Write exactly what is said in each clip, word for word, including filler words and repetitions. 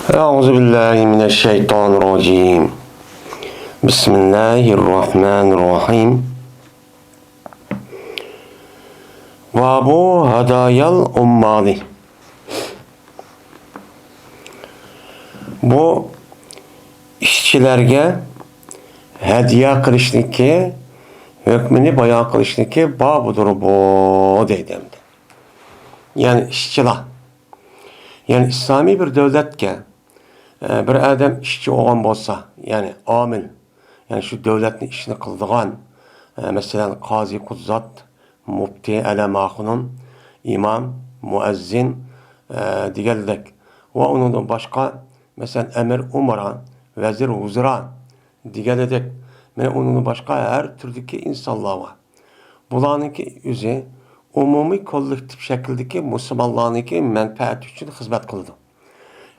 أعوذ بالله من الشيطان الرجيم. بسم الله الرحمن الرحيم. باب هدايا العمال. بۇ ئىشچىلەرگە ھەدىيە قىلىشنىكى ھۆكمىنى بايان قىلىشنىكى بابىدۇر بۇ، دەيدۇ ئەمدى. يەنى ئىشچىلار. يەنى ئىسلامىي بىر دۆلەتكە، ئە، بىر ئادەم ئىشچى بولغان بولسا، يەنى ئامىل، يەنى شۇ دۆلەتنىڭ ئىشىنى قىلىدىغان، ئە، مەسىلەن، قازى، قۇززات، مۇپتى، ئەلەما خانىم، ئىمام، مۇئەززىن، ئە، دېگەندەك ۋە ئۇنىڭدىن باشقا، مەسىلەن، ئەمىر ئۇمارا، ۋەزىر ۋۇزرا دېگەندەك، مانا ئۇنىڭدىن باشقا ھەر تۈردىكى ئىنسانلار بار. بۇلارنىڭكى ئۆزى ئومۇمىي كوللېكتىپ شەكىلدىكى مۇسۇلمانلارنىڭكى مەنپەئەتى ئۈچۈن خىزمەت قىلىدۇ.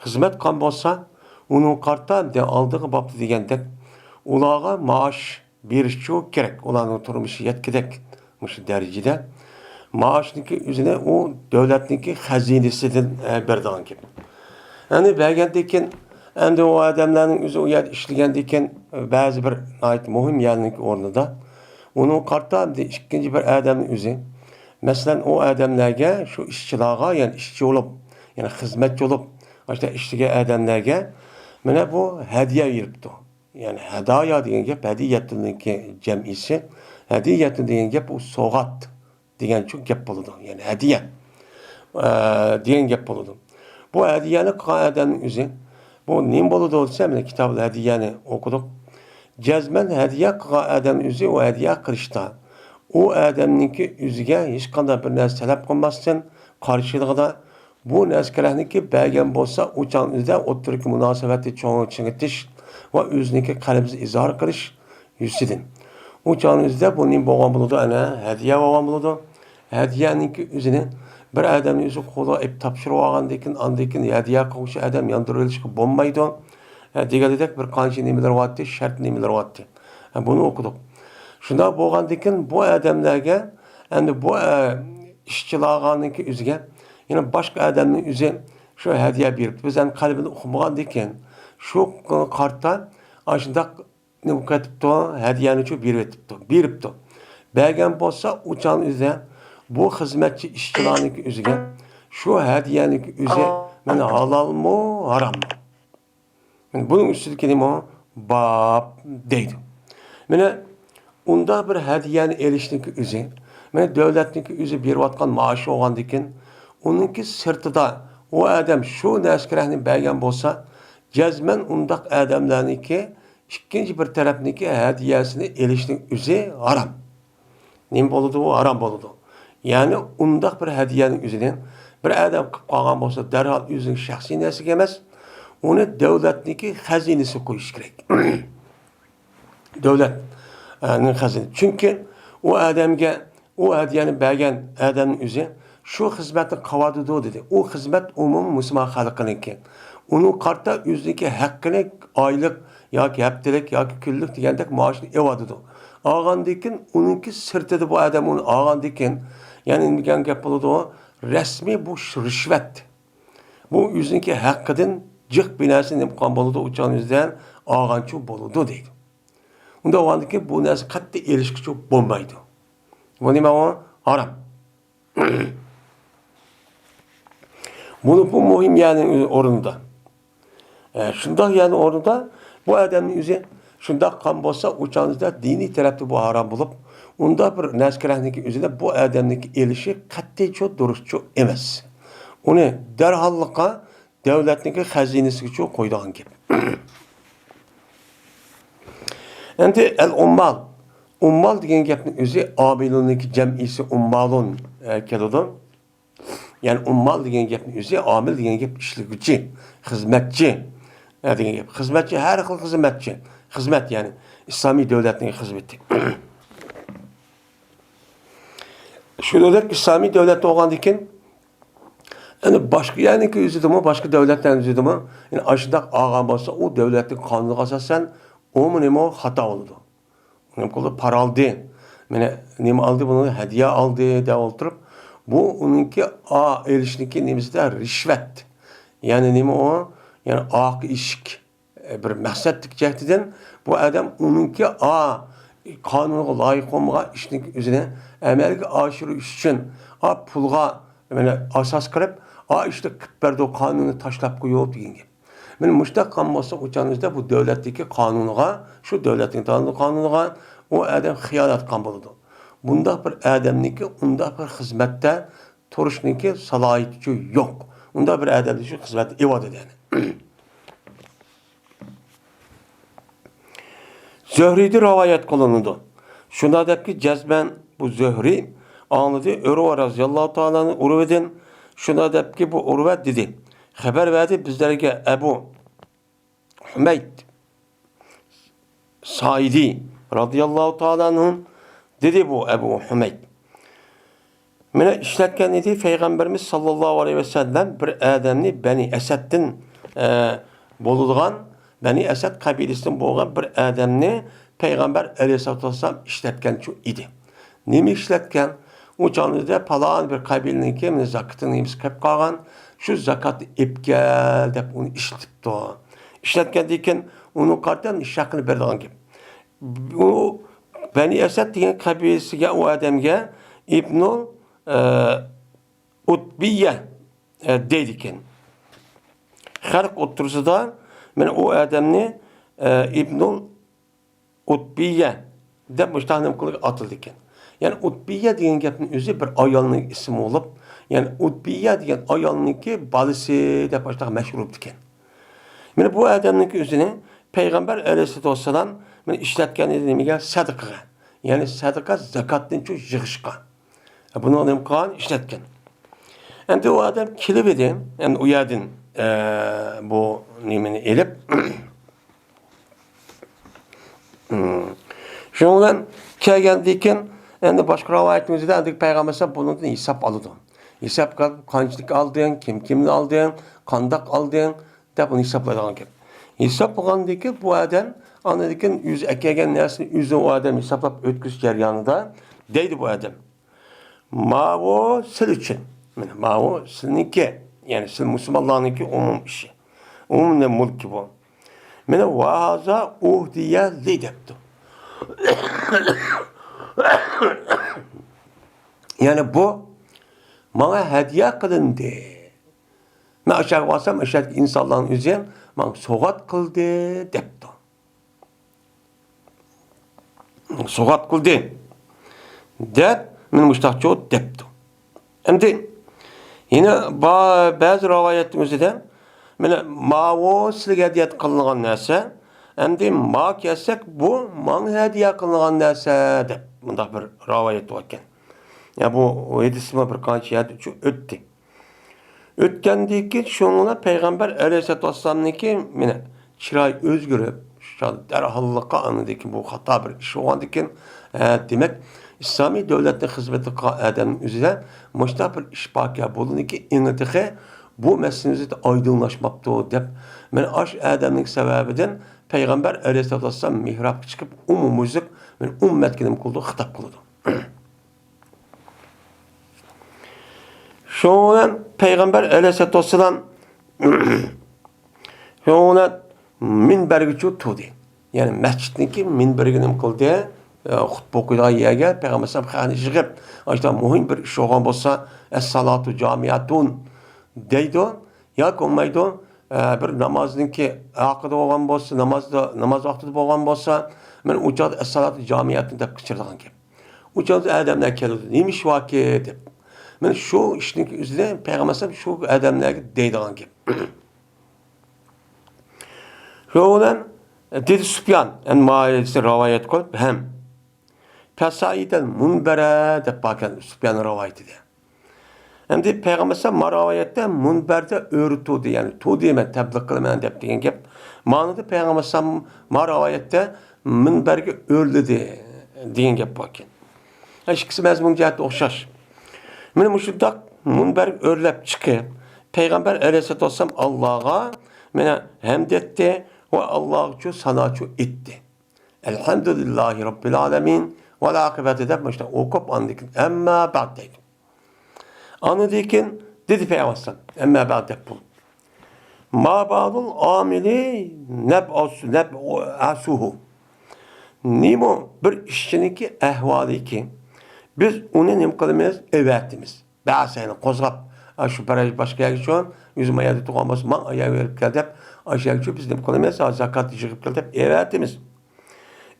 خىزمەت قىلغان بولسا، ئۇنىڭغا قارىتا ئالدىغى بابتا دېگەندەك، ئۇلارغا مائاش بېرىشچۇ كېرەك، ئۇلارنىڭ تۇرمۇشى يەتكۈدەك مۇشۇ دەرىجىدە مائاشنىڭكى ئۆزىنى ئۇ دۆلەتنىڭكى خەزىنىسىدىن، ئە، بېرىدىغان گەپ. يەنى بەرگەندىن كېيىن، ئەمدى ئۇ ئادەملەرنىڭ ئۆزى ئۇ يەردە ئىشلىگەندىن كېيىن، بەزى بىر ناھايىتى مۇھىم يەرنىڭكى ئورنىدا ئۇنىڭغا قارىتا ئەمدى ئىككىنچى بىر ئادەمنىڭ ئۆزى، مەسىلەن، ئۇ ئادەملەرگە، شۇ ئىشچىلارغا، يەنى ئىشچى بولۇپ، يەنى خىزمەتچى بولۇپ، ئاشۇنداق ئىشلىگەن ئادەملەرگە مانا بۇ ھەدىيە بېرىپتۇ. يەنى ھەدايا دېگەن گەپ ھەدىيەتۇننىڭكى جەمئىسى. ھەدىيەتۇن دېگەن گەپ ئۇ سوۋغات دېگەنچۇ گەپ بولىدۇ. يەنى ھەدىيە، ئە، دېگەن گەپ بولىدۇ. بۇ ھەدىيەنى قىلغان ئادەمنىڭ ئۆزى، بۇ نېمە بولىدۇ دېسە، مانا كىتابۇل ھەدىيەنى ئوقۇدۇق. جەزمەن ھەدىيە قىلغان ئادەمنىڭ ئۆزى ئۇ ھەدىيە قىلىشتا، ئۇ ئادەمنىڭكى ئۆزىگە ھېچقانداق بىر نەرسە تەلەپ قىلماستىن، قارشىلىقىدا بۇ نەسكىرەكنىكى بەرگەن بولسا، ئۇ چاغنىڭ ئۆزىدە ئوتتۇرىدىكى مۇناسىۋەتنى چوڭ چىڭىتىش ۋە ئۆزىنىڭكى قەلبىنى ئىزھار قىلىش يۈزىسىدىن. ئۇ چاغنىڭ ئۆزىدە بۇ نېمە بولغان بولىدۇ؟ ئەنە، ھەدىيە بولغان بولىدۇ. ھەدىيەنىڭكى ئۆزىنى بىر ئادەمنىڭ ئۆزى قولىغا ئېلىپ تاپشۇرۇۋالغاندىن كېيىن، ئاندىن كېيىن ھەدىيە قىلغۇچى ئادەم ياندۇرۇۋېلىشقا بولمايدۇ. ھە، دېگەندەك بىر قانچە نېمىلەر بارتتى، شەرت نېمىلەر بارتتى. ھە، بۇنى ئوقۇدۇق. شۇنداق بولغاندىن كېيىن بۇ ئادەملەرگە، ئەمدى بۇ، ئە، ئىشچىلارغانىڭكى ئۆزىگە، يەنە باشقا ئادەمنىڭ ئۆزى شۇ ھەدىيە بېرىپتۇ. بىز ئەمدى قەلبىنى ئۇقمىغاندىن كېيىن، شۇ قارتا ئاشۇنداق نېمە قىلىۋېتىپتۇ؟ ھەدىيەنىچۇ بېرىۋېتىپتۇ، بېرىپتۇ. بەرگەن بولسا، ئۇ چاغنىڭ ئۆزىدە بۇ خىزمەتچى ئىشچىلارنىڭكى ئۆزىگە شۇ ھەدىيەنىڭكى ئۆزى مانا ھالالمۇ، ھاراممۇ؟ مانا بۇنىڭ ئۈستىدىكى نېمە؟ باب دەيدۇ. مانا ئۇنداق بىر ھەدىيەنى ئېلىشنىڭكى ئۆزى، مانا دۆلەتنىڭكى ئۆزى بېرىۋاتقان مائاش بولغاندىكىن، ئۇنىڭكى سىرتىدا ئۇ ئادەم شۇ نەسكىرەكنى بەرگەن بولسا، جەزمەن ئۇنداق ئادەملەرنىڭكى ئىككىنچى بىر تەرەپنىڭكى ھەدىيەسىنى ئېلىشنىڭ ئۆزى ھارام. نېمە بولىدۇ؟ ھارام بولىدۇ. يەنى ئۇنداق بىر ھەدىيەنىڭ ئۆزىنى بىر ئادەم قىلىپ قالغان بولسا، دەرھال ئۆزىنىڭ شەخسىي نەرسىگە ئەمەس، ئۇنى دۆلەتنىڭكى خەزىنىسىگە قويۇش كېرەك. دۆلەت، ئە، نىڭ خەزىنە. چۈنكى ئۇ ئادەمگە، ئۇ ھەدىيەنى بەرگەن ئادەمنىڭ ئۆزى شۇ خىزمەتنى قىلىۋاتىدۇ دېدى. ئۇ خىزمەت ئومۇمىي مۇسۇلمان خەلقىنىڭكى. ئۇنىڭغا قارىتا ئۆزىنىڭكى ھەققىنى ئايلىق ياكى ھەپتىلىك ياكى كۈنلۈك دېگەندەك مائاشنى ئېلىۋاتىدۇ. ئالغاندىن كېيىن، ئۇنىڭكى سىرتىدا بۇ ئادەم ئۇنى ئالغاندىن كېيىن، يەنى نېمە دېگەن گەپ بولىدۇ؟ رەسمىي بۇ رىشۋەت. بۇ ئۆزىنىڭكى ھەققىدىن جىق بىر نەرسە نېمە قىلغان بولىدۇ، ئۇ چاغنىڭ ئۆزىدە ئالغانچۇ بولىدۇ دەيدۇ. ئۇنداق بولغاندىن كېيىن بۇ نەرسە قەتئىي ئېلىشقىچۇ بولمايدۇ. بۇ نېمە ئۇ؟ ھارام. بۇنى بۇ مۇھىم يەرنىڭ ئورنىدا. ئە، شۇنداق يەرنىڭ ئورنىدا بۇ ئادەمنىڭ ئۆزى شۇنداق قىلغان بولسا، ئۇ چاغنىڭ ئۆزىدە دىنىي تەرەپتە بۇ ھارام بولۇپ، ئۇنداق بىر نەسكىرەكنىڭكى ئۆزىدە بۇ ئادەمنىڭكى ئېلىشى قەتئىيچۇ دۇرۇسچۇ ئەمەس. ئۇنى دەرھاللىقا دۆلەتنىڭكى خەزىنىسىگىچۇ قويىدىغان گەپ. ئەمدى ئەل ئۇممال. ئۇممال دېگەن گەپنىڭ ئۆزى ئامىلۇننىڭكى جەمئىسى ئۇممالۇن، ئە، كېلىدۇ. يەنى ئۇممال دېگەن گەپنىڭ ئۆزى، ئامىل دېگەن گەپ ئىشلىگۈچى، خىزمەتچى، ئە، دېگەن گەپ. خىزمەتچى، ھەر خىل خىزمەتچى. خىزمەت، يەنى ئىسلامىي دۆلەتنىڭ خىزمىتى. شۇنىڭدەك ئىسلامىي دۆلەت بولغاندىكىن، يەنى باشقا يەرنىڭكى ئۆزىدىمۇ، باشقا دۆلەتلەرنىڭ ئۆزىدىمۇ، يەنى ئاشۇنداق ئالغان بولسا، ئۇ دۆلەتنىڭ قانۇنىغا ئاساسەن، ئۇمۇ نېمە خاتا بولىدۇ. نېمە قىلدى؟ پارا ئالدى. مانا نېمە ئالدى؟ بۇنى ھەدىيە ئالدى دەپ ئولتۇرۇپ، بۇ ئۇنىڭكى ئا-، ئېلىشنىڭكى نېمىسىدە رىشۋەت. يەنى نېمە ئۇ؟ يەنى ئارقا ئىشىك، بىر مەقسەتلىك جەھىتىدىن بۇ ئادەم ئۇنىڭكى ئا قانۇنغا لايىق بولمىغان ئىشنىڭ ئۆزىنى ئەمەلگە ئاشۇرۇش ئۈچۈن ئا پۇلغا مانا ئاساس قىلىپ، ئا ئىشنى قىلىپ بەردۇ، قانۇننى تاشلاپ قويۇپ دېگەن گەپ. مانا مۇشۇنداق قىلغان بولسا، ئۇ چاغنىڭدا بۇ دۆلەتتىكى قانۇنغا، شۇ دۆلەتنىڭ قانۇنىغا ئۇ ئادەم خىيانەت قىلغان بولىدۇ. بۇنداق بىر ئادەمنىڭكى ئۇنداق بىر خىزمەتتە تۇرۇشنىڭكى سالاھىيىتى يوق. ئۇنداق بىر ئادەمنى شۇ خىزمەتتە ئېلىۋاتىدۇ يەنى. زۆھرىدىن رىۋايەت قىلىنىدۇ. شۇنداق دەپكى، جەزمەن بۇ زۆھرى ئاڭلىدى، ئۇرۋا رازىياللاھۇ تائالا ئۇرۋىدىن. شۇنداق دەپكى، بۇ ئۇرۋا دېدى، خەۋەر بەردى بىزلەرگە ئەبۇ ھۈمەيد سائىدى رازىياللاھۇ تائالا ئەنھۇ دېدى، بۇ ئەبۇ ھۈمەيد مېنى ئىشلەتكەن ئىدى، پەيغەمبىرىمىز ساللاللاھۇ ئەلەيھى ۋەسەللەم بىر ئادەمنى بەنى ئەسەدتىن، ئە، بولىدىغان، بەنى ئەسەد قەبىلىسىدىن بولغان بىر ئادەمنى پەيغەمبەر ئەلەيھىسسالاتۇ ۋەسسالام ئىشلەتكەن ئىدى. نېمە ئىشلەتكەن؟ ئۇ چاغدا پالان بىر قەبىلىنىڭكى مانا زاكىتىنىڭ نېمىسى قېلىپ قالغان، شۇ زاكاتنى ئېلىپ كەل دەپ ئۇنى ئىشلىتىپتۇ. ئىشلەتكەندىن كېيىن ئۇنىڭغا قارىتا ھەققىنى بېرىدىغان گەپ. ئۇ بەنى ئەسەد دېگەن قەبىلىسىگە، ئۇ ئادەمگە ئىبنۇل، ئە، ئۇتبىيە، ئە، دەيدىكەن. خەلق ئوتتۇرىسىدا مانا ئۇ ئادەمنى، ئە، ئىبنۇل ئۇتبىيە دەپ مۇشۇنداق نېمە قىلىپ ئاتىلىدىكەن. يەنى ئۇتبىيە دېگەن گەپنىڭ ئۆزى بىر ئايالنىڭ ئىسمى بولۇپ، يەنى ئۇتبىيە دېگەن ئايالنىڭكى بالىسى دەپ مۇشۇنداق مەشھۇر بوپتىكەن. مانا بۇ ئادەمنىڭكى ئۆزىنى پەيغەمبەر ئەلەيھىسسالاتۇ ۋەسسالام مانا ئىشلەتكەن ئىدى نېمىگە؟ سەدىقىگە. يەنى سەدىقە، زاكاتنى شۇ يىغىشقا. بۇنى نېمە قىلغان؟ ئىشلەتكەن. ئەمدى ئۇ ئادەم كېلىپ ئىدى، ئەمدى ئۇ يەردىن، ئە، بۇ نېمىنى ئېلىپ، شۇنىڭ بىلەن كەلگەندىن كېيىن، ئەمدى باشقا رىۋايەتنىڭ ئۆزىدە ئەمدى پەيغەمبەر ئەلەيھىسسالام بۇنىڭدىن ھېساب ئالىدۇ. ھېساب قىلىپ، قانچىلىك ئالدىڭ، كىم كىمنى ئالدىڭ، قانداق ئالدىڭ دەپ ئۇنى ھېسابلايدىغان گەپ. ھېسابلىغاندىن كېيىن بۇ ئادەم ئاندىن كېيىن ئۆزى ئەكەلگەن نەرسىنى ئۆزى ئۇ ئادەم ھېسابلاپ ئۆتكۈزۈش جەريانىدا دەيدۇ بۇ ئادەم. ماۋۇ سىل ئۈچۈن. مانا ماۋۇ سىلنىڭكى، يەنى سىل مۇسۇلمانلارنىڭكى ئومۇم ئىشى. ئومۇم مۈلكى بۇ. مانا ۋاھازا ئۇھدىيە لى دەپتۇ. يەنى بۇ ماڭا ھەدىيە قىلىندى. مەن ئاشۇ يەرگە بارسام، ئاشۇ يەردىكى ئىنسانلارنىڭ ئۆزى ماڭا سوۋغات قىلدى دەپتۇ. سوۋغات قىلدى دەپ، مانا مۇشۇنداقچۇ دەپتۇ. ئەمدى يەنە با-، بەزى رىۋايەتنىڭ ئۆزىدە، مانا ماۋۇ سىلىگە ھەدىيە قىلىنغان نەرسە، ئەمدى ما كەلسەك، بۇ ماڭا ھەدىيە قىلىنغان نەرسە دەپ مۇنداق بىر رىۋايەت بار ئىكەن. يا بۇ ھەدىسمۇ بىر قانچە يەردە ئۆتتى. ئۆتكەندىن كېيىن شۇنىڭ بىلەن پەيغەمبەر ئەلەيھىسسالاتۇ ۋەسسالامنىڭكى مانا چىرايى ئۆزگىرىپ، شۇ دەرھاللىققا ئاندىن كېيىن بۇ خاتا بىر ئىش بولغاندىن كېيىن، ھە، دېمەك، ئىسلامىي دۆلەتنىڭ خىزمىتىنى قىلغان ئادەمنىڭ ئۆزىدە مۇشۇنداق بىر ئىش باركەن، بۇنىڭكى ئېڭى تېخى بۇ مەسىلىنىڭ ئۆزىدە ئايدىڭلاشماپتۇ دەپ، مانا ئاشۇ ئادەمنىڭ سەۋەبىدىن پەيغەمبەر ئەلەيھىسسالاتۇ ۋەسسالام مېھرابقا چىقىپ، ئومۇميۈزلۈك مانا ئۈممەتكە نېمە قىلىدۇ؟ خىتاب قىلىدۇ. شۇنىڭ بىلەن پەيغەمبەر ئەلەيھىسسالاتۇ ۋەسسالام شۇنىڭ بىلەن مىنبەرگىچۇ تۇردى. يەنى مەسچىتنىڭكى مىنبىرىگە نېمە قىلدى؟ ئە، خۇتبە ئوقۇيدىغان يەرگە پەيغەمبەر ئەلەيھىسسالام خەلقنى يىغىپ، ئاشۇنداق مۇھىم بىر ئىش بولغان بولسا، ئەسسالاتۇ جامىئەتۇن دەيدۇ ياكى بولمايدۇ، ئە، بىر نامازنىڭكى ھەققىدە بولغان بولسا، نامازدا، ناماز ۋاقتىدا بولغان بولسا، مەن ئۇ چاغدا ئەسسالاتۇ جامىئەتۇن دەپ قىچىرىدىغان گەپ. ئۇ چاغدا ئادەملەر كېلىدۇ، نېمە ئىش باركى دەپ. مانا شۇ ئىشنىڭ ئۆزىدە پەيغەمبەر ئەلەيھىسسالام شۇ ئادەملەرگە دەيدىغان گەپ. شۇنىڭ بىلەن دېدى سۇپيان، يەنى ماۋۇ ھەدىسنى رىۋايەت قىلىپ، ھەم پەسائىدەل مۇنبەرە دەپ باركەن سۇپياننىڭ رىۋايىتىدە. ئەمدى پەيغەمبەر ئەلەيھىسسالام ما رىۋايەتتە مۇنبەردە ئۆرە تۇردى، يەنى تۇردى، مەن تەبلىغ قىلىمەن دەپ دېگەن گەپ. مانىدا پەيغەمبەر ئەلەيھىسسالام ما رىۋايەتتە مۇنبەرگە ئۆرلىدى دېگەن گەپ باركەن. ئىككىسى مەزمۇن جەھەتتە ئوخشاش. مانا مۇشۇنداق مۇنبەرگە ئۆرلەپ چىقىپ، پەيغەمبەر ئەلەيھىسسالاتۇ ۋەسسالام ئاللاغا مانا ھەمد ئېيتتى ۋە ئاللاغىچۇ ساناچۇ ئېيتتى. ئەلھەمدۇلىللاھى رەببىل ئالەمىن ۋەل ئاقىبەتۇ دەپ مۇشۇنداق ئوقۇپ، ئاندىن كېيىن ئەمما بەئد دەيدۇ. ئاندىن كېيىن دېدى پەيغەمبەر ئەلەيھىسسالام، ئەمما بەئد دەپ بولۇپ. ما بالۇل ئامىلى نەبئەسۇ-، نەبئەسۇھۇ. نېمە بىر ئىشچىنىڭكى ئەھۋالىكى، بىز ئۇنى نېمە قىلىمىز؟ ئەۋەتىمىز. بەسەينى قوزغاپ، ئاشۇ بىر باشقا يەرگىچۇ، ئۆزۈم ئاياغدا تۇرغان بولسا، ماڭ ئاياغ بېرىپ كەل دەپ، ئاشۇ يەرگىچۇ بىز نېمە قىلىمىز؟ ھازىر زاكاتنى يىغىپ كەل دەپ ئەۋەتىمىز.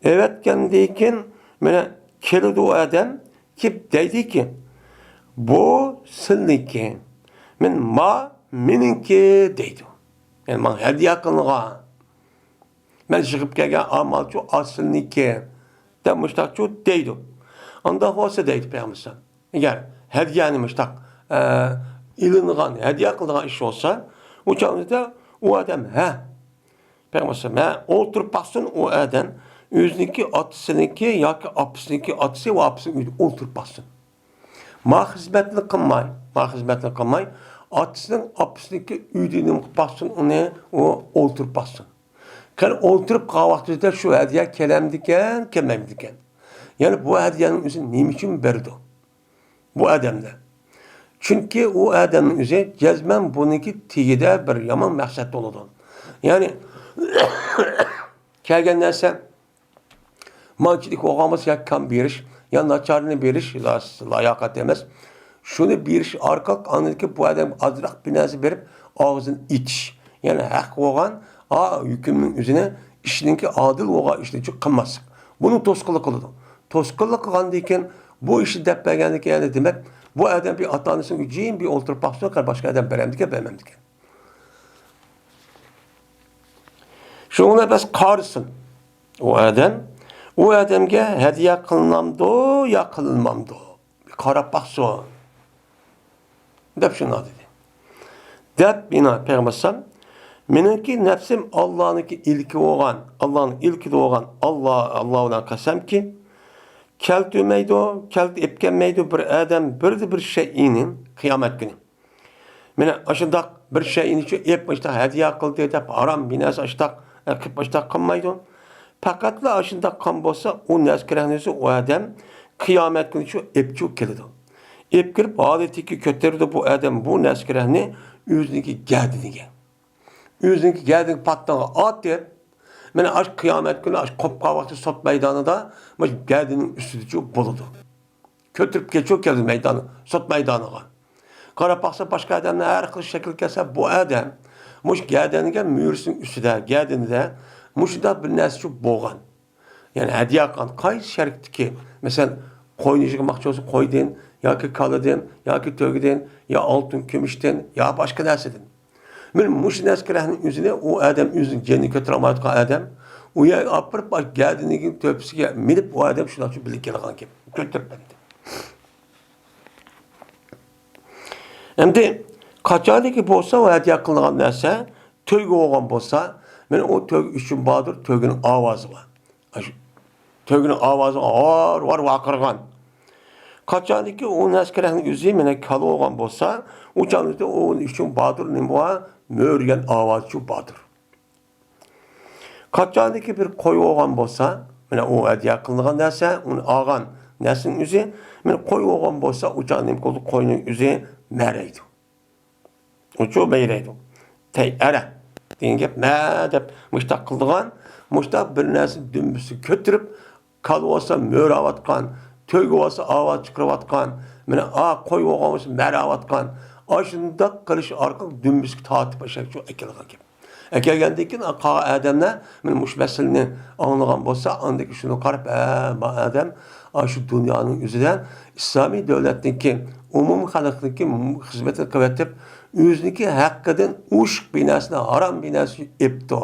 ئەۋەتكەندىن كېيىن، مانا كېلىدۇ ئۇ ئادەم، كېلىپ دەيدىكى، بۇ سىلنىڭكى، مەن ما مېنىڭكى دەيدۇ. يەنى ماڭا ھەدىيە قىلىنغان. مەن يىغىپ كەلگەن ئامالچۇ ئاسىلنىكى دەپ مۇشتاقچۇ دەيدۇ. ئانداق بولسا دەيدۇ پەيغەمبەر، ئەگەر ھەدىيەنى مۇشتاق، ئە، ئېلىنغان، ھەدىيە قىلىدىغان ئىش بولسا، ئۇ چاغدا ئۇ ئادەم، ھە، پەيغەمبەر، ھە، ئولتۇرۇپ باقسۇن ئۇ ئادەم، ئۆزىنىڭكى ئاتىسىنىڭكى ياكى ئاپىسىنىڭكى ئاتىسى ۋە ئاپىسىنىڭ ئۆيىدە ئولتۇرۇپ باقسۇن. ما خىزمەتنى قىلماي، ما خىزمەتنى قىلماي، ئاتىسىنىڭ، ئاپىسىنىڭكى ئۆيىدە نېمە قىلىپ باقسۇن ئۇنى، ئۇ ئولتۇرۇپ باقسۇن. قېنى ئولتۇرۇپ قالغان ۋاقتىدا شۇ ھەدىيە كېلەمدىكەن، كەلمەمدىكەن؟ يەنى بۇ ھەدىيەنىڭ ئۆزىنى نېمە ئۈچۈن بېرىدۇ بۇ ئادەملەر؟ چۈنكى ئۇ ئادەمنىڭ ئۆزى جەزمەن بۇنىڭكى تېگىدە بىر يامان مەقسەت بولىدۇ. يەنى كەلگەن نەرسە مانچىلىك بولغان بولسا، يا كام بېرىش، يا ناچارنى بېرىش لا-، لاياقەت ئەمەس. شۇنى بېرىش ئارقىلىق ئاندىن كېيىن بۇ ئادەمگە ئازراق بىر نەرسە بېرىپ، ئاغزىنى ئېچىش. يەنى ھەق بولغان، ئا، ھۆكۈمنىڭ ئۆزىنى، ئىشنىڭكى ئادىل بولغان ئىشنى قىلماسلىق. بۇنى توسقۇنلۇق قىلىدۇ. توسقۇنلۇق قىلغاندىن كېيىن، بۇ ئىشنى دەپ بەرگەندىن كېيىن، يەنى دېمەك، بۇ ئادەم بىر ئاتا-ئانىسىنىڭ جىم بىر ئولتۇرۇپ باقسۇن، باشقا ئادەم بېرەمدىكەن، بەرمەمدىكەن. شۇنىڭ بىلەن بەس قارىسۇن. ئۇ ئادەم، ئۇ ئادەمگە ھەدىيە قىلىنامدۇ يا قىلىنمامدۇ؟ بىر قاراپ باقسۇن. دەپ شۇنداق دېدى. دەپ يەنە پەيغەمبەر ئەلەيھىسسالام، مېنىڭكى نەپسىم ئاللانىڭكى ئىلكى بولغان، ئاللانىڭ ئىلكىدە بولغان ئاللا، ئاللا بىلەن قەسەمكى، كەلتۈرمەيدۇ، كەلتە ئېلىپ كەلمەيدۇ بىر ئادەم بىردە بىر شەيئىنى قىيامەت كۈنى. مانا ئاشۇنداق بىر شەيئىنى شۇ ئېپ، ئاشۇنداق ھەدىيە قىلدى دەپ، ھارام بىر نەرسە ئاشۇنداق، ئە، قىلىپ ئاشۇنداق قىلمايدۇ. پەقەتلا ئاشۇنداق قىلغان بولسا، ئۇ نەسكىرەھنى ئۆزى ئۇ ئادەم قىيامەت كۈنى شۇ ئېپچۇ كېلىدۇ. ئېپ كىرىپ، ھالىتىگە كۆتۈرىدۇ بۇ ئادەم بۇ نەسكىرەھنى ئۆزىنىڭكى گەدىنىگە. ئۆزىنىڭكى گەدىنىگە پاتتىغا ئاتىپ، مانا ئاشۇ قىيامەت كۈنى ئاشۇ قوپقان ۋاقتى سوت مەيدانىدا مۇشۇ گەدىنىڭ ئۈستىدىچۇ بولىدۇ. كۆتۈرۈپ كېچىۋ كەلدى مەيدان، سوت مەيدانىغا. قاراپ باقسا، باشقا ئادەمنىڭ ھەر خىل شەكىل كەلسە، بۇ ئادەم مۇشۇ گەدەنگە مۈرىسىنىڭ ئۈستىدە، گەدىنىدە مۇشۇنداق بىر نەرسىچۇ بولغان. يەنى ھەدىيە قىلغان قايسى شەرتتىكى، مەسىلەن، قوينى يىغماقچى بولسا قويدىن ياكى كالىدىن ياكى تۆگىدىن يا ئالتۇن كۈمۈشتىن يا باشقا نەرسىدىن. مانا مۇشۇ نەسكىرەھنىڭ ئۆزىنى ئۇ ئادەم ئۆزىنىڭ جېنىنى كۆتۈرەلمەيدىغان ئادەم ئۇ يەرگە ئاپىرىپ، گەدىنىنىڭ تۆپىسىگە مىنىپ، ئۇ ئادەم شۇنداق بىللە كېلىدىغان گەپ. كۆتۈرۈپ ئەمدى. ئەمدى قاچانكى بولسا ئۇ ھەدىيە قىلىنغان نەرسە تۆگە بولغان بولسا، مانا ئۇ تۆگە ئۈچۈن باردۇر، تۆگىنىڭ ئاۋازى بار. ئاشۇ تۆگىنىڭ ئاۋازى ۋار-ۋار ۋارقىرىغان. قاچانكى ئۇ نەسكىرەھنىڭ ئۆزى مانا كالا بولغان بولسا، ئۇ چاغدا ئۇ ئۈچۈن باردۇر، نېمە بار؟ مۆرىگەن ئاۋازچۇ باردۇر. قاچانكى بىر قوي بولغان بولسا، مانا ئۇ ھەدىيە قىلىنغان نەرسە، ئۇنى ئالغان نەرسىنىڭ ئۆزى، مانا قوي بولغان بولسا، ئۇ چاغدا نېمە قىلىدۇ؟ قوينىڭ ئۆزى مەرەيدۇ. ئۇچۇ مەيرەيدۇ. تەي ئەرە دېگەن گەپ، مە دەپ مۇشتاق قىلىدىغان، مۇشتاق بىر نەرسىنى دۈمبىسىگە كۆتۈرۈپ، كالا بولسا مۆرەۋاتقان، تۆگە بولسا ئاۋاز چىقىرىۋاتقان، مانا ئا قوي بولغان بولسا مەرەۋاتقان، ئاشۇنداق قىلىش ئارقىلىق دۈمبىسىگە تارتىپ ئاشاقچۇ ئەكېلىدىغان گەپ. ئەكەلگەندىن كېيىن قالغان ئادەملەر مانا مۇشۇ مەسىلىنى ئاڭلىغان بولسا، ئاندىن كېيىن شۇنى قاراپ، ھە، ما ئادەم ئاشۇ دۇنيانىڭ ئۆزىدە ئىسلامىي دۆلەتنىڭكى، ئومۇمىي خەلقنىڭكى خىزمىتىنى قىلىۋېتىپ، ئۆزىنىڭكى ھەققىدىن ئوشۇق بىر نەرسىنى، ھارام بىر نەرسىنى ئېپتۇ.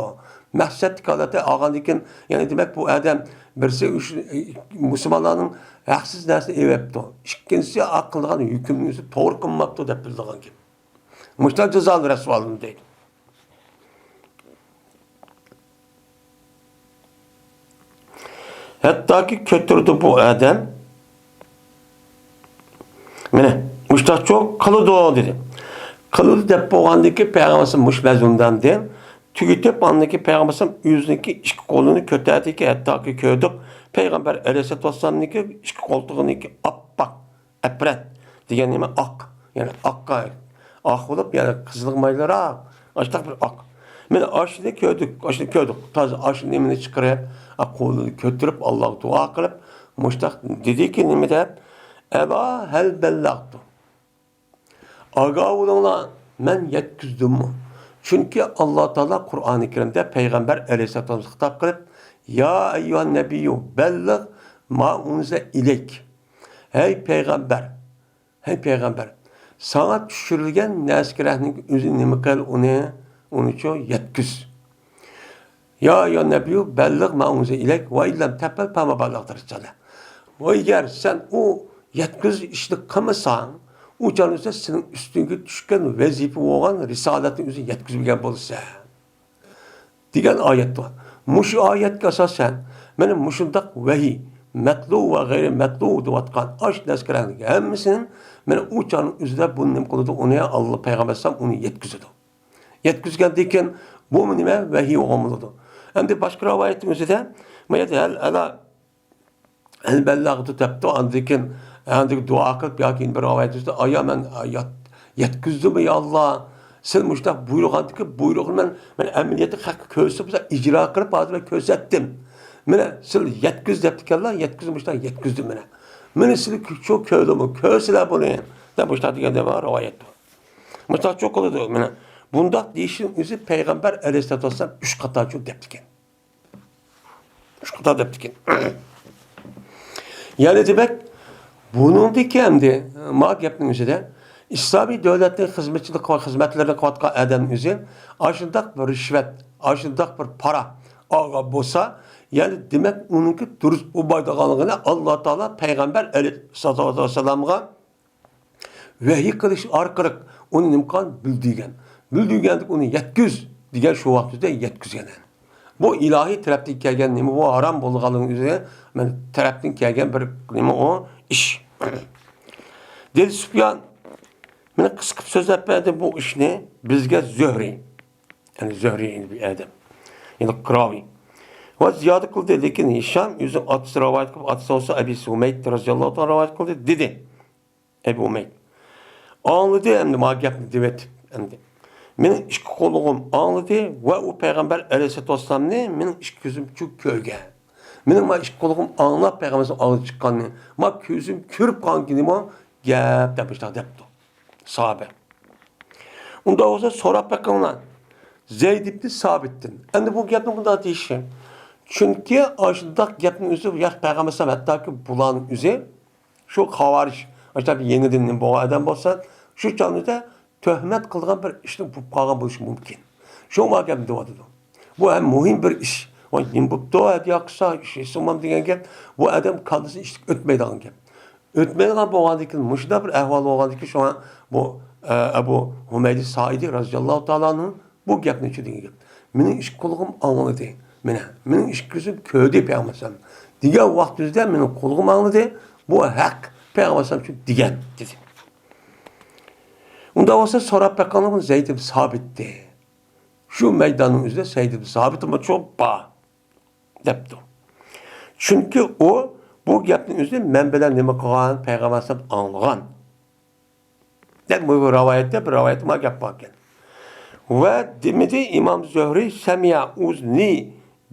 مەقسەتلىك ھالەتتە ئالغاندىن كېيىن، يەنى دېمەك، بۇ ئادەم بىرسى ئۈچ-، مۇسۇلمانلارنىڭ ھەقسىز نەرسىنى ئېۋەپتۇ، ئىككىنچىسى قىلىدىغان ھۆكۈمنى ئۆزى توغرا قىلماپتۇ دەپ بىلىدىغان گەپ. مۇشۇنداق جازالىرى رەسۋالىنى دەيدۇ. ھەتتاكى كۆتۈردى بۇ ئادەم. مانا مۇشتاقچۇ قىلىدۇ دېدى. قىلىدۇ دەپ بولغاندىكى پەيغەمبەر مۇشۇ مەزمۇنداندى. تۈگىتىپ ئاندىكى پەيغەمبەر ئۆزىنىڭكى ئىككى قولىنى كۆتەردىكى، ھەتتاكى كۆردۇق، پەيغەمبەر ئەلەيھىسسالاتۇ ۋەسسالامنىڭكى ئىككى قولتۇقىنىڭكى ئاپئاق ئەپرەت دېگەن نېمە؟ ئاق. يەنى ئاققا، ئاق بولۇپ، يەنى قىزىلغا مايلىراق، ئاشتاق بىر ئاق. مانا ئاشۇنى كۆردۇق، ئاشۇنى كۆردۇق. تازا ئاشۇ نېمىنى چىقىرىپ، قولىنى كۆتۈرۈپ، ئاللاغا دۇئا قىلىپ، مۇشتاق دېدىكى، نېمە دەپ؟ «ئەلا ھەل بەللەغتۇ.» ئاگاھ بولۇڭلار، مەن يەتكۈزدۈممۇ؟ چۈنكى ئاللا تائالا قۇرئانى كەرىمدە پەيغەمبەر ئەلەيھىسسالاتۇ ۋەسسالامغا خىتاب قىلىپ، «يا ئەييۇھەن نەبىييۇ بەللىغ ما ئۇنزىلە ئىلەيك.» ھەي پەيغەمبەر، ھەي پەيغەمبەر، ساڭا چۈشۈرۈلگەن نەسكىرەكنىڭ ئۆزى نېمە قىل ئۇنى، ئۇنىچۇ يەتكۈز. يا، يا نەبىيۇ، بەللىغ ما ئۇنزىلە ئىلەيك، ۋە ئىللەم تەپئەل فەما بەللەغتە رىسالەتەھ. ۋە ئەگەر سەن ئۇ يەتكۈزۈش ئىشنى قىلمىساڭ، ئۇ چاغدا سېنىڭ ئۈستۈڭگە چۈشكەن ۋەزىپە بولغان رىسالەتنى ئۆزى يەتكۈزمىگەن بولىسەن. دېگەن ئايەت بار. مۇشۇ ئايەتكە ئاساسەن، مانا مۇشۇنداق ۋەھىي، مەتلۇ ۋە غەيرىي مەتلۇ دەۋاتقان ئاش نەسكىرەكنىڭ ھەممىسىنى، مانا ئۇ چاغنىڭ ئۆزىدە بۇنى نېمە قىلىدۇ؟ ئۇنى ئاللا پەيغەمبەر ئەلەيھىسسالام ئۇنى يەتكۈزىدۇ. يەتكۈزگەندىن كېيىن بۇمۇ نېمە؟ ۋەھىي بولغان بولىدۇ. ئەمدى باشقا رىۋايەتنىڭ ئۆزىدە، ما يەتتى ھەل ئەلا، ھەل بەللەغتۇ دەپتۇ. ئاندىن كېيىن، ئاندىن كېيىن دۇئا قىلىپ ياكى بىر رىۋايەتنىڭ ئۆزىدە، ئايا مەن يەت-، يەتكۈزدۈممۇ يا ئاللا؟ سەن مۇشۇنداق بۇيرۇغاندىكى بۇيرۇقنى مەن، مەن ئەمەلىيەتتە خەققە كۆرسىتىپ، ئىجرا قىلىپ، ھازىر مەن كۆرسەتتىم. مانا سىلەر يەتكۈز دەپتىكەنلا، يەتكۈز، مۇشۇنداق يەتكۈزدۈم مانا. مانا سىلەر شۇ كۆردىمۇ؟ كۆرسىلەر بۇنى. دەپ مۇشۇنداق دېگەندە بار رىۋايەت بار. مۇشۇنداق چوقۇلىدۇ. مانا بۇنداق دېيىشنىڭ ئۆزى پەيغەمبەر ئەلەيھىسسالاتۇ ۋەسسالام ئۈچ قاتارچۇ دەپتىكەن. ئۈچ قاتار دەپتىكەن. يەنى دېمەك، بۇنىڭدىكى ئەمدى ما گەپنىڭ ئۆزىدە ئىسلامىي دۆلەتنىڭ خىزمەتچىلىك، خىزمەتلىرىنى قىلىۋاتقان ئادەمنىڭ ئۆزى ئاشۇنداق بىر رىشۋەت، ئاشۇنداق بىر پارا ئالغان بولسا، يەنى دېمەك، ئۇنىڭكى دۇرۇس بولمايدىغانلىقىنى ئاللا تائالا پەيغەمبەر ئەلەيھىسسالاتۇ ۋەسسالامغا ۋەھىي قىلىش ئارقىلىق ئۇنى نېمە قىلغان؟ بىلدۈرگەن. بىلدۈرگەندىكىن ئۇنى يەتكۈز دېگەن، شۇ ۋاقىت ئۆزىدە يەتكۈزگەن. بۇ ئىلاھىي تەرەپتىن كەلگەن نېمە؟ بۇ ھارام بولىدىغانلىقىنىڭ ئۆزى مەن تەرەپتىن كەلگەن بىر نېمە ئۇ ئىش. دېدى سۇپيان، مانا قىسقا قىلىپ سۆزلەپ بەردى بۇ ئىشنى بىزگە زۆھرى. يەنى زۆھرى بىر ئادەم. يەنى راۋى. ۋە زىيادە قىلدى، لېكىن ھىشام ئۆزىنىڭ ئاتىسى رىۋايەت قىلىپ، ئاتىسى بولسا ئەبى ھۇمەيد رەزىياللاھۇ تائالا رىۋايەت قىلدى، دېدى. ئەبۇ ئۇمەيد. ئاڭلىدى ئەمدى ما گەپنى دېۋېتىپ ئەمدى. مېنىڭ ئىككى قۇلىقىم ئاڭلىدى ۋە ئۇ پەيغەمبەر ئەلەيھىسسالاتۇ ۋەسسالامنى مېنىڭ ئىككى كۆزۈم چۈ كۆرگەن. مېنىڭ ما ئىككى قۇلىقىم ئاڭلاپ پەيغەمبەرنىڭ ئاغزىدىن چىققاننى، ما كۆزۈم كۆرۈپ قالغىنىمۇ گەپ دەپ مۇشۇنداق دەپتۇ ساھابە. ئۇنداق بولسا سوراپ بېقىڭلار زەيد ئىبنى سابىتتىن. ئەمدى بۇ گەپنى بۇنداق دېيىشى. چۈنكى ئاشۇنداق گەپنىڭ ئۆزى يا پەيغەمبەر ئەلەيھىسسالام ھەتتاكى بۇلارنىڭ ئۆزى شۇ خاۋارىج، ئاشۇنداق يېڭىدىن نېمە بولغان ئادەم بولسا، شۇ چاغدا تۆھمەت قىلىدىغان بىر ئىشنىڭ بولۇپ قالغان بولۇشى مۇمكىن. شۇڭا گەپنى دەۋاتىدۇ. بۇ ھەم مۇھىم بىر ئىش. ۋاي، نېمە بوپتۇ، ھەدىيە قىلسا، ئىش ئېسىلمام دېگەن گەپ. بۇ ئادەم كاللىسى ئىشتىك ئۆتمەيدىغان گەپ. ئۆتمەيدىغان بولغاندىكىن، مۇشۇنداق بىر ئەھۋال بولغاندىكىن، شۇڭا بۇ، ئە، ئەبۇ ھۇمەيدى سائىدى رەزىياللاھۇ تائالا ئانھۇ بۇ گەپنى شۇ دېگەن گەپ. مېنىڭ ئىككى قۇلىقىم ئاڭلىدى. مانا، مېنىڭ ئىككى كۆزۈم كۆردى پەيغەمبەر ئەلەيھىسسالام دېگەن ۋاقتىمىزدا مېنىڭ قۇلىقىم ئاڭلىدى. بۇ ھەق پەيغەمبەر ئەلەيھىسسالام شۇ دېگەن، دېدى. ئۇنداق بولسا سوراپ بېقىڭلار بۇنى زەيد ئىبن سابىتتىن. شۇ مەيداننىڭ ئۆزىدە زەيد ئىبن سابىتمۇ چوق بار، دەپتۇ. چۈنكى ئۇ بۇ گەپنى ئۆزى مەن بىلەن نېمە قىلغان؟ پەيغەمبەر ئەلەيھىسسالام ئاڭلىغان. دەپ بۇ رىۋايەتتە، بىر رىۋايەتتە ما گەپ باركەن. ۋە دېمىدى ئىمام زۆھرى سەمىئە ئۇزنى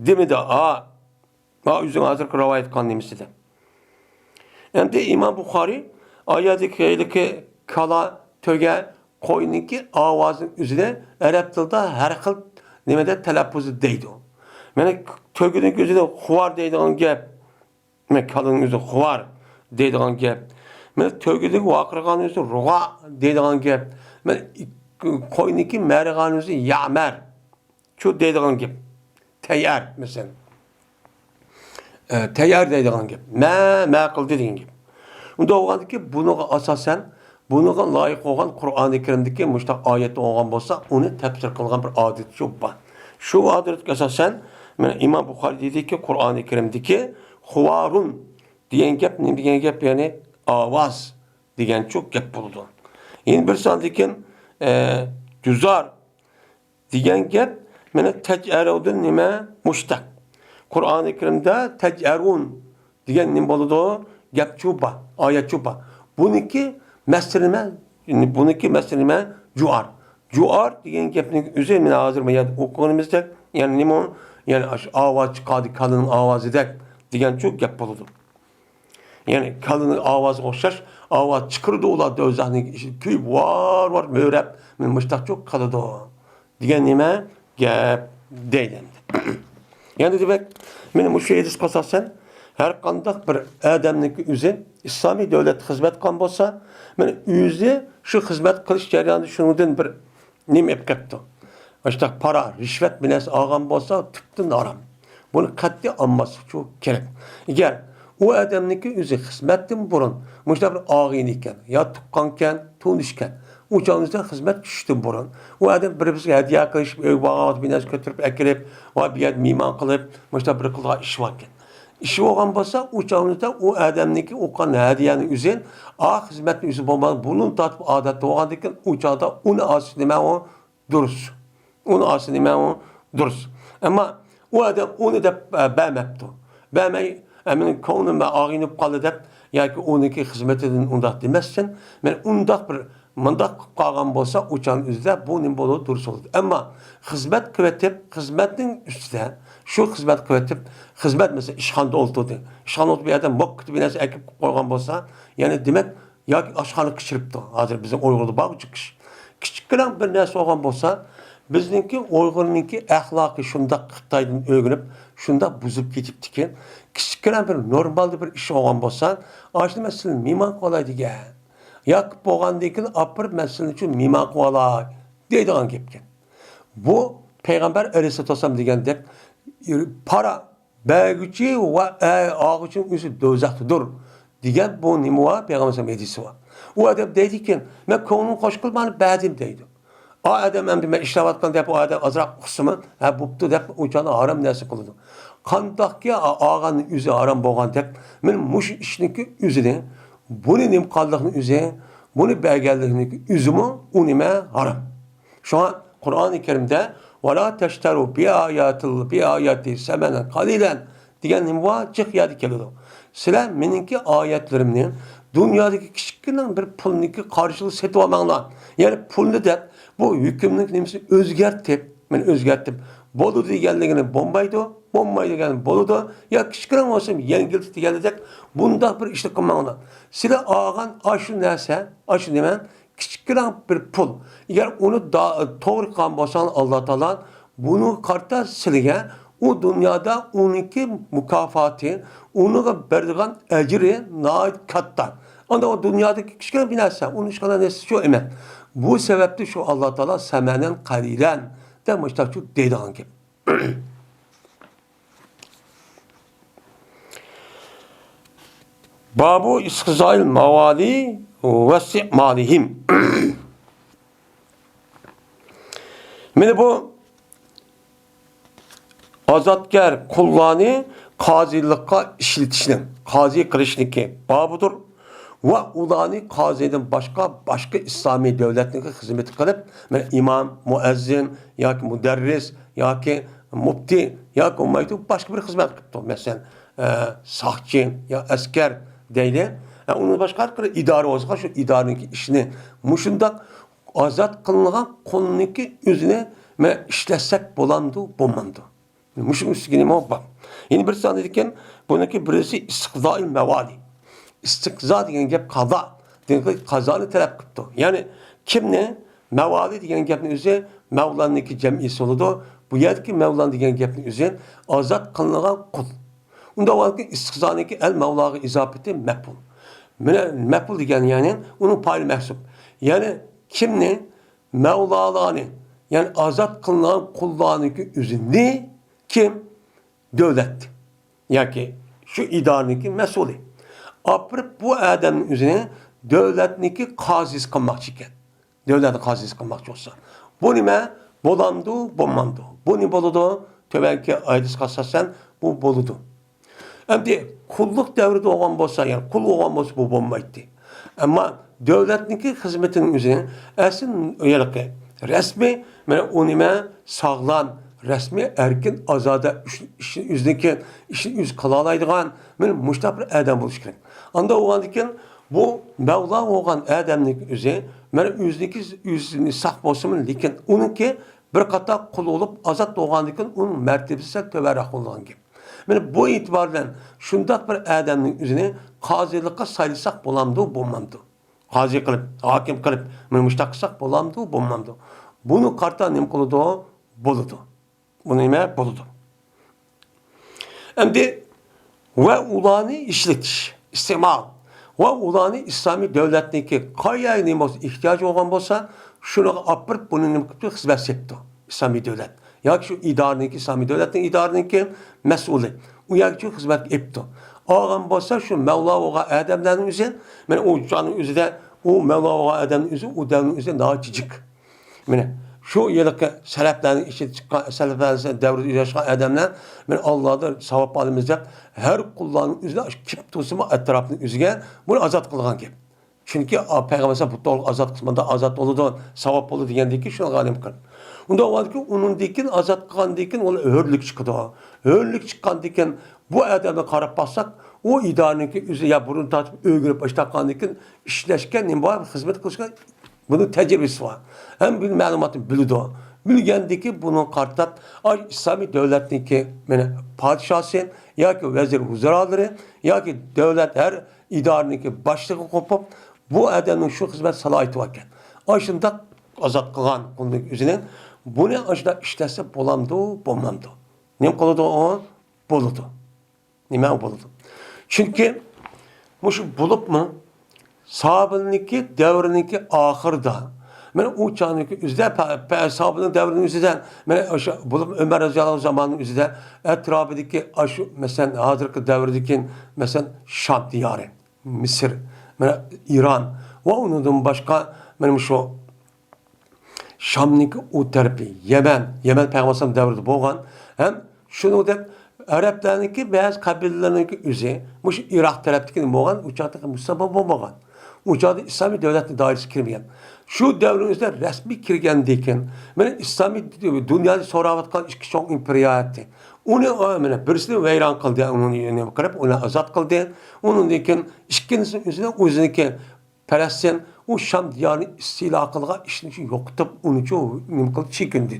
دېمىدى. ئا، ما ئۆزۈڭ ھازىرقى رىۋايەت قىلغان نېمىسىدە. ئەمدى ئىمام بۇخارىي ئايەتتىكى ھېلىقى كالا، تۆگە، قوينىڭكى ئاۋازىنىڭ ئۆزىنى ئەرەب تىلىدا ھەر خىل نېمىدە تەلەپپۇزدا دەيدۇ. مانا تۆگىنىڭكى ئۆزىنى خۇۋار دەيدىغان گەپ. مانا كالىنىڭ ئۆزى خۇۋار دەيدىغان گەپ. مانا تۆگىنىڭ ۋارقىرىغان ئۆزى رۇغا دەيدىغان گەپ. مانا قوينىڭكى مەرىغان ئۆزى يەمەر. شۇ دەيدىغان گەپ. تەيەر، مەسىلەن. ئە، تەيەر دەيدىغان گەپ. مە، مە قىلدى دېگەن گەپ. ئۇنداق بولغاندىكىن، بۇنىڭغا ئاساسەن، بۇنىڭغا لايىق بولغان قۇرئانى كەرىمدىكى مۇشۇنداق ئايەت بولغان بولسا، ئۇنى تەپسىر قىلغان بىر ئادەت شۇ بار. شۇ ئادەتكە ئاساسەن، مانا ئىمام بۇخارىي دېدىكى، قۇرئانى كەرىمدىكى خۇۋارۇن دېگەن گەپ نېمە دېگەن گەپ؟ يەنى ئاۋاز دېگەن شۇ گەپ بولىدۇ. يەنە بىر ساندىكىن، ئە، جۇزار دېگەن گەپ، مانا، تەجئەرۇدىن نېمە؟ مۇشتەق. قۇرئانى كەرىمدە تەجئەرۇن دېگەن نېمە بولىدۇ؟ گەپچۇ بار، ئايەتچۇ بار. بۇنىڭكى مەسدىرى نېمە؟ بۇنىڭكى مەسدىرى نېمە؟ جۇئار. جۇئار دېگەن گەپنىڭ ئۆزى مانا ھازىر ما يەردە ئوقۇغىنىمىزدەك، يەنى نېمە ئۇ؟ يەنى ئاشۇ ئاۋاز چىقاردى، كالىنىڭ ئاۋازىدەك دېگەنچۇ گەپ بولىدۇ. يەنى كالىنىڭ ئاۋازىغا ئوخشاش ئاۋاز چىقىرىدۇ ئۇلار، دوزاخنىڭ ئىچىدە كۆيۈپ ۋار-ۋار مۆرەپ، مانا مۇشتاقچۇ قىلىدۇ دېگەن نېمە گەپ دەيدۇ ئەمدى. يەنە دېمەك، مانا مۇشۇ ھەدىسكە ئاساسەن، ھەر قانداق بىر ئادەمنىڭكى ئۆزى ئىسلامىي دۆلەتكە خىزمەت قىلغان بولسا، مانا ئۆزى شۇ خىزمەت قىلىش جەريانىدا شۇنىڭدىن بىر نېمە ئېلىپ كەپتۇ؟ ئاشۇنداق پارا، رىشۋەت بىر نەرسە ئالغان بولسا، تۈپتىن ھارام. بۇنى قەتئىي ئالماسلىقچۇ كېرەك. ئەگەر ئۇ ئادەمنىڭكى ئۆزى خىزمەتتىن بۇرۇن مۇشۇنداق بىر ئاغىنە ئىكەن، يا تۇغقانكەن، تونۇشكەن، ئۇ چاغنىڭدا خىزمەت چۈشۈشتىن بۇرۇن ئۇ ئادەم بىر-بىرىگە ھەدىيە قىلىشىپ، ئۆيگە بارغان ۋاقىتتا بىر نەرسە كۆتۈرۈپ ئەكىرىپ، ۋە بۇ يەردە مېھمان قىلىپ، مۇشۇنداق بىر قىلغان ئىش باركەن. ئىش بولغان بولسا، ئۇ چاغدا ئۇ ئادەمنىڭكى ئوقۇغان ھەدىيەنى ئۈزۈن، ئا خىزمەتنى ئۈزۈپ بولمايدۇ. بۇنىڭ تارتىپ ئادەتتە بولغاندىكىن، ئۇ چاغدا ئۇنى ئالسا نېمە ئۇ دۇرۇس. ئۇنى ئالسا نېمە ئۇ دۇرۇس. ئەمما ئۇ ئادەم ئۇنى دەپ، ئە، بەرمەپتۇ. بەرمەي، ئە، مېنىڭ كۆڭلۈم بىر ئاغرىنىپ قالدى دەپ، ياكى ئۇنىڭكى خىزمىتىدىن ئۇنداق دېمەسسىن، مەن ئۇنداق بىر مۇنداق قىلىپ قالغان بولسا، ئۇ چاغنىڭ ئۆزىدە بۇ نېمە بولىدۇ؟ دۇرۇس بولىدۇ. ئەمما خىزمەت قىلىۋېتىپ، خىزمەتنىڭ ئۈستىدە، شۇ خىزمەت قىلىۋېتىپ، خىزمەت، مەسىلەن، ئىشخانىدا ئولتۇردى. ئىشخانىدا ئولتۇرۇپ، بۇ يەردە موككىدە بىر نەرسە ئەكىپ قويغان بولسا، يەنى دېمەك، ياكى ئاشخانا قىچىرىپتۇ. ھازىر بىزنىڭ ئۇيغۇردا بار بۇ چىقىش. كىچىككىنە بىر نەرسە بولغان بولسا، بىزنىڭكى ئۇيغۇرنىڭكى ئەخلاقى شۇنداق خىتايدىن ئۆگىنىپ، شۇنداق بۇزۇپ كېتىپتىكەن. كىچىككىنە بىر نورمالدا بىر ئىش بولغان بولسا، ئاشۇ مەسىلىنى مېھمان قىلىۋالاي دېگەن. ياكى بولغاندىن كېيىن ئاپىرىپ مەسىلىنى شۇ مېھمان قىلىۋالاي دەيدىغان گەپكەن. بۇ پەيغەمبەر ئەلەيھىسسالاتۇ ۋەسسالام دېگەندەك پارا بەرگۈچى ۋە ئە-، ئالغۇچىنىڭ ئۆزى دوزاختىدۇر دېگەن بۇ نېمە بار؟ پەيغەمبەر ئەلەيھىسسالام ھەدىسى بار. ئۇ ئادەم دەيدىكەن، مەن كۆڭلۈم خۇش قىلىپ مانا بەردىم دەيدۇ. ئا ئادەم ئەمدى مەن ئىشلەۋاتقان دەپ ئۇ ئادەم ئازراق ئۇقسىمۇ؟ ھە، بوپتۇ دەپ ئۇ چاغدا ھارام نەرسە قىلىدۇ. قانداقكى ئا-، ئالغاننىڭ ئۆزى ھارام بولغاندەك، مەن مۇشۇ ئىشنىڭكى ئۆزىنى، بۇنى نېمە قىلغانلىقنىڭ ئۆزى، بۇنى بەرگەنلىكنىڭ ئۆزىمۇ ئۇ نېمە ھارام. شۇڭا قۇرئانى كەرىمدە، «ۋەلا تەشتەرۇ بىئاياتىل-، بىئاياتى سەمەنەن قەلىلەن» دېگەن نېمە بار؟ جىق يەردە كېلىدۇ. سىلەر مېنىڭكى ئايەتلىرىمنى دۇنيادىكى كىچىككىنە بىر پۇلنىڭكى قارشىلىقى سېتىۋالماڭلار. يەنى پۇلنى دەپ، بۇ ھۆكۈمنىڭ نېمىسىنى ئۆزگەرتىپ، مەن ئۆزگەرتىپ، بولىدۇ دېگەنلىكىنى بولمايدۇ، بولمايدۇ دېگەننى بولىدۇ، يا كىچىككىنە بولسىمۇ يەڭگىلتە دېگەندەك بۇنداق بىر ئىشنى قىلماڭلار. سىلەر ئالغان ئاشۇ نەرسە، ئاشۇ نېمە؟ كىچىككىنە بىر پۇل. ئەگەر ئۇنى دا-، توغرا قىلغان بولساڭ، ئاللا تائالا بۇنىڭغا قارىتا سىلىگە ئۇ دۇنيادا ئۇنىڭكى مۇكاپاتى، ئۇنىڭغا بېرىدىغان ئەجرى ناھايىتى كاتتا. ئاندىن ئۇ دۇنيادىكى كىچىككىنە بىر نەرسە، ئۇنىڭ ھېچقانداق نەرسىسى يوق ئەمەس. بۇ سەۋەبتىن شۇ ئاللا تائالا سەمەنەن قەلىلەن دەپ مۇشتاقچۇ دەيدىغان گەپ. بابۇ ئىستىقزائىل ماۋالى ۋەسىئمالىھىم. مانا بۇ ئازادكار قۇللارنى قازىلىققا ئىشلىتىشنىڭ، قازى قىلىشنىڭكى بابىدۇر. ۋە ئۇلارنى قازىدىن باشقا، باشقا ئىسلامىي دۆلەتنىڭكى خىزمىتى قىلىپ، مانا ئىمام، مۇئەززىن ياكى مۇدەررىس ياكى مۇپتى ياكى بولمايدۇ، باشقا بىر خىزمەت قىلىپتۇ. مەسىلەن، ئە، ساقچى يا ئەسكەر دەيلى. ئە، ئۇنىڭدىن باشقا ھەر قانداق ئىدارە بولسا، شۇ ئىدارىنىڭكى ئىشىنى مۇشۇنداق ئازاد قىلىنغان قۇلنىڭكى ئۆزىنى مانا ئىشلەتسەك بولامدۇ، بولمامدۇ؟ مۇشۇنىڭ ئۈستىگە نېمە بار؟ يەنە بىرسى ئاندىن كېيىن بۇنىڭكى بىرسى ئىستىقزائىل مەۋالى. ئىستىقزا دېگەن گەپ قازا. دېگەن گەپ قازانى تەلەپ قىپتۇ. يەنى كىمنى، مەۋالى دېگەن گەپنىڭ ئۆزى مەۋلاننىڭكى جەمئىسى بولىدۇ. بۇ يەردىكى مەۋلان دېگەن گەپنىڭ ئۆزى ئازاد قىلىنغان قۇل. ئۇنداق بولغانكى ئىستىقزانىڭكى ئەل مەۋلاغا ئىزاپىتى مەپئۇل. مەپئۇل دېگەن يەنى ئۇنىڭ پائىلى مەھسۇپ. يەنى كىمنى، مەۋلالارنى، يەنى ئازاد قىلىنغان قۇللارنىڭكى ئۆزىنى كىم؟ دۆلەت ياكى شۇ ئىدارىنىڭكى مەسئۇلى ئاپىرىپ بۇ ئادەمنىڭ ئۆزىنى دۆلەتنىڭكى قازىسى قىلماقچى ئىكەن. دۆلەتنىڭ قازىسى قىلماقچى بولسا، بۇ نېمە؟ بولامدۇ، بولمامدۇ؟ بۇ نېمە بولىدۇ؟ تۆۋەنكى ھەدىسكە ئاساسەن بۇ بولىدۇ. ئەمدى قۇللۇق دەۋرىدە بولغان بولسا، يەنى قۇل بولغان بولسا، بۇ بولمايتتى. ئەمما دۆلەتنىڭكى خىزمىتىنىڭ ئۆزى ئەسلى ھېلىقى رەسمىي، مانا ئۇ نېمە، ساغلام، رەسمىي، ئەركىن، ئازادە ئىش، ئىشنى ئۆزىنىڭكى ئىشىنى ئۆزى قىلالايدىغان، مانا مۇشۇنداق بىر ئادەم بولۇشى كېرەك. ئاندا بولغاندىن كېيىن بۇ مەۋلا بولغان ئادەمنىڭ ئۆزى، مانا ئۆزىنىڭكى ئۆزىنى ساق بولسىمۇ، لېكىن ئۇنىڭكى بىر قاتار قۇل بولۇپ ئازاد بولغاندىن كېيىن ئۇنىڭ مەرتىبىسى سەل تۆۋەنرەك بولىدىغان گەپ. مانا بۇ ئېتىبار بىلەن شۇنداق بىر ئادەمنىڭ ئۆزىنى قازىلىققا سايلىساق بولامدۇ، بولمامدۇ؟ قازى قىلىپ، ھاكىم قىلىپ، مانا مۇشۇنداق قىلساق بولامدۇ، بولمامدۇ؟ بۇنى قارىتا نېمە قىلىدۇ؟ بولىدۇ. بۇ نېمە بولىدۇ؟ ئەمدى ۋە ئۇلارنى ئىشلىتىش، ئىستېمال ۋە ئۇلارنى ئىسلامىي دۆلەتنىڭكى قايەرگە نېمە بولسا، ئېھتىياجى بولغان بولسا، شۇنىڭغا ئاپىرىپ، بۇنى نېمە قىلىپتۇ؟ خىزمەت سېپتۇ. ئىسلامىي دۆلەت ياكى شۇ ئىدارىنىڭكى، ئىسلامىي دۆلەتنىڭ ئىدارىنىڭكى مەسئۇلى ئۇ يەرگە شۇ خىزمەتكە ئېپتۇ. ئالغان بولسا، شۇ مەۋلا بولغان ئادەملەرنىڭ ئۆزى، مانا ئۇ چاغنىڭ ئۆزىدە، ئۇ مەۋلا بولغان ئادەمنىڭ ئۆزى ئۇ دەۋرنىڭ ئۆزىدە ناھايىتى جىق. مانا شۇ ھېلىقى سەلەپلەرنىڭ ئىچىدە چىققان، سەلەپلەر دەۋرىدە ياشىغان ئادەملەر، مانا ئاللاھدىن ساۋاب ئالىمىز دەپ، ھەر قۇللارنىڭ ئۆزىدە شۇ كىم تۇرسىمۇ ئەتراپنىڭ ئۆزىگە بۇنى ئازاد قىلغان گەپ. چۈنكى پەيغەمبەر بۇ توغرا ئازاد قىلسا، مۇنداق ئازاد بولىدۇ، ساۋاب بولىدۇ دېگەندىن كېيىن شۇنىڭغا نېمە قىلدى. ئۇنداق بولغاندىكىن ئۇنىڭدىن كېيىن ئازاد قىلغاندىن كېيىن ئۇلار ھۆرلۈك چىقىدۇ. ھۆرلۈك چىققاندىن كېيىن بۇ ئادەمگە قاراپ باقساق، ئۇ ئىدارىنىڭكى ئۆزى يا بۇرۇن تارتىپ ئۆگىنىپ ئىشلەتكەندىن كېيىن ئىشلەشكە نېمە بار، خىزمەت قىلىشقا بۇنىڭ تەجرىبىسى بار. ھەم بۇنىڭ مەلۇماتىنى بىلىدۇ. بىلگەندىكى بۇنىڭ قارىتاپ، ئاي، ئىسلامىي دۆلەتنىڭكى، مانا، پادىشاسى ياكى ۋەزىر ۋۇزرالىرى ياكى دۆلەت ھەر ئىدارىنىڭكى باشلىقى قوپۇپ، بۇ ئادەمنىڭ شۇ خىزمەت سالاھىيىتى باركەن. ئاشۇنداق ئازاد قىلغان قۇلنىڭ ئۆزىنى بۇنى ئاشۇنداق ئىشلەتسە بولامدۇ، بولمامدۇ؟ نېمە قىلىدۇ ئۇ؟ بولىدۇ. نېمە بولىدۇ؟ چۈنكى مۇشۇ بولۇپمۇ ساھابىنىڭكى دەۋرىنىڭكى ئاخىرىدا، مانا ئۇ چاغنىڭكى ئۆزىدە، پە-، پە-، ساھابىنىڭ دەۋرىنىڭ ئۆزىدە، مانا ئاشۇ بولۇپ ئۆمەر رەزىياللاھۇ زامانىنىڭ ئۆزىدە ئەتراپىدىكى ئاشۇ، مەسىلەن، ھازىرقى دەۋردىكى، مەسىلەن، شام دىيارى، مىسىر، مانا ئىران ۋە ئۇنىڭدىن باشقا، مانا مۇشۇ شامنىڭكى ئۇ تەرىپى، يەمەن، يەمەن پەيغەمبەر ئەلەيھىسسالام دەۋرىدە بولغان ھەم شۇنىڭدەك ئەرەبلەرنىڭكى بەزى قەبىلىلەرنىڭكى ئۆزى مۇشۇ ئىراق تەرەپتىكى بولغان، ئۇ چاغدا مۇسۇلمان بولمىغان. ئۇ چاغدا ئىسلامىي دۆلەتنىڭ دائىرىسىگە كىرمىگەن. شۇ دەۋرنىڭ ئۆزىدە رەسمىي كىرگەندىن كېيىن، مانا ئىسلامىي دۇنيانى سوراۋاتقان ئىككى چوڭ ئىمپېرىيە ئىدى. ئۇنى، مانا بىرسىنى ۋەيران قىلدى، ئۇنى نېمە قىلىپ، ئۇنى ئازاد قىلدى. ئۇنىڭدىن كېيىن ئىككىنچىسىنى ئۆزىنىڭ، ئۆزىنىڭكى پەلەستىن ئۇ شام دىيارىنى ئىستىلا قىلغان ئىشنى شۇ يوقىتىپ، ئۇنىچۇ نېمە قىلدى، چېكىندى.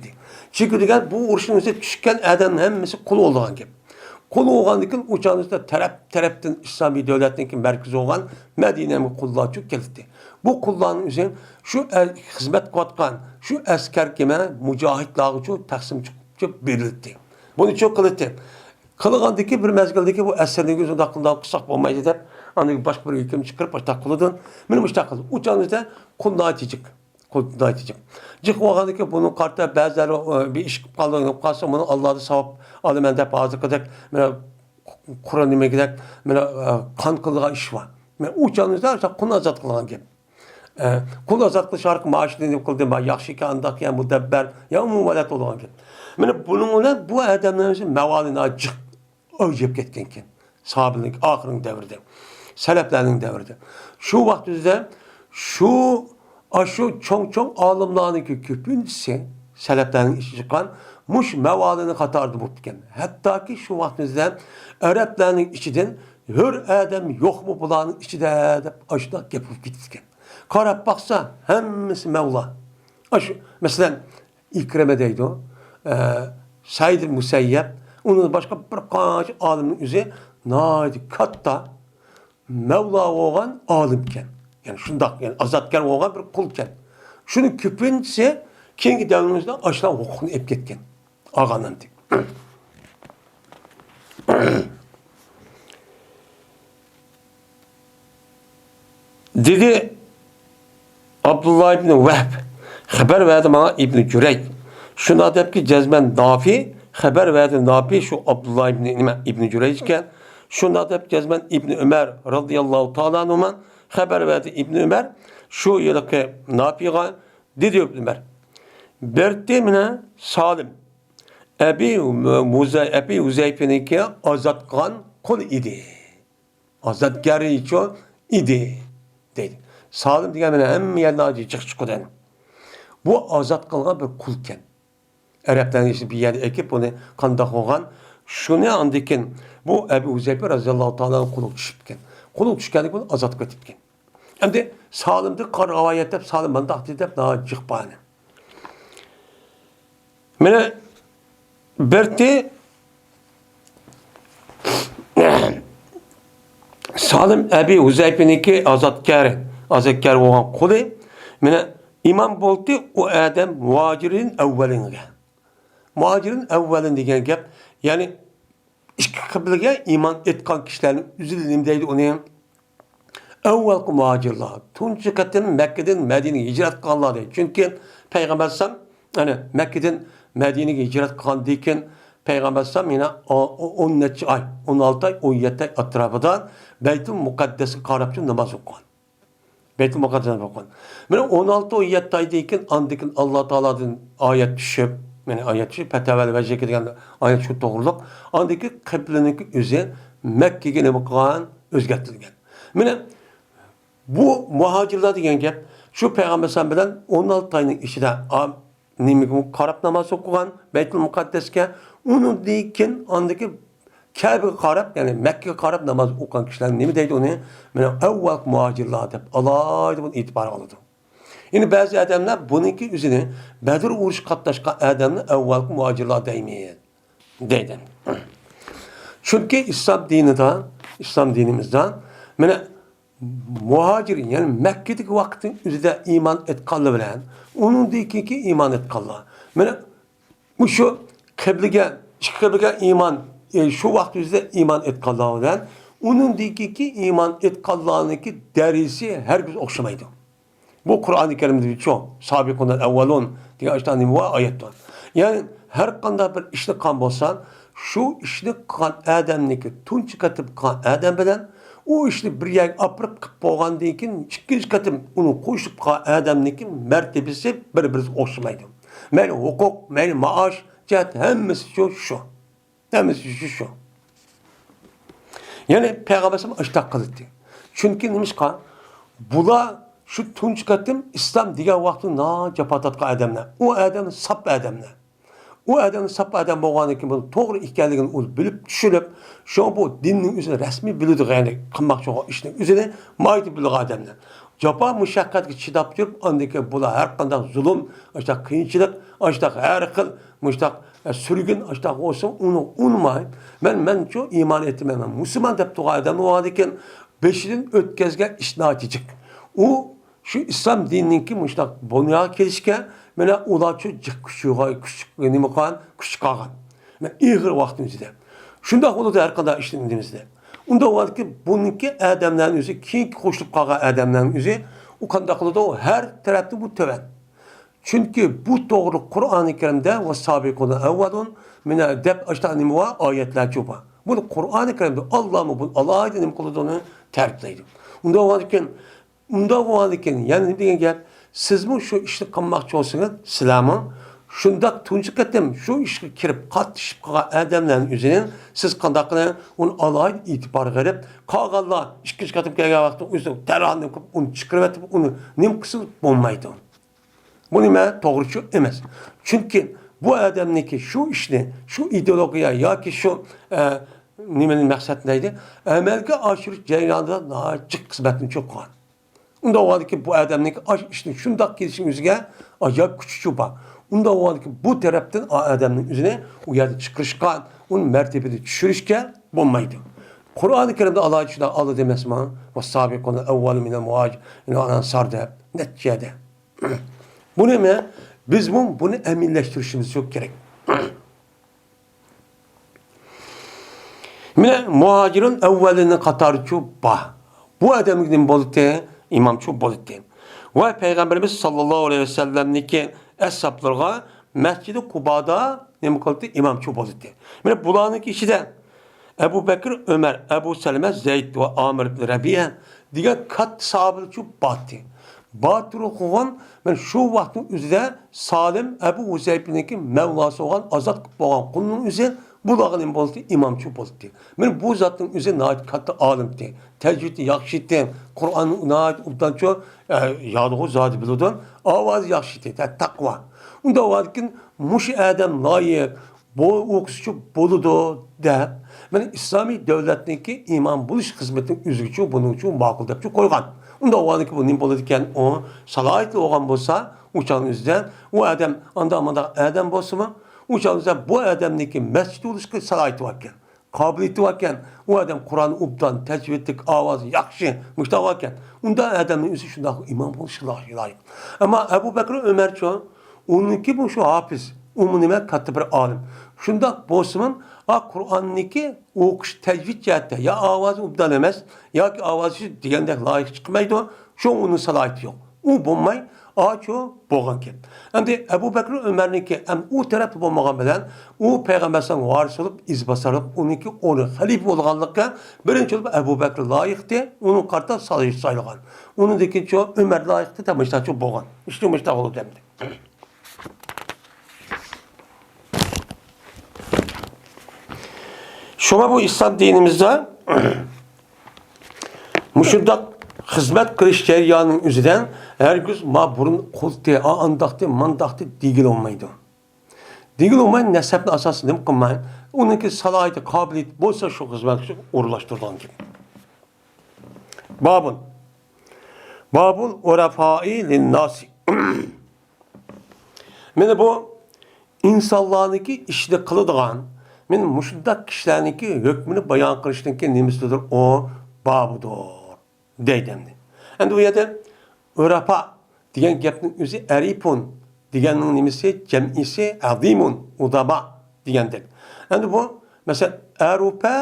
چېكىندى دېگەن بۇ ئۇرۇشنىڭ ئۆزىدە چۈشكەن ئادەمنىڭ ھەممىسى قۇل بولىدىغان گەپ. قۇل بولغاندىن كېيىن ئۇ چاغدا تەرەپ، تەرەپتىن ئىسلامىي دۆلەتنىڭكى مەركىزى بولغان مەدىنەگە قۇللارچۇ كەلدى. بۇ قۇللارنىڭ ئۆزى شۇ ئە-، خىزمەت قىلىۋاتقان شۇ ئەسكەرگە، مۇجاھىدلارغىچۇ تەقسىم چىقىپ بېرىلدى. بۇنىچۇ قىلدى. قىلغاندىكى بىر مەزگىلدىكى بۇ ئەسىرنىڭ ئۆزىنى ئۇنداق قىلساق بولمايدۇ دەپ، ئاندىن باشقا بىر ھۆكۈم چىقىرىپ، مۇشۇنداق قىلىدۇ. مانا مۇشۇنداق قىلدى. ئۇ چاغدا قۇل ناھايىتى جىق. قۇل ناھايىتى جىق. جىق بولغاندىكى بۇنىڭ قارىتا بەزىلەر، ئە، بىر ئىش قىلىپ قالدى، قىلىپ قالسا، بۇنى ئاللادا ساۋاب ئالىمەن دەپ، ھازىرقىدەك، مانا، قۇرئان نېمىگىدەك، مانا، ئە، قان قىلىدىغان ئىش بار. مانا ئۇ چاغدا قۇلنى ئازاد قىلغان گەپ. ئە، قۇل ئازاد قىلىش ئارقىلىق مانا شۇنى نېمە قىلدى، ما ياخشىكەن، ئانداقكەن، مۇدەببەر، يا ئومۇمەن ۋەلەت بولغان گەپ. مانا بۇنىڭ بىلەن بۇ ئادەمنىڭ ئۆزى مەۋالىنا جىق ئۆلچەپ كەتكەنكەن. ساھابىنىڭ ئاخىرىنىڭ دەۋرىدە، سەلەپلەرنىڭ دەۋرىدە. شۇ ۋاقىت ئۆزىدە شۇ، ئاشۇ چوڭ-چوڭ ئالىملارنىڭكى كۆپىنچىسى سەلەپلەرنىڭ ئىچىدە چىققان مۇشۇ مەۋالىنىڭ قاتارىدا بوپتىكەن. ھەتتاكى شۇ ۋاقىت ئۆزىدە ئەرەبلەرنىڭ ئىچىدىن ھۆر ئادەم يوقمۇ بۇلارنىڭ ئىچىدە دەپ ئاشۇنداق گەپ بولۇپ كېتىدىكەن. قاراپ باقسا، ھەممىسى مەۋلا. ئاشۇ، مەسىلەن، ئىكرىمە دەيدۇ، ئە، سەئىد مۇسەييەب، ئۇنىڭدىن باشقا بىر قانچە ئالىمنىڭ ئۆزى ناھايىتى كاتتا مەۋلا بولغان ئالىمكەن. يەنى شۇنداق، يەنى ئازادكار بولغان بىر قۇلكەن. شۇنىڭ كۆپىنچىسى كېيىنكى دەۋرىمىزدە ئاشۇلار ھوقۇقنى ئېلىپ كەتكەن. ئالغان ئاندىن. دېدى ئابدۇللا ئىبنى ۋەھب، خەۋەر بەردى ماڭا ئىبنى جۈرەيج. شۇنداق دەپكى جەزمەن نافى، خەۋەر بەردى نافى، شۇ ئابدۇللا ئىبنى، نېمە، ئىبنى جۈرەيج ئىكەن. شۇنداق دەپ جەزمەن ئىبنى ئۆمەر رازىياللاھۇ تائالا ئەنھۇما خەۋەر بەردى ئىبنى ئۆمەر، شۇ ھېلىقى نافىغا دېدى ئىبنى ئۆمەر. بەردى مانا سالىم. ئەبى مۇزە-، ئەبى ھۇزەيپىنىڭكى ئازاد قىلغان قۇل ئىدى. ئازادگەرچۇ ئىدى، دەيدۇ. سالىم دېگەن مانا ھەممە يەردە جىق چىقىدۇ. بۇ ئازاد قىلغان بىر قۇلكەن. ئەرەبلەرنىڭ ئىچىدە بىر يەردە ئېكىپ، بۇنى قانداق بولغان؟ شۇنى ئاندىن كېيىن بۇ ئەبۇ ھۇزەيپە رازىياللاھۇ تائالا قۇلىغا چۈشۈپكەن. قۇلىغا چۈشكەندىن كېيىن ئازاد قىلىۋېتىپكەن. ئەمدى سالىمدىن قىلغان رىۋايەت دەپ، سالىم مۇنداق دېدى دەپ، ناھايىتى جىق بار. مانا بىرتى سالىم ئەبى ھۇزەيپىنىڭكى ئازادكار، ئازادكار بولغان قۇلى. مانا ئىمام بولدى، ئۇ ئادەم مۇھاجىرىن ئەۋۋەلىنگە. مۇھاجىرىن ئەۋۋەلىن دېگەن گەپ، يەنى ئىككى قىبلىگە ئىمان ئېيتقان كىشىلەرنىڭ ئۆزى نېمە دەيدۇ ئۇنى؟ ئەۋۋەلقى مۇھاجىرلار، تۇنجى قېتىم مەككىدىن مەدىنىگە ھىجرەت قىلغانلار دەيدۇ. چۈنكى پەيغەمبەر ئەلەيھىسسالام، يەنى مەككىدىن مەدىنىگە ھىجرەت قىلغاندىن كېيىن، پەيغەمبەر ئەلەيھىسسالام يەنە ئو-، ئو-، ئون نەچچە ئاي، ئون ئالتە ئاي، ئون يەتتە ئاي ئەتراپىدا بەيتۇل مۇقەددەسكە قاراپچۇ ناماز ئوقۇغان. بەيتۇل مۇقەددەس ئوقۇغان. مانا ئون ئالتە، ئون يەتتە ئايدىن كېيىن، ئاندىن كېيىن ئاللا تائالادىن ئايەت چۈشۈپ، يەنى ئايەت چۈشۈپ، پەتەۋەل ۋەجھىگە دېگەن ئايەت شۇ توغرۇلۇق. ئاندىن كېيىن قىبلىنىڭكى ئۆزى مەككىگە نېمە قىلغان؟ ئۆزگەرتىلگەن. مانا بۇ مۇھاجىرلار دېگەن گەپ شۇ پەيغەمبەر ئەلەيھىسسالام بىلەن ئون ئالتە ئاينىڭ ئىچىدە، ئا، نېمىگە قاراپ ناماز ئوقۇغان؟ بەيتۇل مۇقەددەسكە. ئۇنىڭدىن كېيىن ئاندىكى كەبىگە قاراپ، يەنى مەككىگە قاراپ ناماز ئوقۇغان كىشىلەر نېمە دەيدۇ ئۇنى؟ مانا ئەۋۋەل مۇھاجىرلار دەپ ئالاھىدە بۇنى ئېتىبارغا ئالىدۇ. يەنى بەزى ئادەملەر بۇنىڭكى ئۆزىنى بەدر ئۇرۇشقا قاتناشقان ئادەمنى ئەۋۋەلقى مۇھاجىرلار دەيمىز دەيدۇ. چۈنكى ئىسلام دىنىدا، ئىسلام دىنىمىزدا مانا مۇھاجىر، يەنى مەككىدىكى ۋاقىتنىڭ ئۆزىدە ئىمان ئېيتقانلار بىلەن ئۇنىڭدىن كېيىنكى ئىمان ئېيتقانلار. مانا مۇشۇ قىبلىگە، ئىككى قىبلىگە ئىمان، ئە، شۇ ۋاقىت ئۆزىدە ئىمان ئېيتقانلار بىلەن ئۇنىڭدىن كېيىنكى ئىمان ئېيتقانلارنىڭكى دەرىجىسى ھەرگىز ئوخشىمايدۇ. بۇ قۇرئانى كەرىمدىچۇ، سابىقۇنەل ئەۋۋەلۇن دېگەن ئاشۇنداق نېمە بار، ئايەت بار. يەنى ھەر قانداق بىر ئىشنى قىلغان بولسا، شۇ ئىشنى قىلغان ئادەمنىڭكى تۇنجى قېتىم قىلغان ئادەم بىلەن ئۇ ئىشنى بىر يەرگە ئاپىرىپ قىلىپ بولغاندىن كېيىن ئىككىنچى قېتىم ئۇنى قوشۇپ قىلغان ئادەمنىڭكى مەرتىبىسى بىر-بىرىگە ئوخشىمايدۇ. مەيلى ھوقۇق، مەيلى مائاش جەھەت ھەممىسى شۇ، شۇ. ھەممىسى شۇ، شۇ. يەنى پەيغەمبەر ئەلەيھىسسالام ئاشۇنداق قىلدى. چۈنكى نېمىشقا؟ بۇلار شۇ تۇنجى قېتىم ئىسلام دېگەن ۋاقىتتا ناھايىتى جاپا تارتقان ئادەملەر. ئۇ ئادەم ساپ ئادەملەر. ئۇ ئادەم ساپ ئادەم بولغاندىن كېيىن بۇنىڭ توغرا ئىكەنلىكىنى ئۇ بىلىپ، چۈشىنىپ، شۇڭا بۇ دىننىڭ ئۆزىنى رەسمىي بىلىدىغان، يەنى قىلماقچى بولغان ئىشنىڭ ئۆزىنى ناھايىتى بىلىدىغان ئادەملەر. جاپا مۇشەققەتكە چىداپ تۇرۇپ، ئاندىن كېيىن بۇلار ھەر قانداق زۇلۇم، ئاشۇنداق قىيىنچىلىق، ئاشۇنداق ھەر خىل مۇشۇنداق، ئە، سۈرگۈن، ئاشۇنداق بولسۇن، ئۇنى ئۇنىماي، مەن، مەنچۇ ئىمان ئېيتىمەن، مەن مۇسۇلمان دەپ تۇرغان ئادەم بولغاندىكىن، بېشىدىن ئۆتكەزگەن ئىش ناھايىتى جىق. ئۇ شۇ ئىسلام دىنىنىڭكى مۇشۇنداق دۇنياغا كېلىشكە، مانا ئۇلارچۇ جىق كۈچ، كۈچ، نېمە قىلغان، كۈچ چىقارغان. مانا ئېغىر ۋاقىتنىڭ ئۆزىدە. شۇنداق بولىدۇ ھەر قانداق ئىشنىڭ ئۆزىدە. ئۇنداق بولغاندىكىن، بۇنىڭكى ئادەملەرنىڭ ئۆزى، كېيىنكى قوشۇلۇپ قالغان ئادەملەرنىڭ ئۆزى، ئۇ قانداق قىلىدۇ؟ ھەر تەرەپتىن بۇ تۆۋەن. چۈنكى بۇ توغرا قۇرئانى كەرىمدە ۋەسسابىقۇنەل ئەۋۋەلۇن مىنە دەپ ئاشۇنداق نېمە بار؟ ئايەتلەرچۇ بار. بۇنى قۇرئانى كەرىمدە ئاللامۇ بۇنى ئالاھىدە نېمە قىلىدۇ؟ ئۇنى تەرىپلەيدۇ. ئۇنداق بولغاندىكىن، ئۇنداق بولغاندىكىن يەنە نېمە دېگەن گەپ؟ سىزمۇ شۇ ئىشنى قىلماقچى بولسىڭىز، سىلەرمۇ شۇنداق تۇنجى قېتىم شۇ ئىشقا كىرىپ قاتنىشىپ قالغان ئادەملەرنىڭ ئۆزىنى سىز قانداق قىلىڭ؟ ئۇنى ئالاھىدە ئېتىبارغا ئېلىپ، قالغانلار ئىككىنچى قېتىم كەلگەن ۋاقىتتا ئۆزىنى دەرھال نېمە قىلىپ ئۇنى چىقىرىۋېتىپ ئۇنى نېمە قىلسىڭىز بولمايدۇ. بۇ نېمە؟ توغرىچۇ ئەمەس. چۈنكى بۇ ئادەمنىڭكى شۇ ئىشنى، شۇ ئىدېئولوگىيە ياكى شۇ، ئە، نېمىنى مەقسەتلەيدۇ؟ ئەمەلگە ئاشۇرۇش جەريانىدا ناھايىتى جىق خىزمەتنى چوقۇغان. ئۇنداق بولغاندىكىن بۇ ئادەمنىڭكى ئاشۇ ئىشنى شۇنداق كېلىشىنىڭ ئۆزىگە ئاجايىپ كۈچىچۇ بار. ئۇنداق بولغاندىكىن بۇ تەرەپتىن ئا ئادەمنىڭ ئۆزىنى ئۇ يەردىن چىقىرىشقا، ئۇنى مەرتىبىدىن چۈشۈرۈشكە بولمايدۇ. قۇرئانى كەرىمدە ئالاھىدە شۇنداق ئالدى دېمەسمۇ؟ ۋەسسابىقۇنەل ئەۋۋەلۇ مىنەل مۇھاجىرىنە ۋەل ئەنسار دەپ نەچچە يەردە. بۇنى مە-، بىزمۇ بۇنى ئەمەلىيلەشتۈرۈشىمىز كېرەك. مانا مۇھاجىرۇن ئەۋۋەلىنىڭ قاتارىچۇ بار. بۇ ئادەمگە نېمە بولدى؟ ئىمامچۇ بولدى. ۋە پەيغەمبىرىمىز ساللاللاھۇ ئەلەيھى ۋەسەللەمنىڭكى ئەسھابلىرىغا مەسچىدى قۇبادا نېمە قىلدى؟ ئىمامچۇ بولدى. مانا بۇلارنىڭكى ئىچىدە ئەبۇ بەكرى، ئۆمەر، ئەبۇ سەلەمە، زەيد ۋە ئامىر ئىبن رەبىئە دېگەن كاتتا ساھابىلەرچۇ باتتى. باتۇرلۇق قىلغان، مانا شۇ ۋاقىتنىڭ ئۆزىدە سالىم ئەبۇ ھۇزەيپىنىڭكى مەۋلاسى بولغان، ئازاد قىلىپ بولغان قۇلنىڭ ئۆزى بۇلارغا نېمە بولدى؟ ئىمامچۇ بولدى. مانا بۇ زاتنىڭ ئۆزى ناھايىتى كاتتا ئالىمتى. تەجۋىدى ياخشى ئىدى. قۇرئاننى ناھايىتى ئوبدانچۇ، ئە، يادىغۇ زادى بىلىدۇ. ئاۋازى ياخشى ئىدى. تە-، تەقۋا. ئۇنداق بولغاندىكىن مۇشۇ ئادەم لايىق، بۇ ئوقۇسىچۇ بولىدۇ دەپ، مانا ئىسلامىي دۆلەتنىڭكى ئىمام بولۇش خىزمىتىنىڭ ئۆزىگىچۇ بۇنىڭچۇ ماقۇل دەپچۇ قويغان. ئۇنداق بولغاندىكىن بۇ نېمە بولىدىكەن؟ ئۇ سالاھىيىتى بولغان بولسا، ئۇ چاغنىڭ ئۆزىدە ئۇ ئادەم ئانداق مۇنداق ئادەم بولسىمۇ، ئۇ چاغنىڭ ئۆزىدە بۇ ئادەمنىڭكى مەسچىت قۇرۇشقا سالاھىيىتى باركەن، قابىلىيىتى باركەن، ئۇ ئادەم قۇرئاننى ئوبدان، تەجۋىدلىك، ئاۋازى ياخشى، مۇشۇنداق باركەن، ئۇنداق ئادەمنىڭ ئۆزى شۇنداق ئىمام بولۇشقا لايىق. ئەمما ئەبۇ بەكرى ئۆمەرچۇ، ئۇنىڭكى بۇ شۇ ھاپىز، ئۇمۇ نېمە، كاتتا بىر ئالىم. شۇنداق بولسىمۇ، ئا، قۇرئاننىڭكى ئوقۇش تەجۋىد جەھەتتە يا ئاۋازى ئوبدان ئەمەس، ياكى ئاۋازى شۇ دېگەندەك لايىق چىقمايدۇ، شۇ ئۇنىڭ سالاھىيىتى يوق. ئۇ بولماي، ئاچۇ بولغانكەن. ئەمدى ئەبۇ بەكرى ئۆمەرنىڭكى ئەم ئۇ تەرەپتە بولمىغان بىلەن، ئۇ پەيغەمبەر ئەلەيھىسسالامغا ۋارىس بولۇپ، ئىزباسارلىق، ئۇنىڭكى ئورنى خەلىپە بولغانلىققا، بىرىنچى بولۇپ ئەبۇ بەكرى لايىقتى، ئۇنىڭغا قارىتا سالاھىيەت سايلىغان. ئۇنىڭدىن كېيىن شۇ ئۆمەر لايىقتى، دەپ مۇشتاچۇ بولغان. ئىشتە مۇشتا بولدى ئەمدى. شۇڭا بۇ ئىسلام دىنىمىزدا مۇشۇنداق خىزمەت قىلىش جەريانىنىڭ ئۆزىدە ھەرگىز ما بۇرۇن قۇلتى، ئا ئانداقتى، مانداقتى دېگىلى بولمايدۇ. دېگىلى بولماي، نەسەبنى ئاساس نېمە قىلماي، ئۇنىڭكى سالاھىيىتى، قابىلىيىتى بولسا شۇ خىزمەتكە ئورۇنلاشتۇرىدىغان گەپ. بابۇن. بابۇل ئۇرەفائى لىنناسى. مانا بۇ ئىنسانلارنىڭكى ئىشىنى قىلىدىغان، مانا مۇشۇنداق كىشىلەرنىڭكى ھۆكمىنى بايان قىلىشنىڭكى نېمىسىدۇر؟ ئۇ بابىدۇر دەيدۇ ئەمدى. ئەمدى بۇ يەردە ئۇرەفا دېگەن گەپنىڭ ئۆزى ئەرىپۇن دېگەننىڭ نېمىسى؟ جەمئىسى ئەزىمۇن، ئۇدەبا دېگەندەك. ئەمدى بۇ، مەسىلەن، ئەرۇپە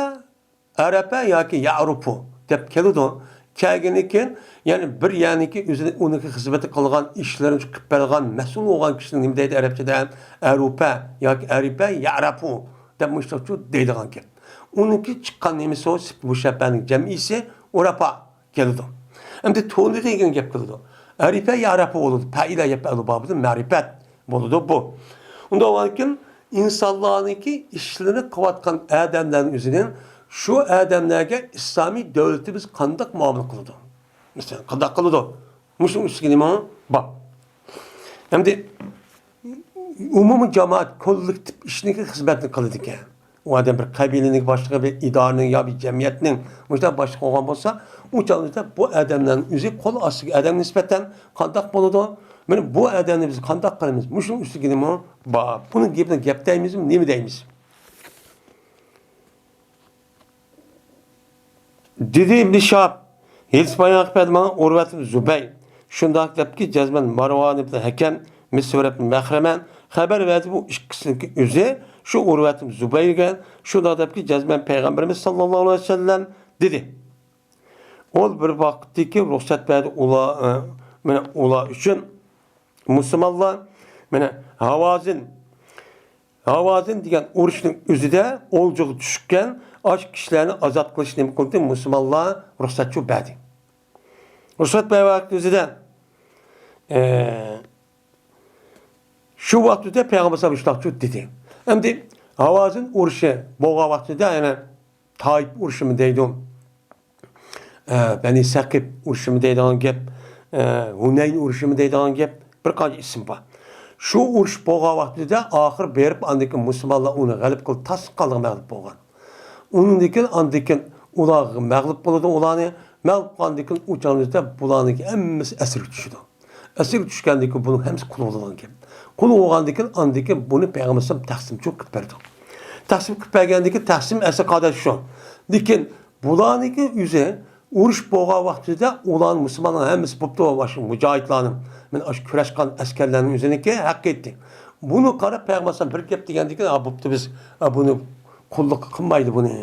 ئەرەپە ياكى يەئرۇپۇ دەپ كېلىدۇ. كەلگەندىن كېيىن، يەنى بىر يەرنىڭكى ئۆزىنى، ئۇنىڭكى خىزمىتى قىلغان، ئىشلىرىنى قىلىپ بەرگەن، مەسئۇل بولغان كىشىنى نېمە دەيدۇ ئەرەبچىدە؟ ئەرۇپە ياكى ئەرىپە، يەئرەپۇ دەپ مۇشۇنداقچۇ دەيدىغان گەپ. ئۇنىڭكى چىققان نېمىسى ئۇ، سۈپىت مۇشەببەنىڭ جەمئىسى ئۇرەپا كېلىدۇ. ئەمدى تولىدى دېگەن گەپ كېلىدۇ. ئەرىپە يەئرەپۇ بولىدۇ. پەئىلە يەپئەلۇ بابىدىن مەرىپەت بولىدۇ بۇ. ئۇنداق بولغاندىكىن، ئىنسانلارنىڭكى ئىشلىرىنى قىلىۋاتقان ئادەملەرنىڭ ئۆزىدىن شۇ ئادەملەرگە ئىسلامىي دۆلىتىمىز قانداق مۇئامىلە قىلىدۇ؟ مەسىلەن، قانداق قىلىدۇ؟ مۇشۇنىڭ ئۈستىگە نېمە بار؟ ئەمدى ئومۇمىي جامائەت كوللېكتىپ ئىشنىڭكى خىزمەتنى قىلىدىكەن. ئۇ ئادەم بىر قەبىلىنىڭ باشلىقى، بىر ئىدارىنىڭ يا بىر جەمئىيەتنىڭ مۇشۇنداق باشلىقى بولغان بولسا، ئۇ چاغدا بۇ ئادەملەرنىڭ ئۆزى قول ئاستىدىكى ئادەمگە نىسبەتەن قانداق بولىدۇ؟ مانا بۇ ئادەمنى بىز قانداق قىلىمىز؟ مۇشۇنىڭ ئۈستىگە نېمە بار؟ بۇنىڭ گېپىنى گەپ دەيمىزمۇ، نېمە دەيمىز؟ دېدى ئىبن شىھاب، ھېدىس بايان قىلىپ بەردى ماڭا ئۇرۋەت ئىبن زۇبەير. شۇنداق دەپتىكى، جەزمەن مارۋان ئىبن ھەكەم، مىسۋەر ئىبن مەخرەمە خەۋەر بەردى، بۇ ئىككىسىنىڭكى ئۆزى شۇ ئۇرۋەت ئىبن زۇبەيرگە شۇنداق دەپتىكى، جەزمەن پەيغەمبىرىمىز ساللاللاھۇ ئەلەيھى ۋەسەللەم دېدى. ئۇ بىر ۋاقىتتىكى رۇخسەت بەردى ئۇلار، ئە، مانا ئۇلار ئۈچۈن مۇسۇلمانلار، مانا ھاۋازىن، ھاۋازىن دېگەن ئۇرۇشنىڭ ئۆزىدە ئولجىغا چۈشكەن ئاشۇ كىشىلەرنى ئازاد قىلىش نېمە قىلدى؟ مۇسۇلمانلار رۇخسەتچۇ بەردى. رۇخسەت بەرگەن ۋاقىت ئۆزىدە، ئە، شۇ ۋاقىتتا پەيغەمبەر ئەلەيھىسسالام شۇنداقچۇ دېدى. ئەمدى ھاۋازىن ئۇرۇشى بولغان ۋاقتىدا يەنە تائىپ ئۇرۇشىمۇ دەيدۇ. ئە، بەنى سەقىپ ئۇرۇشىمۇ دەيدىغان گەپ، ئە، ھۇنەين ئۇرۇشىمۇ دەيدىغان گەپ، بىر قانچە ئىسىم بار. شۇ ئۇرۇش بولغان ۋاقتىدا ئاخىر بېرىپ، ئاندىن كېيىن مۇسۇلمانلار ئۇنى غەلىبە قىلىپ، تاسلىقانلىقى مەغلۇپ بولغان. ئۇنىڭدىن كېيىن، ئاندىن كېيىن ئۇلارغا مەغلۇپ بولىدۇ، ئۇلارنى مەغلۇپ قىلغاندىن كېيىن ئۇ چاغدا بۇلارنىڭكى ھەممىسى ئەسىرگە چۈشىدۇ. ئەسىرگە چۈشكەندىن كېيىن بۇنىڭ ھەممىسى قۇل بولىدىغان گەپ. قۇل بولغاندىن كېيىن، ئاندىن كېيىن بۇنى پەيغەمبەر ئەلەيھىسسالام تەقسىمچۇ قىلىپ بەردى. تەقسىم قىلىپ بەرگەندىن كېيىن، تەقسىم ئەسلى قائىدە شۇ. لېكىن بۇلارنىڭكى ئۆزى ئۇرۇش بولغان ۋاقتىدا ئۇلارنىڭ مۇسۇلمانلارنىڭ ھەممىسى بوپتۇ، مۇجاھىدلارنىڭ، مانا ئاشۇ كۈرەش قىلغان ئەسكەرلەرنىڭ ئۆزىنىڭكى ھەققى ئىدى. بۇنى قاراپ پەيغەمبەر ئەلەيھىسسالام بىر گەپ دېگەندىن كېيىن، ھا، بوپتۇ، بىز، ھا، بۇنى قۇللۇققا قىلمايدۇ بۇنى.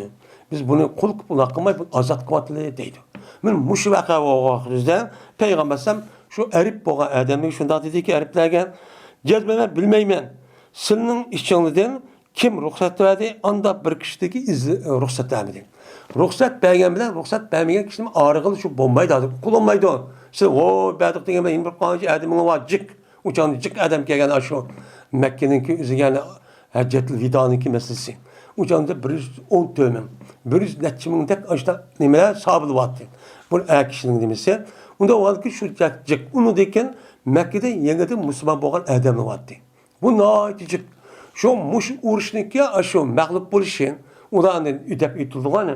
بىز بۇنى قۇل قىلىپ ئۇنداق قىلماي، بۇنى ئازاد قىلىۋاتىلى دەيدۇ. مانا مۇشۇ ۋەقە بولغان ۋاقتىدا پەيغەمبەر ئەلەيھىسسالام شۇ ئەرەب بولغان ئادەمگە شۇنداق دېدىكى، ئەرەبلەرگە، جەزمەن مەن بىلمەيمەن، سىلىنىڭ ئىچىڭلاردىن كىم رۇخسەت بەردى، ئانداق بىر كىشىدىكى ئىز-، رۇخسەت بەرمىدى. رۇخسەت بەرگەن بىلەن رۇخسەت بەرمىگەن كىشىنىڭ ئارىغىلا شۇ بولمايدۇ، ھازىر قۇلۇنمايدۇ. سىز ھو بەردۇق دېگەن بىلەن يەنە بىر قانچە ئادىمىڭ بار، جىق. ئۇ چاغدا جىق ئادەم كەلگەن ئاشۇ مەككىنىڭكى ئۆزىگە، يەنى ھەججەتۇل ۋىدانىڭكى مەسىلىسى. ئۇ چاغدا بىر يۈز ئون تۆت مىڭ، بىر يۈز نەچچە مىڭدەك ئاشۇنداق نېمىلەر سابىلىۋاتتى. بۇ ئەر كىشىنىڭ نېمىسى. ئۇنداق بولغاندىكىن شۇ جىق، جىق. ئۇنىڭدىن كېيىن مەككىدە يېڭىدىن مۇسۇلمان بولغان ئادەملەر بارتتى. بۇ ناھايىتى جىق. شۇ مۇشۇ ئۇرۇشنىڭكى ئاشۇ مەغلۇپ بولۇشى، ئۇلارنى دەپ ئېيتىلىدىغان،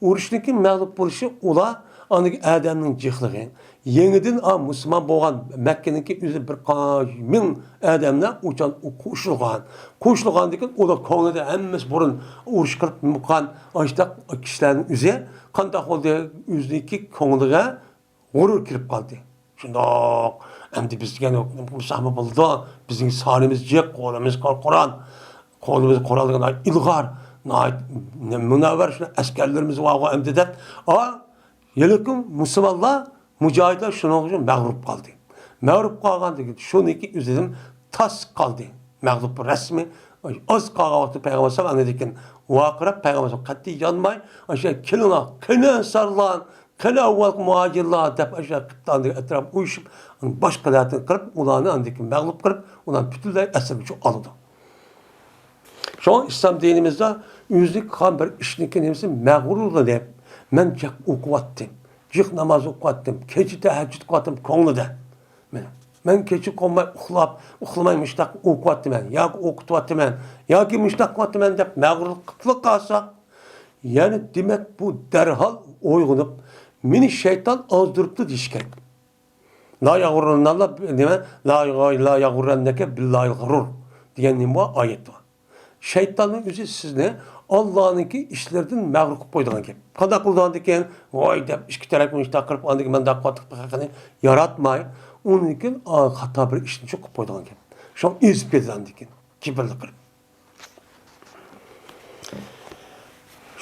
ئۇرۇشنىڭكى مەغلۇپ بولۇشى، ئۇلار ئاندىكى ئادەمنىڭ جىقلىقى، يېڭىدىن، ئا، مۇسۇلمان بولغان مەككىنىڭكى ئۆزى بىر قانچە مىڭ ئادەملەر ئۇچان قوشۇلغان. قوشۇلغاندىكىن ئۇلار كۆڭلىدە ھەممىسى بۇرۇن ئۇرۇش قىلىپ بولغان ئاشۇنداق كىشىلەرنىڭ ئۆزى قانداق بولدى؟ ئۆزىنىڭكى كۆڭلىگە غۇرۇر كىرىپ قالدى. شۇنداق، ئەمدى بىز دېگەن بولساقمۇ بولىدۇ، بىزنىڭ سانىمىز جىق، قولىمىز قورال، قولىمىز قورال دېگەن ئىلغار، ناھايىتى مۇنەۋۋەر شۇ ئەسكەرلىرىمىز بارغۇ ئەمدى دەپ، ئا، ھېلىقى مۇسۇلمانلار، مۇجاھىدلار شۇنىڭ ئۈچۈن مەغرۇر قالدى. مەغرۇر قالغاندىن كېيىن شۇنىڭكى ئۆزىدىن تاس قالدى. مەغلۇپ رەسمىي ئاز قالغان ۋاقىتتا پەيغەمبەر ئەلەيھىسسالام ئاندىن كېيىن ۋارقىراپ، پەيغەمبەر ئەلەيھىسسالام قەتئىي يانماي، ئاشۇ كېلىڭلار، قېنى ئەنسارلار، قېنى ئەۋۋەلقى مۇھاجىرلار دەپ، ئاشۇ قىپتاندا ئەتراپ ئۇيۇشۇپ، باشقا دەردىنى قىلىپ، ئۇلارنى ئاندىن كېيىن مەغلۇپ قىلىپ، ئۇلارنى پۈتۈنلەي ئەسىرگە ئالىدۇ. شۇڭا ئىسلام دىنىمىزدا ئۆزى قىلغان بىر ئىشنىڭكى نېمىسى مەغرۇرلىنىپ، مەن جىق ئوقۇۋاتتىم، جىق ناماز ئوقۇۋاتتىم، كېچە تەھەججۇد قىلىۋاتتىم كۆڭلىدە. مەن، مەن كېچە قويماي ئۇخلاپ، ئۇخلىماي مۇشتاق ئوقۇۋاتىمەن ياكى ئوقۇتۇۋاتىمەن ياكى مۇشتاق قىلىۋاتىمەن دەپ مەغرۇرلۇق قىلىپ قالسا، يەنى دېمەك بۇ دەرھال ئويغىنىپ، مېنى شەيتان ئازدۇرۇپتۇ دېيىش كېرەك. لا يغرنك، نېمە؟ لا، لا يغرنك بالله الغرور دېگەن نېمە بار؟ ئايەت بار. شەيتاننىڭ ئۆزى سىزنى ئاللانىڭكى ئىشلىرىدىن مەغرۇر قىلىپ قويىدىغان گەپ. قانداق قىلىدىغاندىكىن، ۋاي دەپ ئىككى تەرەپنى مۇشتاق قىلىپ، ئاندىن كېيىن مەن داققاتلىق بىر خەقنى ياراتماي، ئۇنىڭدىن كېيىن، ئا، خاتا بىر ئىشنى چوقۇپ قويىدىغان گەپ. شۇڭا ئېزىپ كېتىدۇ ئاندىن كېيىن، كىبىرلىك قىلىپ.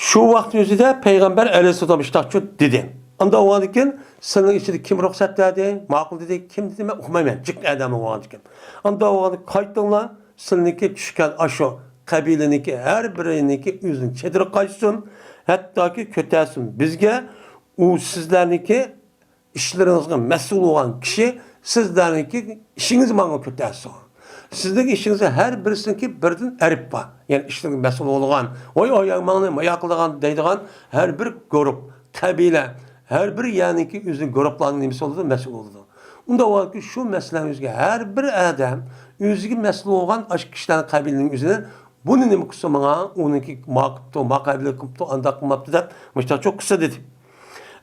شۇ ۋاقىت ئۆزىدە پەيغەمبەر ئەلەيھىسسالام مۇشتاقچۇ دېدى. ئاندا بولغاندىكىن، سىلىنىڭ ئىچىدە كىم رۇخسەت بەردى؟ ماقۇل دېدى. كىم دېدى؟ مەن ئۇقمايمەن. جىق ئادەم بولغاندىكىن. ئاندا بولغاندىكىن قايتىڭلار، سىلىنىڭكى چۈشكەن ئاشۇ قەبىلىنىڭكى ھەر بىرىنىڭكى ئۆزىنىڭ چېدىرى قاچسۇن، ھەتتاكى كۆتەرسۇن بىزگە، ئۇ سىزلەرنىڭكى ئىشلىرىڭىزغا مەسئۇل بولغان كىشى سىزلەرنىڭكى ئىشىڭىزنى ماڭا كۆتەرسۇن. سىزنىڭ ئىشىڭىزدا ھەر بىرسىنىڭكى بىردىن ئەرىپ بار. يەنى ئىشلىرىغا مەسئۇل بولغان، ۋاي ئاياغ ماڭنى مايا قىلىدىغان دەيدىغان ھەر بىر گۇرۇپ، قەبىلە، ھەر بىر يەرنىڭكى ئۆزىنىڭ گۇرۇپلارنىڭ نېمىسى بولىدۇ، مەسئۇل بولىدۇ. ئۇنداق بولغاندىكىن شۇ مەسىلىنىڭ ئۆزىگە ھەر بىر ئادەم ئۆزىگە مەسئۇل بولغان ئاشۇ كىشىلەرنىڭ قەبىلىنىڭ ئۆزىنى بۇنى نېمە قىلسا ماڭا، ئۇنىڭكى ما قىپتۇ، ما قەبىلە قىپتۇ، ئانداق قىلماپتۇ دەپ مۇشتاق چوق قىلسا دېدى.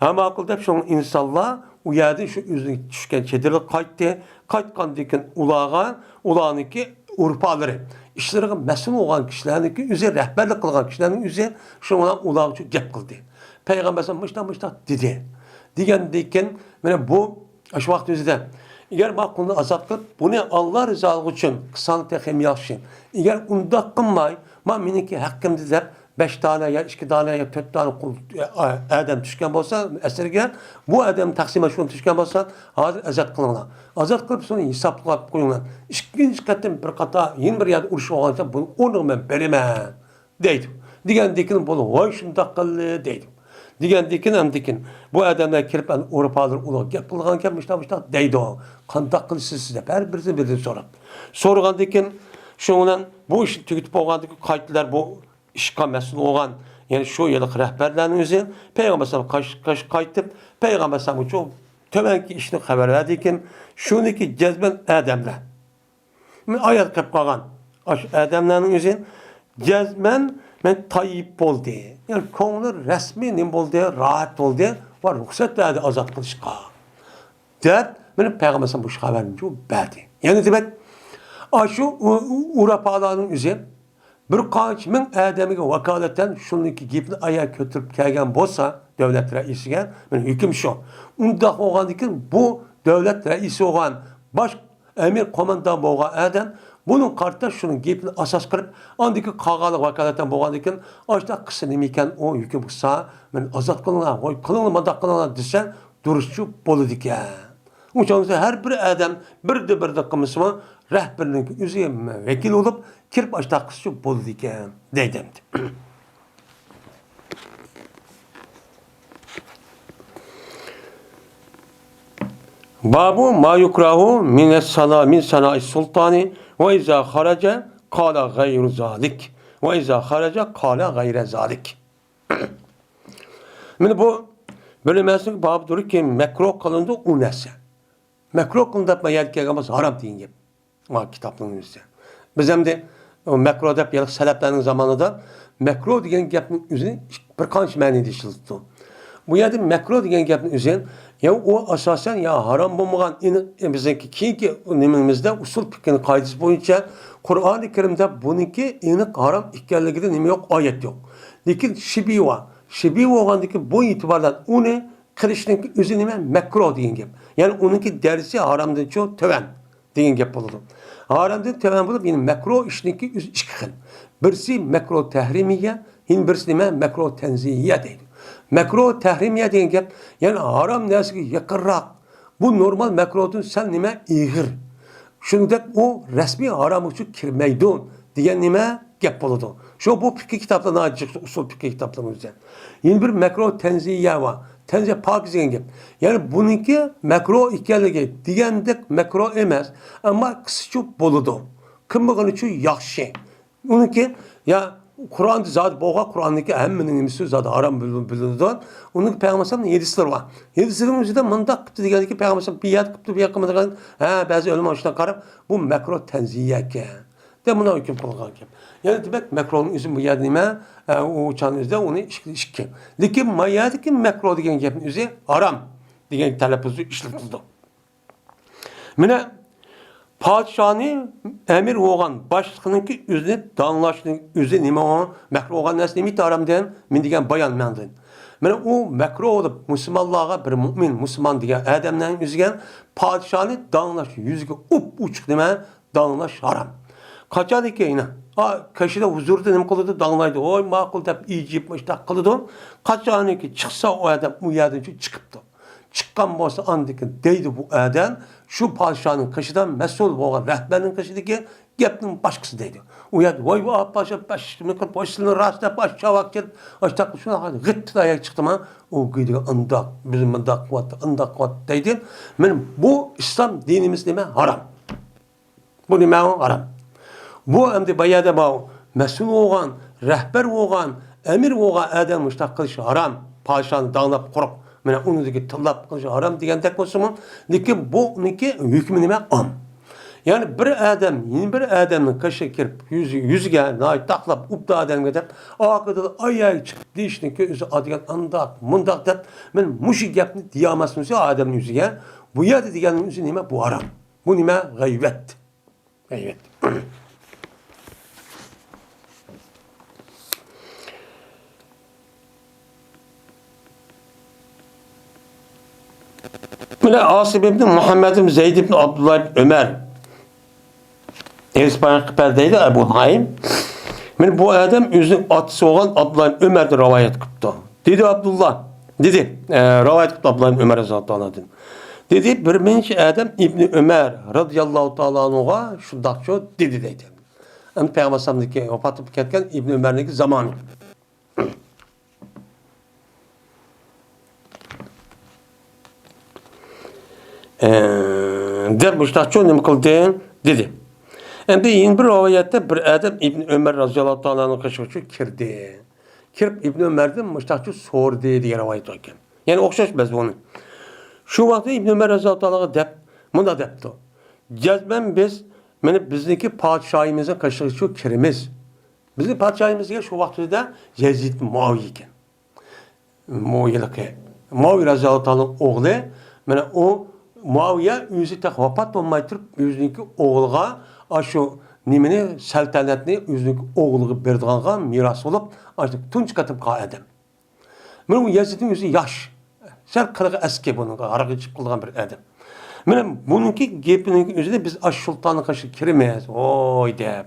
ھە ماقۇل دەپ شۇڭا ئىنسانلار ئۇ يەردىن شۇ ئۆزىنىڭ چۈشكەن چېدىرىغا قايتتى. قايتقاندىن كېيىن ئۇلارغا، ئۇلارنىڭكى ئۇرپالىرى، ئىشلىرىغا مەسئۇل بولغان كىشىلەرنىڭكى ئۆزى رەھبەرلىك قىلغان كىشىلەرنىڭ ئۆزى شۇڭا ئۇلارغا گەپ قىلدى. پەيغەمبەر ئەلەيھىسسالام مۇشتاق مۇشتاق دېدى. دېگەندىن كېيىن مانا بۇ شۇ ۋاقىت ئۆزىدە، ئەگەر ما قۇلنى ئازاد قىلىپ، بۇنى ئاللا رىزالىقى ئۈچۈن قىلساڭ تېخىمۇ ياخشى. ئەگەر ئۇنداق قىلماي، ما مېنىڭكى ھەققىمدە دەپ، بەش دانە يا ئىككى دانە يا تۆت دانە قۇل، ئادەم چۈشكەن بولسا ئەسىرگە، بۇ ئادەم تەقسىم مەشھۇر چۈشكەن بولسا، ھازىر ئازاد قىلىڭلار. ئازاد قىلىپ، شۇنى ھېسابلاپ قويۇڭلار. ئىككىنچى قېتىم بىر قاتا يەنە بىر يەردە ئۇرۇش بولغاندا، بۇنى ئورنىغا مەن بېرىمەن. دەيدۇ. دېگەندىكىن بۇلار ۋاي شۇنداق قىلدى دەيدۇ. دېگەندىكىن ئەمدىكىن بۇ ئادەملەر كىرىپ ئەمدى ئۇرپالىرى ئۇلارغا گەپ قىلغانكەن مۇشۇنداق مۇشۇنداق دەيدۇ. قانداق قىلىسىز سىز دەپ ھەر بىرسى بىردىن سوراپ. سورىغاندىكىن شۇنىڭ بىلەن بۇ ئىشنى تۈگىتىپ بولغاندىكىن قايتىلار بۇ ئىشقا مەسئۇل بولغان، يەنى شۇ يىلقى رەھبەرلەرنىڭ ئۆزى پەيغەمبەر ئەلەيھىسسالام قاش-، قاش-، قايتىپ پەيغەمبەر ئەلەيھىسسالامغا شۇ تۆۋەنكى ئىشنى خەۋەر بەردىكىن شۇنىكى جەزمەن ئادەملەر مەن ئايات قىلىپ قالغان ئاشۇ ئادەملەرنىڭ ئۆزى جەزمەن مەن تايىپ بولدى. يەنى كۆڭلى رەسمىي نېمە بولدى؟ راھەت بولدى ۋە رۇخسەت بەردى ئازاد قىلىشقا. دەپ مانا پەيغەمبەر ئەلەيھىسسالام بۇ خەۋەرنى بەردى. يەنە دېمەك، ئاشۇ ئۇ-، ئۇ-، ئۇرپالارنىڭ ئۆزى بىر قانچە مىڭ ئادەمگە ۋاكالىتەن شۇنىڭكى گېپىنى ئايا كۆتۈرۈپ كەلگەن بولسا، دۆلەت رەئىسىگە، مانا ھۆكۈم شۇ. ئۇنداق بولغاندىكىن بۇ دۆلەت رەئىسى بولغان باش ئەمىر قوماندان بولغان ئادەم بۇنىڭ قارىتا شۇنىڭ گېپىنى ئاساس قىلىپ، ئاندىكى قالغانلىق ۋاكالىتەن بولغاندىكىن، ئاشۇنداق قىلسا نېمە ئىكەن، ئۇ ھۆكۈم قىلسا، مېنى ئازاد قىلىڭلار، ۋاي قىلىڭلار، مانداق قىلىڭلار دېسە، دۇرۇسچۇ بولىدىكەن. ئۇنچە بولمىسا ھەر بىر ئادەم بىردە بىردە قىلمىسىمۇ، رەھبىرنىڭ ئۆزى ۋەكىل بولۇپ كىرىپ ئاشۇنداق قىلسىچۇ بولىدىكەن، دەيدۇ ئەمدى. بابۇ ما يۇكراھۇ مىنەس سانا-، مىن سانائىس سۇلتانى ۋە ئىزا خەرەجە قالە غەيرۇ زالىك ۋە ئىزا خەرەجە قالە غەيرە زالىك. مانا بۇ بىر نېمىسىنىڭ بابىدۇركى، مەكرۇھ قىلىنىدۇ ئۇ نەرسە. مەكرۇھ قىلىنىدۇ دەپ ما يەرگە كەلگەن بولسا ھارام دېگەن گەپ. ما كىتابنىڭ نېمىسى. بىز ئەمدى مەكرۇھ دەپ يەنە سەلەپلەرنىڭ زامانىدا مەكرۇھ دېگەن گەپنىڭ ئۆزىنى بىر قانچە مەنىدە ئىشلىتىدۇ. بۇ يەردە مەكرۇھ دېگەن گەپنى ئۆزى، يا ئۇ ئاساسەن يا ھارام بولمىغان، ئېنىق، بىزنىڭكى كېيىنكى نېمىمىزدە ئۇسۇل پىقھىنىڭ قائىدىسى بويىچە قۇرئانى كەرىمدە بۇنىڭكى ئېنىق ھارام ئىكەنلىكىدە نېمە يوق، ئايەت يوق. لېكىن شىبھە بار. شىبھە بولغاندىكىن بۇ ئېتىبار بىلەن ئۇنى قىلىشنىڭكى ئۆزى نېمە؟ مەكرۇھ دېگەن گەپ. يەنى ئۇنىڭكى دەرىجىسى ھارامدىنچۇ تۆۋەن دېگەن گەپ بولىدۇ. ھارامدىن تۆۋەن بولۇپ، يەنى مەكرۇھ ئىشنىڭكى ئۆزى ئىككى خىل. بىرسى مەكرۇھ تەھرىمىيە، يەنە بىرسى نېمە؟ مەكرۇھ تەنزىھىيە دەيدۇ. مەكرۇھ تەھرىمىيە دېگەن گەپ، يەنى ھارام نەرسىگە يېقىنراق. بۇ نورمال مەكرۇھتىن سەل نېمە؟ ئېغىر. شۇنىڭدەك ئۇ رەسمىي ھارام ئۈچۈن كىرمەيدۇ دېگەن نېمە؟ گەپ بولىدۇ. شۇ بۇ پىقھىي كىتابلار ناھايىتى جىق، ئۇسۇل پىقھىي كىتابلار ئۆزى. يەنە بىر مەكرۇھ تەنزىھىيە بار. تەنزىھ پاكىز دېگەن گەپ. يەنى بۇنىڭكى مەكرۇھ ئىكەنلىكى دېگەندەك مەكرۇھ ئەمەس. ئەمما قىلسىچۇ بولىدۇ. قىلمىغىنىچۇ ياخشى. ئۇنىڭكى يا قۇرئاندا زادى بولغان، قۇرئاندىكى ھەممىنىڭ نېمىسى زادى ھارام بىلىنىدۇ. ئۇنىڭ پەيغەمبەر ئەلەيھىسسالامنىڭ ھەدىسلىرى بار. ھەدىسلىرىنىڭ ئۆزىدە مۇنداق قىپتۇ دېگەندىكى پەيغەمبەر ئەلەيھىسسالام بىر يەردە قىپتۇ، بۇ يەردە قىلمىدى دېگەن. ھە، بەزى ئۆلىما شۇنداق قاراپ، بۇ مەكرۇھ تەنزىھىيە ئىكەن دەپ مۇنداق ھۆكۈم قىلغان گەپ. يەنى دېمەك، مەكرۇھنىڭ ئۆزى بۇ يەردە نېمە؟ ئە، ئۇ چاغنىڭ ئۆزىدە ئۇنى ئىككى، ئىككى. لېكىن ما يەردىكى مەكرۇھ دېگەن گەپنىڭ ئۆزى ھارام دېگەن تەلەپپۇزدا ئىشلىتىلىدۇ. مانا پادىشاھنى ئەمىر بولغان باشلىقنىڭكى ئۆزىنى داڭلاشنىڭ ئۆزى نېمە ئۇ؟ مەكرۇھ بولغان نەرسە نېمە ھارامدىن؟ مەن دېگەن بايان مەندىن. مانا ئۇ مەكرۇھ بولۇپ، مۇسۇلمانلارغا بىر مۇئمىن، مۇسۇلمان دېگەن ئادەمنىڭ ئۆزىگە پادىشاھنى داڭلاش، يۈزىگە ئوپئوچۇق نېمە؟ داڭلاش ھارام. قاچانكى، ئا، كىشىلەر ھۇزۇرىدا نېمە قىلىدۇ؟ داڭلايدۇ. ۋاي، ماقۇل دەپ ئىجىپ مۇشتاق قىلىدۇ. قاچانكى چىقسا ئۇ ئادەم ئۇ يەردىن چىقىپتۇ. چىققان بولسا ئاندىن كېيىن دەيدۇ بۇ ئادەم، شۇ پادىشاھنىڭ قېشىدا مەسئۇل بولغان رەھبەرنىڭ قېشىدىكى گەپنىڭ باشقىسى دەيدۇ. ئۇ يەردە ۋاي، ۋاي، پادىشاھ، باشلىقنى قىلىپ، باشلىقنى راست دەپ، ئاشۇ چاۋاك كىرىپ، ئاشۇنداق شۇنداق غىتتىدا ئاياغ چىقتىما، ئۇ گۇيدىغا ئانداق، بىز مۇنداق قىلىۋاتتى، ئانداق قىلىۋاتتى دەيدۇ. مانا بۇ ئىسلام دىنىمىز نېمە؟ ھارام. بۇ نېمە؟ ھارام. بۇ ئەمدى بايادا بۇ مەسئۇل بولغان، رەھبەر بولغان، ئەمىر بولغان ئادەم مۇشۇنداق قىلىشى ھارام. پادىشاھنى داڭلاپ قۇرۇق، مانا ئۇنىڭدىكى تىللاپ قىلىشى ھارام دېگەندەك بولسىمۇ، لېكىن بۇنىڭكى ھۆكمى نېمە؟ ئام. يەنى بىر ئادەم يەنە بىر ئادەمنىڭ قېشىغا كىرىپ، يۈزى، يۈزىگە ناھايىتى تاقلاپ، ئوبدان ئادەمگە دەپ، ئارقىدىن ئاياغ چىقىپ دېيىشنىڭكى ئۆزى ئادىگەن ئانداق، مۇنداق دەپ، مانا مۇشۇ گەپنى دېيەلمەسمىز ئادەمنىڭ يۈزىگە. بۇ يەردە دېگەننىڭ ئۆزى نېمە؟ بۇ ھارام. بۇ نېمە؟ غەيۋەت. غەيۋەت. مانا ئاسىم ئىبن مۇھەممەد ئىبن زەيد ئىبن ئابدۇللا ئىبن ئۆمەر. ھەدىس بايان قىلىپ بەردى دەيدۇ ئەبۇ نۇئەيم. مانا بۇ ئادەم ئۆزىنىڭ ئاتىسى بولغان ئابدۇللا ئىبن ئۆمەردىن رىۋايەت قىپتۇ. دېدى ئابدۇللا، دېدى، ئە، رىۋايەت قىپتۇ ئابدۇللا ئىبن ئۆمەر رەزىياللاھۇ تائالا ئەنھۇدىن. دېدى، بىر نەچچە ئادەم ئىبنى ئۆمەر رەزىياللاھۇ تائالا ئەنھۇغا شۇنداقچۇ دېدى دەيدۇ. ئەمدى پەيغەمبەر ئەلەيھىسسالامدىكى ۋاپات بولۇپ كەتكەن ئىبنى ئۆمەرنىڭكى زامانى. ئە، دەپ مۇشۇنداقچۇ نېمە قىلدى؟ دېدى. ئەمدى يەنە بىر رىۋايەتتە بىر ئادەم ئىبنى ئۆمەر رەزىياللاھۇ تائالا ئەنھۇ قېشىغىچۇ كىردى. كىرىپ ئىبنى ئۆمەردىن مۇشۇنداقچۇ سورىدى دېگەن رىۋايەت بار ئىكەن. يەنى ئوخشاش مەزمۇنى. شۇ ۋاقىتتا ئىبنى ئۆمەر رەزىياللاھۇ تائالاغا دەپ مۇنداق دەپتۇ. جەزمەن بىز، مانا بىزنىڭكى پادىشاھىمىزنىڭ قېشىغىچۇ كىرىمىز. بىزنىڭ پادىشاھىمىز دېگەن شۇ ۋاقىتتا يەزىد مۇئاۋىيە ئىكەن. مۇئاۋىيە، مۇئاۋىيە رەزىياللاھۇ تائالا ئوغلى، مانا ئۇ مۇئاۋىيە ئۆزى تېخى ۋاپات بولماي تۇرۇپ، ئۆزىنىڭكى ئوغلىغا ئاشۇ نېمىنى، سەلتەنەتنى ئۆزىنىڭكى ئوغلىغا بېرىدىغانغا مىراس بولۇپ، ئاشۇ تۇنجى قېتىم قالغان ئادەم. مانا ئۇ يەزىدنىڭ ئۆزى ياش، سەل قىلىقى ئەسكى بۇنىڭغا، ھاراق ئىچىپ قىلىدىغان بىر ئادەم. مانا بۇنىڭكى گېپىنىڭ ئۆزىدە بىز ئاشۇ سۇلتاننىڭ قېشىغا كىرىمىز، ۋوي دەپ.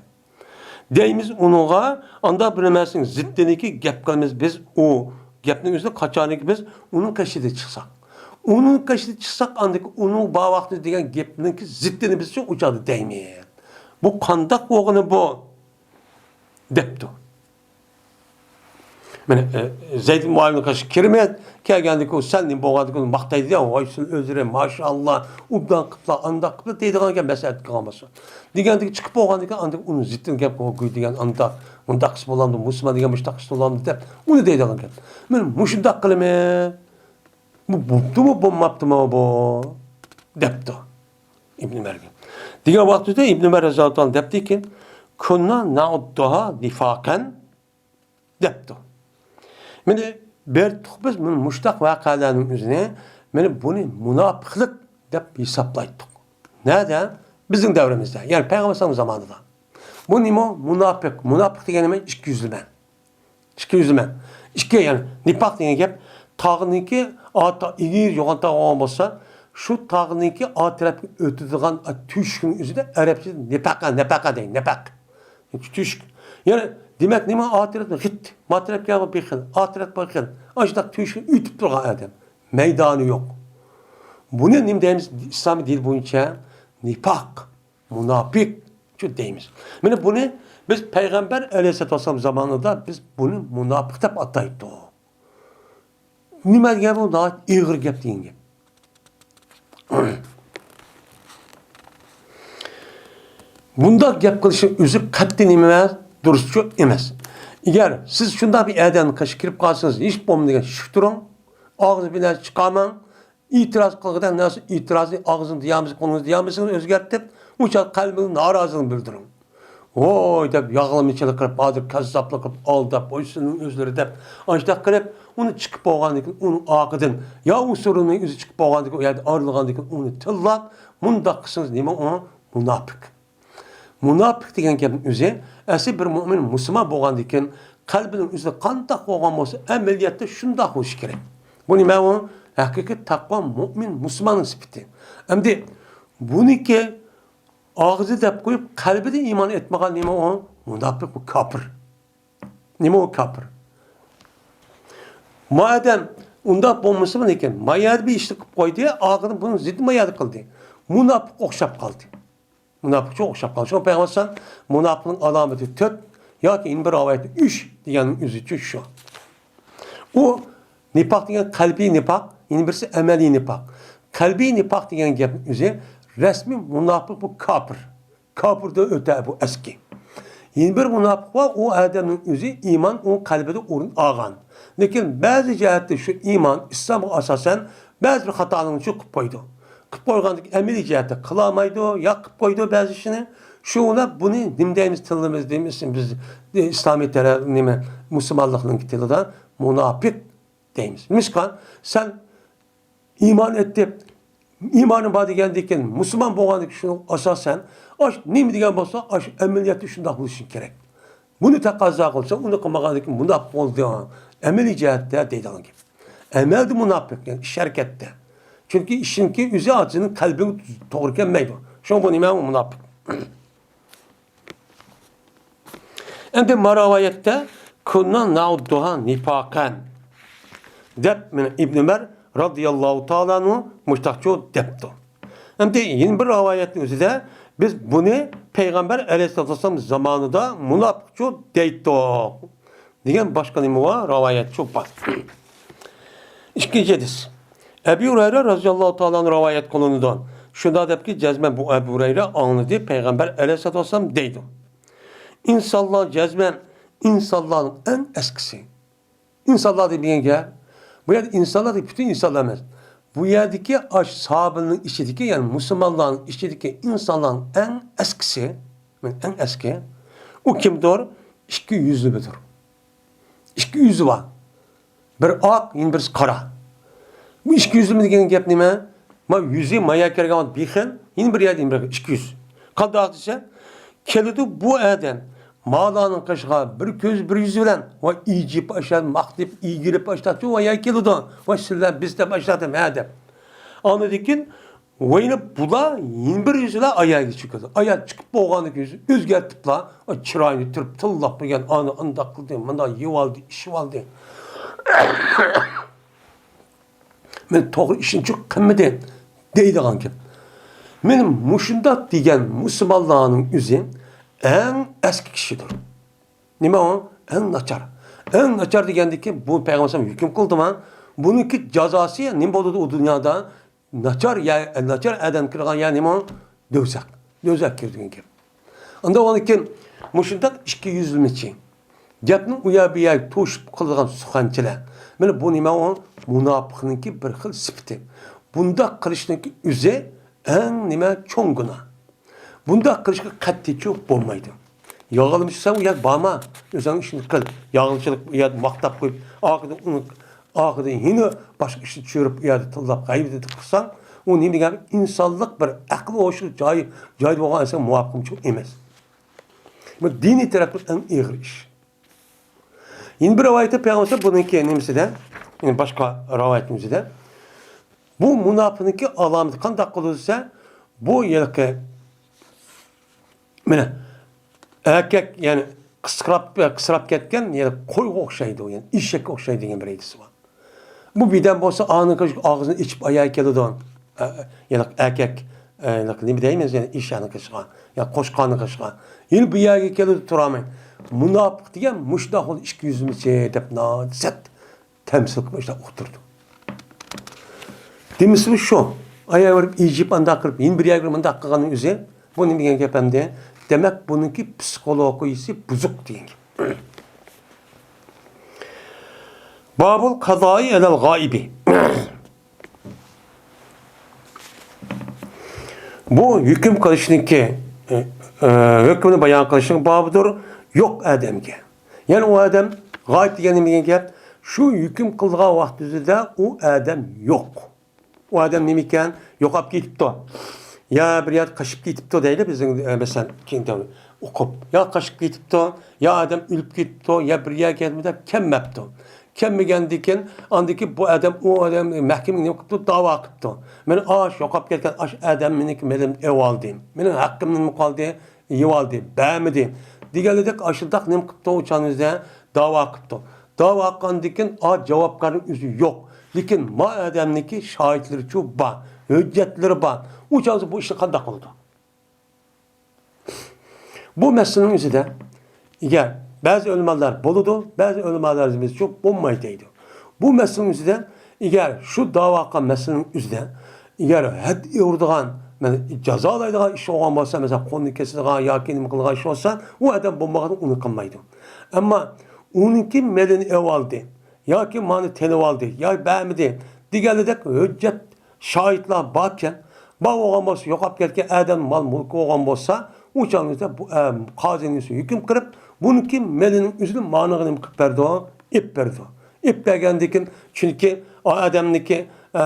دەيمىز ئۇنىڭغا، ئانداق بىر نەرسىنىڭ زىتتىنىكى گەپ قىلىمىز بىز، ئۇ گەپنىڭ ئۆزىنى قاچانكى بىز ئۇنىڭ قېشىدا چىقساق. ئۇنىڭ قېشىدا چىقساق، ئاندىكى ئۇنىڭ بار ۋاقتىدا دېگەن گەپنىڭكى زىتتىنى بىزچۇ ئۇ چاغدا دەيمىز. بۇ قانداق بولغىنى بۇ؟ دەپتۇ. مانا، ئە، زەيد مۇئاۋىيەنىڭ قېشىغا كىرىمىز، كەلگەندىكى ئۇ سەل نېمە بولغاندىكى ئۇنى ماختايدۇ يا، ۋاي سىلەر ئۆزلىرى، ماشائاللا، ئوبدان قىپلا، ئانداق قىپلا دەيدىغان گەپ مەسلىھەت قىلغان بولسا. دېگەندىكى چىقىپ بولغاندىكىن ئاندىن ئۇنى زىتتىن گەپ قىلغان گۇي دېگەن ئانداق، مۇنداق قىلسا بولامدۇ، مۇسۇلمان دېگەن مۇشۇنداق قىلسا بولامدۇ دەپ، ئۇنى دەيدىغان گەپ. مانا مۇشۇنداق قىلىمىز، بۇ بوپتۇمۇ، بولماپتىمۇ بۇ؟ دەپتۇ. ئىبنى ئۆمەرگە. دېگەن ۋاقتىدا ئىبنى ئۆمەر رەزىياللاھۇ تائالا دەپتىكى، كۇننا نەئۇددۇھا نىفاقەن دەپتۇ. مانا بەرتۇق بىز مۇنۇ مۇشتاق ۋەقەلەرنىڭ ئۆزىنى، مانا بۇنى مۇناپىقلىق دەپ ھېسابلايتتۇق. نەدە؟ بىزنىڭ دەۋرىمىزدە، يەنى پەيغەمبەر ئەلەيھىسسالام زامانىدا. بۇ نېمە؟ مۇناپىق. مۇناپىق دېگەن نېمە؟ ئىككى يۈزلىمە. ئىككى يۈزلىمە. ئىككى، يەنى نىپاق دېگەن گەپ، تاغنىڭكى، ئاتا، ئېگىز يوغان تاغ بولغان بولسا، شۇ تاغنىڭكى ئا تەرەپكە ئۆتىدىغان، ئا، تۆشۈكنىڭ ئۆزىدە ئەرەبچىدە نەپەقە، نەپەقە دەيدۇ، نەپەق. تۆشۈك. يەنى دېمەك نېمە؟ ئا تەرەپ غىت، ما تەرەپكە بىخىل، ئا تەرەپ بىخىل. ئاشۇنداق تۆشۈكنى ئۆتۈپ تۇرغان ئادەم. مەيدانى يوق. بۇنى نېمە دەيمىز؟ ئىسلامىي دىن بويىچە نىپاق. مۇناپىق شۇ دەيمىز. مانا بۇنى بىز پەيغەمبەر ئەلەيھىسسالاتۇ ۋەسسالام زامانىدا بىز بۇنى مۇناپىق دەپ ئاتايتتۇق. نېمە دېگەن بۇ؟ ناھايىتى ئېغىر گەپ دېگەن گەپ. بۇنداق گەپ قىلىشنىڭ ئۆزى قەتئىي نېمە ئەمەس، دۇرۇسچۇ ئەمەس. ئەگەر سىز شۇنداق بىر ئادەمنىڭ قېشىغا كىرىپ قالسىڭىز، ھېچ بولمىدىغان شۈك تۇرۇڭ، ئاغزى بىلەن چىقارماڭ، ئېتىراز قىلغۇدەك نەرسە، ئېتىرازنى ئاغزىڭ دېيەلمىسە، قولىڭىز دېيەلمىسىڭىز ئۆزگەرتىپ، ئۇ چاغ قەلبىڭىز نارازىلىقنى بىلدۈرۈڭ. ۋوي دەپ ياغلىما چېلىقىپ، ھازىر كاززاپلىق قىلىپ، ئالداپ، ۋوي سىلىنىڭ ئۆزلىرى دەپ، ئاشۇنداق قىلىپ، ئۇنى چىقىپ بولغاندىن كېيىن، ئۇنىڭ ئارقىدىن، يا ئۇ سورۇننىڭ ئۆزى چىقىپ بولغاندىن كېيىن، ئۇ يەردە ئايرىلغاندىن كېيىن ئۇنى تىللاپ، مۇنداق قىلسىڭىز نېمە ئۇ؟ مۇناپىق. مۇناپىق دېگەن گەپنىڭ ئۆزى، ئەسلى بىر مۆمىن مۇسۇلمان بولغاندىن كېيىن، قەلبىنىڭ ئۆزى قانداق بولغان بولسا، ئەمەلىيەتتە شۇنداق بولۇشى كېرەك. بۇ نېمە ئۇ؟ ھەقىقىي تەقۋا مۆمىن مۇسۇلماننىڭ سۈپىتى. ئەمدى بۇنىڭكى ئاغزى دەپ قويۇپ، قەلبىدە ئىمان ئېيتمىغان نېمە ئۇ؟ مۇناپىق، ئۇ كاپىر. نېمە ئۇ كاپىر؟ ما ئادەم ئۇنداق بولمىسىمۇ، لېكىن ما يەردە بىر ئىشنى قىلىپ قويدى، ئاخىرىدا بۇنىڭ زىددى ما يەردە قىلدى. مۇناپىققا ئوخشاپ قالدى. مۇناپىقچە ئوخشاپ قالدى. شۇڭا پەيغەمبەر ئەلەيھىسسالام مۇناپىقنىڭ ئالامىتى تۆت ياكى يەنە بىر رىۋايەتتە ئۈچ دېگەننىڭ ئۆزىچۇ شۇ. ئۇ نىپاق دېگەن قەلبىي نىپاق، يەنە بىرسى ئەمەلىي نىپاق. قەلبىي نىپاق دېگەن گەپنىڭ ئۆزى رەسمىي مۇناپىق، بۇ كاپىر. كاپىردىن ئۆتە بۇ ئەسكى. يەنە بىر مۇناپىق بار، ئۇ ئادەمنىڭ ئۆزى ئىمان ئۇنىڭ قەلبىدە ئورۇن ئالغان. لېكىن بەزى جەھەتتە شۇ ئىمان، ئىسلامغا ئاساسەن بەزى بىر خاتالىقنى شۇ قىلىپ قويىدۇ. قىلىپ قويغاندىكىن ئەمەلىي جەھەتتە قىلالمايدۇ، يا قىلىپ قويىدۇ بەزى ئىشنى. شۇ بىلەن بۇنى نېمە دەيمىز، تىلىمىز دەيمىز، بىز ئىسلامىي تەرەپ نېمە، مۇسۇلمانلىقنىڭ تىلىدا مۇناپىق دەيمىز. نېمىشقا؟ سەن ئىمان ئېيتىپ، ئىمانىم بار دېگەندىن كېيىن، مۇسۇلمان بولغاندىن كېيىن شۇنىڭغا ئاساسەن، ئاش نېمە دېگەن بولسا، ئاش ئەمەلىيەتتە شۇنداق بولۇشى كېرەك. بۇنى تەقەززا قىلسا، ئۇنى قىلمىغاندىن كېيىن مۇناپىق بولدى. ئەمەلىي جەھەتتە دەيدىغان گەپ. ئەمەلدە مۇناپىق، يەنى ئىش ھەرىكەتتە. چۈنكى ئىشنىڭكى ئۆزى ئاجىزنىڭ قەلبىگە توغرا كەلمەيدۇ. شۇڭا بۇ نېمە؟ ئۇ مۇناپىق. ئەمدى ما رىۋايەتتە كۇننا نەئۇددۇھا نىفاقەن دەپ، مانا ئىبن ئۆمەر رازىياللاھۇ تائالا ئەنھۇ مۇشتاقچۇ دەپتۇ. ئەمدى يەنە بىر رىۋايەتنىڭ ئۆزىدە بىز بۇنى پەيغەمبەر ئەلەيھىسسالاتۇ ۋەسسالام زامانىدا مۇناپىقچۇ دەيتتۇق دېگەن باشقا نېمە بار؟ رىۋايەتچۇ بار. ئىككىنچى ھەدىس. ئەبۇ ھۇرەيرە رازىياللاھۇ تائالا ئەنھۇ رىۋايەت قىلىنىدۇ. شۇنداق دەپكى، جەزمەن بۇ ئەبۇ ھۇرەيرە ئاڭلىدى، پەيغەمبەر ئەلەيھىسسالاتۇ ۋەسسالام دەيدۇ. ئىنسانلار جەزمەن، ئىنسانلارنىڭ ئەڭ ئەسكىسى. ئىنسانلار دېگەن گەپ، بۇ يەردە ئىنسانلار دېگەن پۈتۈن ئىنسانلار ئەمەس. بۇ يەردىكى ئاش ساھابىنىڭ ئىچىدىكى، يەنى مۇسۇلمانلارنىڭ ئىچىدىكى ئىنسانلارنىڭ ئەڭ ئەسكىسى، ئەڭ ئەسكى، ئۇ كىمدۇر؟ ئىككى يۈزلىمىدۇر. ئىككى يۈزى بار. بىر ئاق، يەنە بىرسى قارا. بۇ ئىككى يۈزلىمە دېگەن گەپ نېمە؟ ما يۈزى ما يەرگە كىرگەن بىخىل، يەنە بىر يەردە يەنە بىر ئىككى يۈز. قانداق دېسە، كېلىدۇ بۇ ئادەم مالارنىڭ قېشىغا بىر كۆز، بىر يۈز بىلەن، ۋە ئىجىپ ئاشا، ماختىپ، ئىگىلىپ ئاشتاقچۇ ۋە يەر كېلىدۇ. ۋە سىلەر بىز دەپ ئاشتاقتىم ھە دەپ. ئاندىن كېيىن ۋەينى بۇلار يەنە بىر يۈزى بىلەن ئاياغىغا چىقىدۇ. ئاياغ چىقىپ بولغاندىن كېيىن يۈزى ئۆزگەرتىپلا، چىرايىنى تۈرۈپ تىللاپ قويغان، ئانى ئانداق قىلدى، مۇنداق يېۋالدى، ئىچىۋالدى. مەن توغرا ئىشنى چۈ قىلمىدى دەيدىغان گەپ. مېنىڭ مۇشۇنداق دېگەن مۇسۇلمانلارنىڭ ئۆزى ئەڭ ئەسكى كىشىدۇر. نېمە ئۇ؟ ئەڭ ناچار. ئەڭ ناچار دېگەندىكى بۇ پەيغەمبەر ئەلەيھىسسالام ھۆكۈم قىلدىما؟ بۇنىڭكى جازاسى نېمە بولىدۇ ئۇ دۇنيادا؟ ناچار يەر، ناچار ئادەم كىرگەن يەر نېمە ئۇ؟ دوزاخ. دوزاخ كىرىدىكەن گەپ. ئاندا ئۇنىڭ كېيىن مۇشۇنداق ئىككى يۈزلىمىچى. گەپنى ئۇ يەر بۇ يەرگە توشۇپ قىلىدىغان سۇخەنچىلەر. مانا بۇ نېمە ئۇ؟ مۇناپىقنىڭكى بىر خىل سۈپىتى. بۇنداق قىلىشنىڭكى ئۆزى ئەڭ نېمە؟ چوڭ گۇناھ. بۇنداق قىلىشقا قەتئىيچۇ بولمايدۇ. ياغلىمىچى سەن ئۇ يەرگە بارما، ئۆزۈڭ ئىشىڭنى قىل. ياغلىچىلىق ئۇ يەردە ماختاپ قويۇپ، ئارقىدىن ئۇنى ئاخىرىدا يەنە باشقا ئىشنى چۆرۈپ، ئۇ يەردە تىللاپ، غەيۋەت ئېتىپ قىلساڭ، ئۇ نېمە دېگەن؟ ئىنسانلىق بىر ئەقىل ھوشى جايى، جايىدا بولغان ئىنسان مۇۋاپىق ئىش ئەمەس. بۇ دىنىي تەرەپتىن ئەڭ ئېغىر ئىش. يەنە بىر رىۋايەتتە پەيغەمبەر بۇنىڭكى نېمىسىدە، يەنى باشقا رىۋايەتنىڭ ئۆزىدە، بۇ مۇناپىقنىڭكى ئالامىتى قانداق بولىدۇ دېسە، بۇ ھېلىقى، مانا، ئەركەك، يەنى قىسقىراپ، قىسراپ كەتكەن، يەنى قويغا ئوخشايدۇ، يەنى ئېشەككە ئوخشايدۇ دېگەن بىر ھەدىسى بار. بۇ بىردەم بولسا ئانىڭ ئاغزىنى ئېچىپ ئاياغ كېلىدۇ. ئە، يەنى ئەركەك، ئە، يەنى نېمە دەيمىز، يەنى ئېشەكنىڭ قېشىغا، يا قوچقارنىڭ قېشىغا. يەنى بۇ يەرگە كېلىدۇ، تۇرالماي. مۇناپىق دېگەن مۇشۇنداق خىل ئىككى يۈزلىمىچى دەپ نازەت تەمسىل قىلىپ مۇشۇنداق ئۇقتۇرىدۇ. دېمىسىمۇ شۇ. ئاياغ بېرىپ ئېجىپ ئانداق قىلىپ، يەنە بىر يەرگە مۇنداق قىلغاننىڭ ئۆزى، بۇ نېمە دېگەن گەپ ئەمدى؟ دېمەك، بۇنىڭكى پسىخولوگىيىسى بۇزۇق دېگەن گەپ. بابۇل قازائى ئەلەل غائىبى. بۇ ھۆكۈم قىلىشنىڭكى، ئە، ئە، ھۆكۈمنى بايان قىلىشنىڭ بابىدۇر، يوق ئادەمگە. يەنى ئۇ ئادەم، غايىب دېگەن نېمە دېگەن گەپ؟ شۇ ھۆكۈم قىلىدىغان ۋاقتىمىزدا ئۇ ئادەم يوق. ئۇ ئادەم نېمىكەن؟ يوقاپ كېتىپتۇ. يا بىر يەردە قېچىپ كېتىپتۇ دەيلى بىزنىڭ، ئە، مەسىلەن، كېيىن دەۋر ئوقۇپ. يا قېچىپ كېتىپتۇ، يا ئادەم ئۆلۈپ كېتىپتۇ، يا بىر يەرگە كەتمە دەپ كەلمەپتۇ. كەلمىگەندىكىن، ئاندىكىن بۇ ئادەم، ئۇ ئادەم مەھكىمىگە نېمە قىپتۇ؟ داۋا قىپتۇ. مېنى ئاش يوقاپ كەتكەن ئاش ئادەم مېنىڭكى مېلىمنى ئېۋالدى. مېنىڭ ھەققىمنى نېمە قىلدى؟ يېۋالدى، بەرمىدى. دېگەنلىدەك ئاشۇنداق نېمە قىپتۇ ئۇ چاغنىڭىزدا؟ داۋا قىپتۇ. داۋا قىلغاندىكىن ئا جاۋابكارنىڭ ئۆزى يوق. لېكىن ما ئادەمنىڭكى شاھىتلىرىچۇ بار، ھۆججەتلىرى بار. ئۇ چاغدا بۇ ئىشنى قانداق قىلىدۇ؟ بۇ مەسىلىنىڭ ئۆزىدە، ئەگەر بەزى ئۆلىمالار بولىدۇ، بەزى ئۆلىمالار بولمايدۇ دەيدۇ. بۇ مەسىلىنىڭ ئۆزىدە، ئەگەر شۇ داۋا قىلغان مەسىلىنىڭ ئۆزىدە، ئەگەر ھەد ئۇرىدىغان، مەسىلەن، جازالايدىغان ئىش بولغان بولسا، مەسىلەن، قولنى كېسىدىغان ياكى نېمە قىلىدىغان ئىش بولسا، ئۇ ئادەم بولمىغان ئۇنى قىلمايدۇ. ئەمما ئۇنىڭكى مېلىنى ئېۋالدى ياكى مانى تېلىۋالدى يا بەرمىدى دېگەنلىدەك ھۆججەت شاھىتلار باركەن، بار بولغان بولسا، يوقاپ كەتكەن ئادەم مال مۈلكى بولغان بولسا، ئۇ چاغنىڭدا بۇ، ئە، قازىنىڭ ئۆزى ھۆكۈم قىلىپ، بۇنىڭكى مېلىنىڭ ئۆزىنى مانىغا نېمە قىلىپ بەردى؟ ئېلىپ بەردى. ئېلىپ بەرگەندىكىن، چۈنكى ئۇ ئادەمنىڭكى، ئە،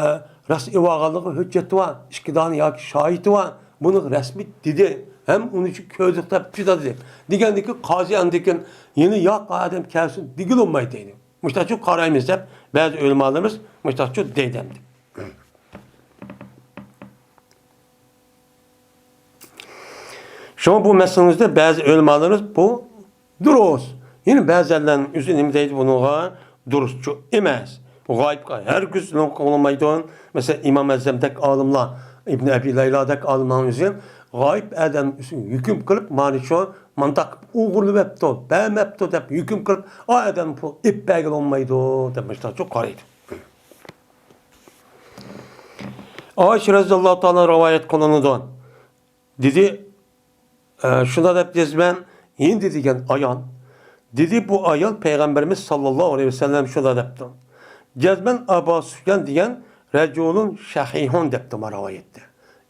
راست ئېلىۋالغانلىقى ھۆججەتى بار، ئىككى دانە ياكى شاھىتى بار، بۇنى رەسمىي دېدى، ھەم ئۇنى شۇ كۆردۇق دەپ چىدادى. دېگەندىكىن قازى ئاندىكىن يەنە ياق، ئادەم كەلسۇن دېگىلى بولمايدۇ دەيدۇ. مۇشتاقچۇ قارايمىز دەپ، بەزى ئۆلىمالىرىمىز مۇشتاقچۇ دەيدۇ ئەمدى. شۇڭا بۇ مەسىلىمىزدە بەزى ئۆلىمالىرىمىز بۇ دۇرۇس. يەنە بەزىلەرنىڭ ئۆزى نېمە دەيدۇ بۇنىڭغا؟ دۇرۇسچۇ ئەمەس. غايىبقا ھەرگىز نېمە قىلالمايدۇ. مەسىلەن، ئىمام ئەزەمدەك ئالىملار، ئىبن ئەبى لەيلادەك ئالىملارنىڭ ئۆزى غايىب ئادەم ئۈچۈن ھۆكۈم قىلىپ، مانا شۇ مانداق ئوغرىلىۋەپتۇ، بەرمەپتۇ دەپ ھۆكۈم قىلىپ، ئا ئادەم پۇل ئېلىپ بەرگىلى بولمايدۇ دەپ مۇشۇنداقچۇ قارايدۇ. ئائىشە رەزىياللاھۇ تائالا رىۋايەت قىلىنىدۇ. دېدى، ئە، شۇنداق دەپ جەزمەن ھىندى دېگەن ئايال. دېدى، بۇ ئايال پەيغەمبىرىمىز ساللاللاھۇ ئەلەيھى ۋەسەللەم شۇنداق دەپتۇ. جەزمەن ئەبۇ سۇفيان دېگەن رەجۇلۇن شەھىھۇن دەپتۇ ما رىۋايەتتە.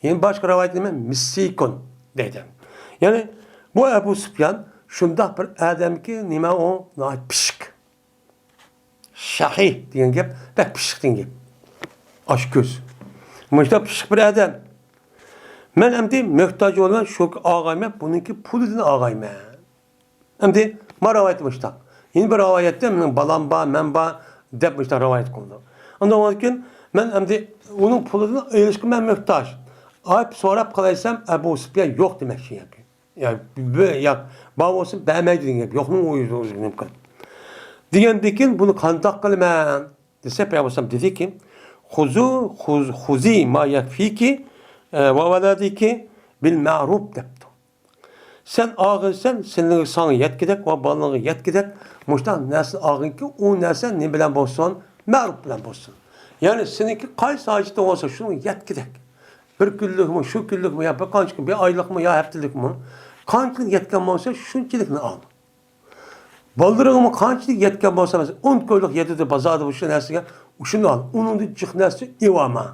يەنە باشقا رىۋايەتتە نېمە؟ مىسسىكۇن دەيدۇ. يەنى بۇ ئەبۇ سۇفيان شۇنداق بىر ئادەمكى، نېمە ئۇ؟ ناھايىتى پىششىق. شەھىھ دېگەن گەپ، بەك پىششىق دېگەن گەپ. ئاچكۆز. مۇشۇنداق پىششىق بىر ئادەم. مەن ئەمدى مۆھتاج بولىمەن، شۇ ئاغايمەن، بۇنىڭكى پۇلىدىن ئاغايمەن. ئەمدى ما رىۋايەت مۇشۇنداق. يەنە بىر رىۋايەتتە مېنىڭ بالام بار، مەن بار دەپ مۇشۇنداق رىۋايەت قىلىدۇ. ئاندىن كېيىن مەن ئەمدى ئۇنىڭ پۇلىدىن ئېلىشقا مەن مۆھتاج. ئايىپ سوراپ قالايسام، ئەبۇ سۇپيان يوق دېمەكچى ياكى. يا، بە-، يا، بار بولسا بەرمەيدۇ دېگەن گەپ. يوقنىڭ ئۆزى، ئۆزى نېمە قىلىدۇ؟ دېگەندىكىن بۇنى قانداق قىلىمەن دېسە، پەيغەمبەر ئەلەيھىسسالام دېدىكى، خُذُوا، خُذْ، خُذِي مَا يَكْفِيكِ، ئە، وَوَلَدِكِ بِالْمَعْرُوفِ دەپتۇ. سەن ئالغىنسەن، سېنىڭ ساڭا يەتكۈدەك ۋە بالىڭغا يەتكۈدەك مۇشۇنداق نەرسىنى ئالغىنكى، ئۇ نەرسە نېمە بىلەن بولسۇن؟ مەرۇپ بىلەن بولسۇن. يەنى سېنىڭكى قايسى ھاجىتىڭ بولسا، شۇنىڭغا يەتكۈدەك. بىر كۈنلۈكمۇ، شۇ كۈنلۈكمۇ، يا بىر قانچە كۈن، بىر ئايلىقمۇ، يا ھەپتىلىكمۇ، قانچىلىك يەتكەن بولسا، شۇنچىلىكنى ئال. بالىلىرىڭمۇ قانچىلىك يەتكەن بولسا، مەسىلەن، ئون كويلۇق يېتىدۇ بازاردا شۇ نەرسىگە، شۇنى ئال. ئۇنىڭدىن جىق نەرسە ئېلىۋالما.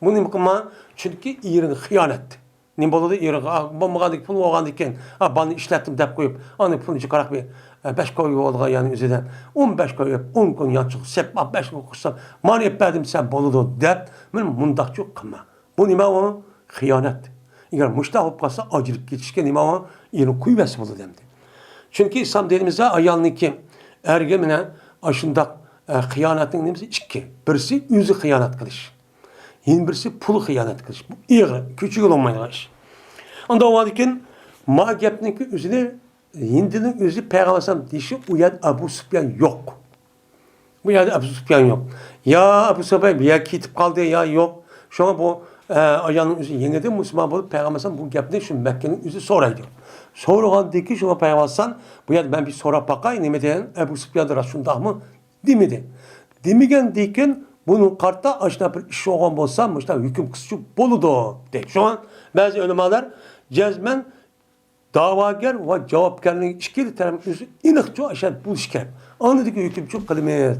بۇ نېمە قىلما؟ چۈنكى ئېرىڭگە خىيانەت. نېمە بولىدۇ؟ ئېرىغا، ئا، بولمىغاندىكىن، پۇل بولغاندىكىن، ئا، بالىنى ئىشلەتتىم دەپ قويۇپ، ئاندىن پۇلنى جىقراق بىر، بەش كوي بولغان يەرنىڭ ئۆزىدە ئون بەش كوي ئېلىپ، ئون كوي يانچۇققا سېلىپ، بەش كوي قوشسام، مانا ئېلىپ بەردىم دېسەم بولىدۇ دەپ، مانا مۇنداقچۇ قىلما. بۇ نېمە ئۇ؟ خىيانەت. ئەگەر مۇشۇنداق بولۇپ قالسا، ئاجرىلىپ كېتىشكە نېمە ئۇ؟ ئېرىنى قويۇۋەرسە بولىدۇ ئەمدى. چۈنكى ئىسلام دىنىمىزدا ئايالنىڭكى ئەرگە مانا ئاشۇنداق، ئە، خىيانەتنىڭ نېمىسى ئىككى. بىرسى ئۆزى خىيانەت قىلىش. يەنە بىرسى پۇل خىيانەت قىلىش. بۇ ئېغىر، كۆچۈرگىلى بولمايدىغان ئىش. ئاندىن ئۇنىڭدىن كېيىن ما گەپنىڭكى ئۆزىنى ھىندىنىڭ ئۆزى پەيغەمبەر ئەلەيھىسسالام دېيىشى، ئۇ يەردە ئەبۇ سۇپيان يوق. بۇ يەردە ئەبۇ سۇپيان يوق. يا ئەبۇ سۇپيان بۇ يەرگە كېتىپ قالدى، يا يوق. شۇڭا بۇ، ئە، ئايالنىڭ ئۆزى يېڭىدىن مۇسۇلمان بولۇپ، پەيغەمبەر ئەلەيھىسسالام بۇ گەپنى شۇ مەككىنىڭ ئۆزى سورايدۇ. سورىغاندىن كېيىن شۇڭا پەيغەمبەر ئەلەيھىسسالام، بۇ يەردە مەن بىر سوراپ باقاي، نېمە دېگەن، ئەبۇ سۇپيان راست شۇنداقمۇ؟ دېمىدى. دېمىگەندىن كېيىن بۇنىڭغا قارىتا ئاشۇنداق بىر ئىش بولغان بولسا، مۇشۇنداق ھۆكۈم قىلسىچۇ بولىدۇ، دەيدۇ. شۇڭا بەزى ئۆلىمالار جەزمەن دەۋاگەر ۋە جاۋابكارنىڭ ئىككىلا تەرەپنىڭ ئۆزى ئېنىقچۇ ئاشۇنداق بولۇشى كېرەك. ئاندىن كېيىن ھۆكۈمچۇ قىلىمىز،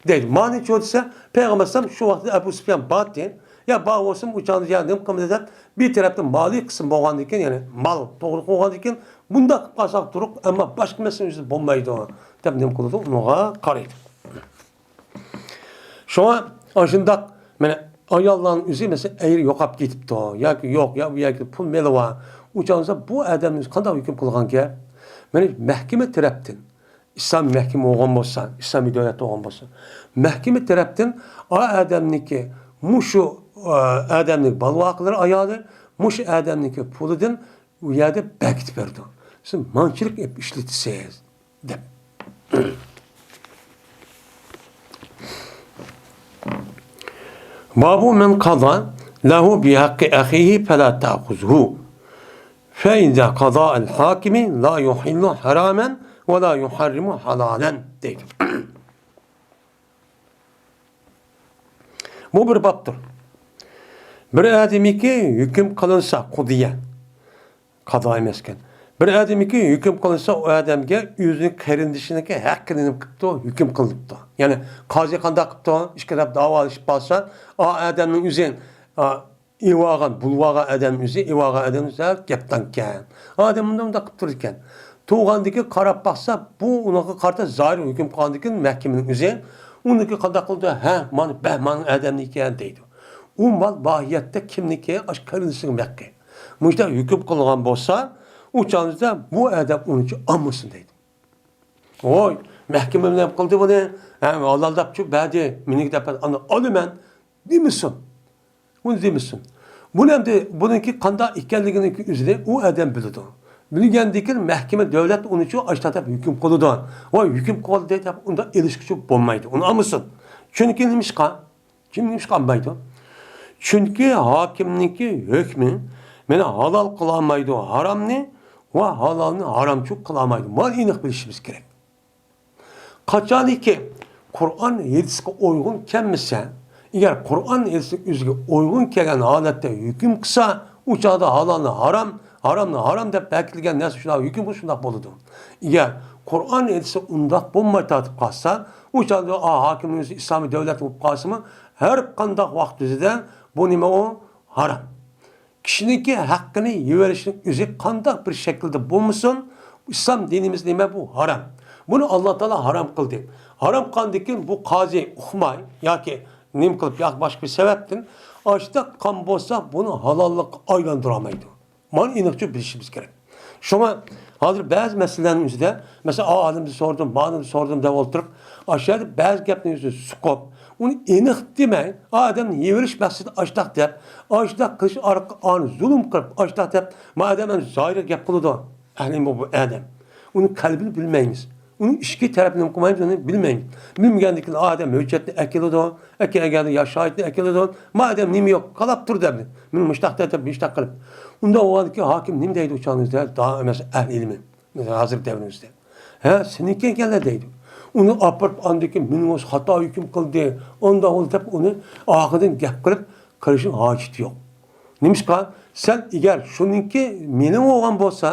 دەيدۇ. مانىچۇ دېسە، پەيغەمبەر ئەلەيھىسسالام شۇ ۋاقىتتا ئەبۇ سۇپيان بارتى. يا بار بولسىمۇ ئۇ چاغدا يا نېمە قىلمىدى دەپ، بىر تەرەپتىن مالىي قىسىم بولغاندىن كېيىن، يەنى مال توغرا قىلغاندىن كېيىن، بۇنداق قىلىپ قالساق تۇرۇق، ئەمما باشقا مەسىلىنىڭ ئۆزىدە بولمايدۇ، دەپ نېمە قىلىدۇ، ئۇنىڭغا قارايدۇ. شۇڭا ئاشۇنداق، مانا، ئاياللارنىڭ ئۆزى، مەسىلەن، ئەيرى يوقاپ كېتىپتۇ ياكى يوق، يا بۇ يەردە پۇل مېلى بار، ئۇ چاغدا بۇ ئادەمنى قانداق ھۆكۈم قىلغانكەن؟ مانا، مەھكىمە تەرەپتىن، ئىسلام مەھكىمە بولغان بولسا، ئىسلامىي دۆلەت بولغان بولسا، مەھكىمە تەرەپتىن ئا ئادەمنىڭكى، مۇشۇ، ئا، ئادەمنىڭ بالىۋاقلىرى ئايالى، مۇشۇ ئادەمنىڭكى پۇلىدىن ئۇ يەردە بەرگىتىپ بېرىدۇ. سىز مانچىلىك ئېلىپ ئىشلىتىسىز، دەپ. باب من قضى له بحق أخيه فلا تأخذه، فإن قضاء الحاكم لا يحل حراما ولا يحرم حلالا، دەيدۇ. بۇ بىر بابتۇر. بىر ئادەمگە ھۆكۈم قىلىنسا، قۇدىيە، قازا ئەمەسكەن. بىر ئادەمگە ھۆكۈم قىلىنسا، ئۇ ئادەمگە ئۆزىنىڭ قېرىندىشىنىڭكى ھەققىنى نېمە قىپتۇ؟ ھۆكۈم قىلىنىپتۇ. يەنى قازى قانداق قىپتۇ؟ ئىككى تەرەپ داۋالىشىپ قالسا، ئا ئادەمنىڭ ئۆزى، ئا، ئېۋالغان، بۇلىۋالغان ئادەم ئۆزى، ئېۋالغان ئادەم ئۆزى گەپدانكەن. ئادەم مۇنداق، مۇنداق قىپ تۇرىدىكەن. تۇرغاندىكى قاراپ باقسا، بۇ ئۇنىڭغا قارىتا زاھىر ھۆكۈم قىلغاندىكىن مەھكىمىنىڭ ئۆزى ئۇنىڭكى قانداق قىلىدۇ؟ ھە، مانا بەھماننىڭ ئادەمنىكەن دەيدۇ. ئۇ مال ماھىيەتتە كىمنىكى؟ ئاشۇ قېرىندىشىنىڭ ھەققى. مۇشۇنداق ھۆكۈم قىلغان بولسا، ئۇ چاغدا بۇ ئادەم ئۇنىچۇ ئالمىسۇن دەيدۇ. ۋوي، مەھكىمە نېمە قىلدى بۇنى؟ ھە، ھالالداپچۇ بەردى، مېنىڭكى دەپ ئانا ئالىمەن دېمىسۇن. ئۇنى دېمىسۇن. بۇنى ئەمدى بۇنىڭكى قانداق ئىكەنلىكىنىڭكى ئۆزىنى ئۇ ئادەم بىلىدۇ. بىلگەندىن كېيىن مەھكىمە دۆلەت ئۇنىچۇ ئاشۇنداق دەپ ھۆكۈم قىلىدۇ. ۋاي، ھۆكۈم قىلدى دەپ ئۇنداق ئېلىشقىچۇ بولمايدۇ. ئۇنى ئالمىسۇن. چۈنكى نېمىشقا؟ چۈنكى نېمىشقا ئالمايدۇ؟ چۈنكى ھاكىمنىڭكى ھۆكمى مانا ھالال قىلالمايدۇ ھارامنى ۋە ھالالنى ھارامچۇ قىلالمايدۇ. مانا ئېنىق بىلىشىمىز كېرەك. قاچانكى قۇرئان ھەدىسكە ئۇيغۇن كەلمىسە، ئەگەر قۇرئان ھەدىسنىڭ ئۆزىگە ئۇيغۇن كەلگەن ھالەتتە ھۆكۈم قىلسا، ئۇ چاغدا ھالالنى ھارام، ھارامنى ھارام دەپ بەكىتىلگەن نەرسە شۇنداق ھۆكۈم قىلسا شۇنداق بولىدۇ. ئەگەر قۇرئان ھەدىسى ئۇنداق بولماي تارتىپ قالسا، ئۇ چاغدا ئا، ھاكىمنىڭ ئۆزى ئىسلامىي دۆلەت بولۇپ قالسىمۇ، ھەر قانداق ۋاقىت ئۆزىدە بۇ نېمە ئۇ؟ ھارام. كىشىنىڭكى ھەققىنى يېۋېرىشنىڭ ئۆزى قانداق بىر شەكىلدە بولمىسۇن، ئىسلام دىنىمىز نېمە بۇ؟ ھارام. بۇنى ئاللا تائالا ھارام قىلدى. ھارام قىلغاندىن كېيىن بۇ قازى ئۇقماي ياكى نېمە قىلىپ ياكى باشقا بىر سەۋەبتىن ئاشۇنداق قىلغان بولسا، بۇنى ھالاللىققا ئايلاندۇرالمايدۇ. مانا ئېنىقچە بىلىشىمىز كېرەك. شۇڭا ھازىر بەزى مەسىلىلەرنىڭ ئۆزىدە، مەسىلەن، ئا ئالىمدىن سورىدىم، مالىمدىن سورىدىم دەپ ئولتۇرۇپ، ئاشۇ يەردە بەزى گەپنى ئۆزى سۇقۇپ، ئۇنى ئېنىق دېمەي، ئا ئادەمنى يېۋېرىش مەقسىتىدە ئاشتاق دەپ، ئاشتاق قىلىش ئارقىلىق ئانى زۇلۇم قىلىپ ئاشتاق دەپ، ما ئادەم ئەمدى زاھىرىغا گەپ قىلىدۇ. ئەھلى بۇ، بۇ ئادەم. ئۇنىڭ قەلبىنى بىلمەيمىز. ئۇنىڭ ئىچكى تەرىپىنى قىلمايمىز، ئۇنى بىلمەيمىز. بىلمىگەندىن كېيىن ئادەم ھۆججەتنى ئەكېلىدۇ، ئەكەلگەندە يا شاھىتنى ئەكېلىدۇ، ما ئادەم نېمە يوق، قالاپ تۇر دەپ، مېنى مۇشتاق دەپ، مۇشتاق قىلىپ. ئۇنداق بولغاندىن كېيىن ھاكىم نېمە دەيدۇ ئۇ چاغنىڭ ئۆزىدە؟ دائىم ئەمەس، ئەھلى ئىلمى. ھازىرقى دەۋرىمىزدە. ھە، سېنىڭكى ئىكەنلەر دەيدۇ. ئۇنى ئاپىرىپ ئاندىكى مېنىڭ خاتا ھۆكۈم قىلدى، ئانداق بولدى دەپ ئۇنى ئارقىدىن گەپ قىلىپ قىلىشنىڭ ھاجىتى يوق. نېمىشقا؟ سەن ئەگەر شۇنىڭكى مېنىڭ بولغان بولسا،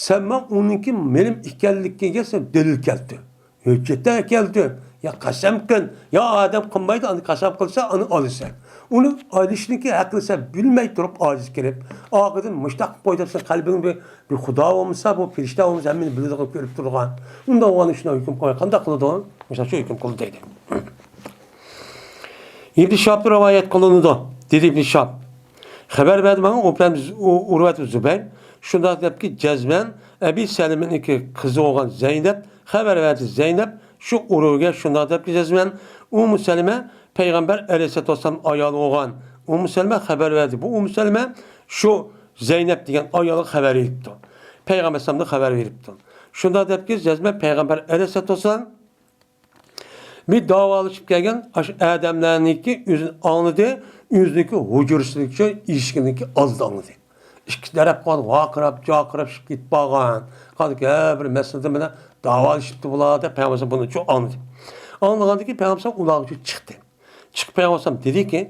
سەن ماڭا ئۇنىڭكى مېنىڭ ئىكەنلىكىگە سەن دەلىل كەلتۈر. ھۆججەتلەر كەلتۈر. يا قەسەم قىل، يا ئادەم قىلمايدۇ، ئاندىن قەسەم قىلسا، ئاندىن ئالىسەن. ئۇنى ئېلىشنىڭكى ھەققىنى سەن بىلمەي تۇرۇپ ئاجىز كېلىپ، ئارقىدىن مۇشتاق قىلىپ قوي دەپ، سەن قەلبىڭدە بىر، بىر خۇدا بولمىسا، بۇ پەرىشتە بولمىسا، ھەممىنى بىلىدىغان، كۆرۈپ تۇرىدىغان. ئۇنداق بولغاندا شۇنداق ھۆكۈم قىلغان قانداق قىلىدۇ؟ مۇشۇنداق ھۆكۈم قىلدى دەيدۇ. ئىبن شىھابتىن رىۋايەت قىلىنىدۇ، دېدى ئىبن شىھاب. خەۋەر بەردى ماڭا ئۇ پەم-، ئۇ-، ئۇرۋەت زۇبەير. شۇنداق دەپكى، جەزمەن ئەبى سەلىمىنىڭكى قىزى بولغان زەينەپ خەۋەر بەردى. زەينەپ شۇ ئۇرۇۋىگە شۇنداق دەپكى، جەزمەن ئۇممۇ سەلىمە پەيغەمبەر ئەلەيھىسسالاتۇ ۋەسسالام ئايالى بولغان ئۇممۇ سەلىمە خەۋەر بەردى. بۇ ئۇممۇ سەلىمە شۇ زەينەپ دېگەن ئايالغا خەۋەر بېرىپتۇ. پەيغەمبەر ئەلەيھىسسالامغا خەۋەر بېرىپتۇ. شۇنداق دەپكى، جەزمەن پەيغەمبەر ئەلەيھىسسالاتۇ ۋەسسالام بىر داۋالىشىپ كەلگەن ئاشۇ ئادەملەرنىڭكى ئۆزىنى ئاڭلىدى، ئۆزىنىڭكى ھۇجرىسىنىڭكى ئىشىكىنىڭكى ئالدىدا ئاڭلىدى. ئىككى تەرەپ قالدى، ۋارقىراپ، جارقىراپ چىقىپ كېتىپ بارغان. قالدىكى ھەر بىر مەسىلىدە مانا داۋالىشىپتۇ بۇلار دەپ پەيغەمبەر بۇنى شۇ ئاڭلىدى. ئاڭلىغاندىن كېيىن پەيغەمبەر ئۇلارغا چىقتى. چىقىپ پەيغەمبەر دېدىكى،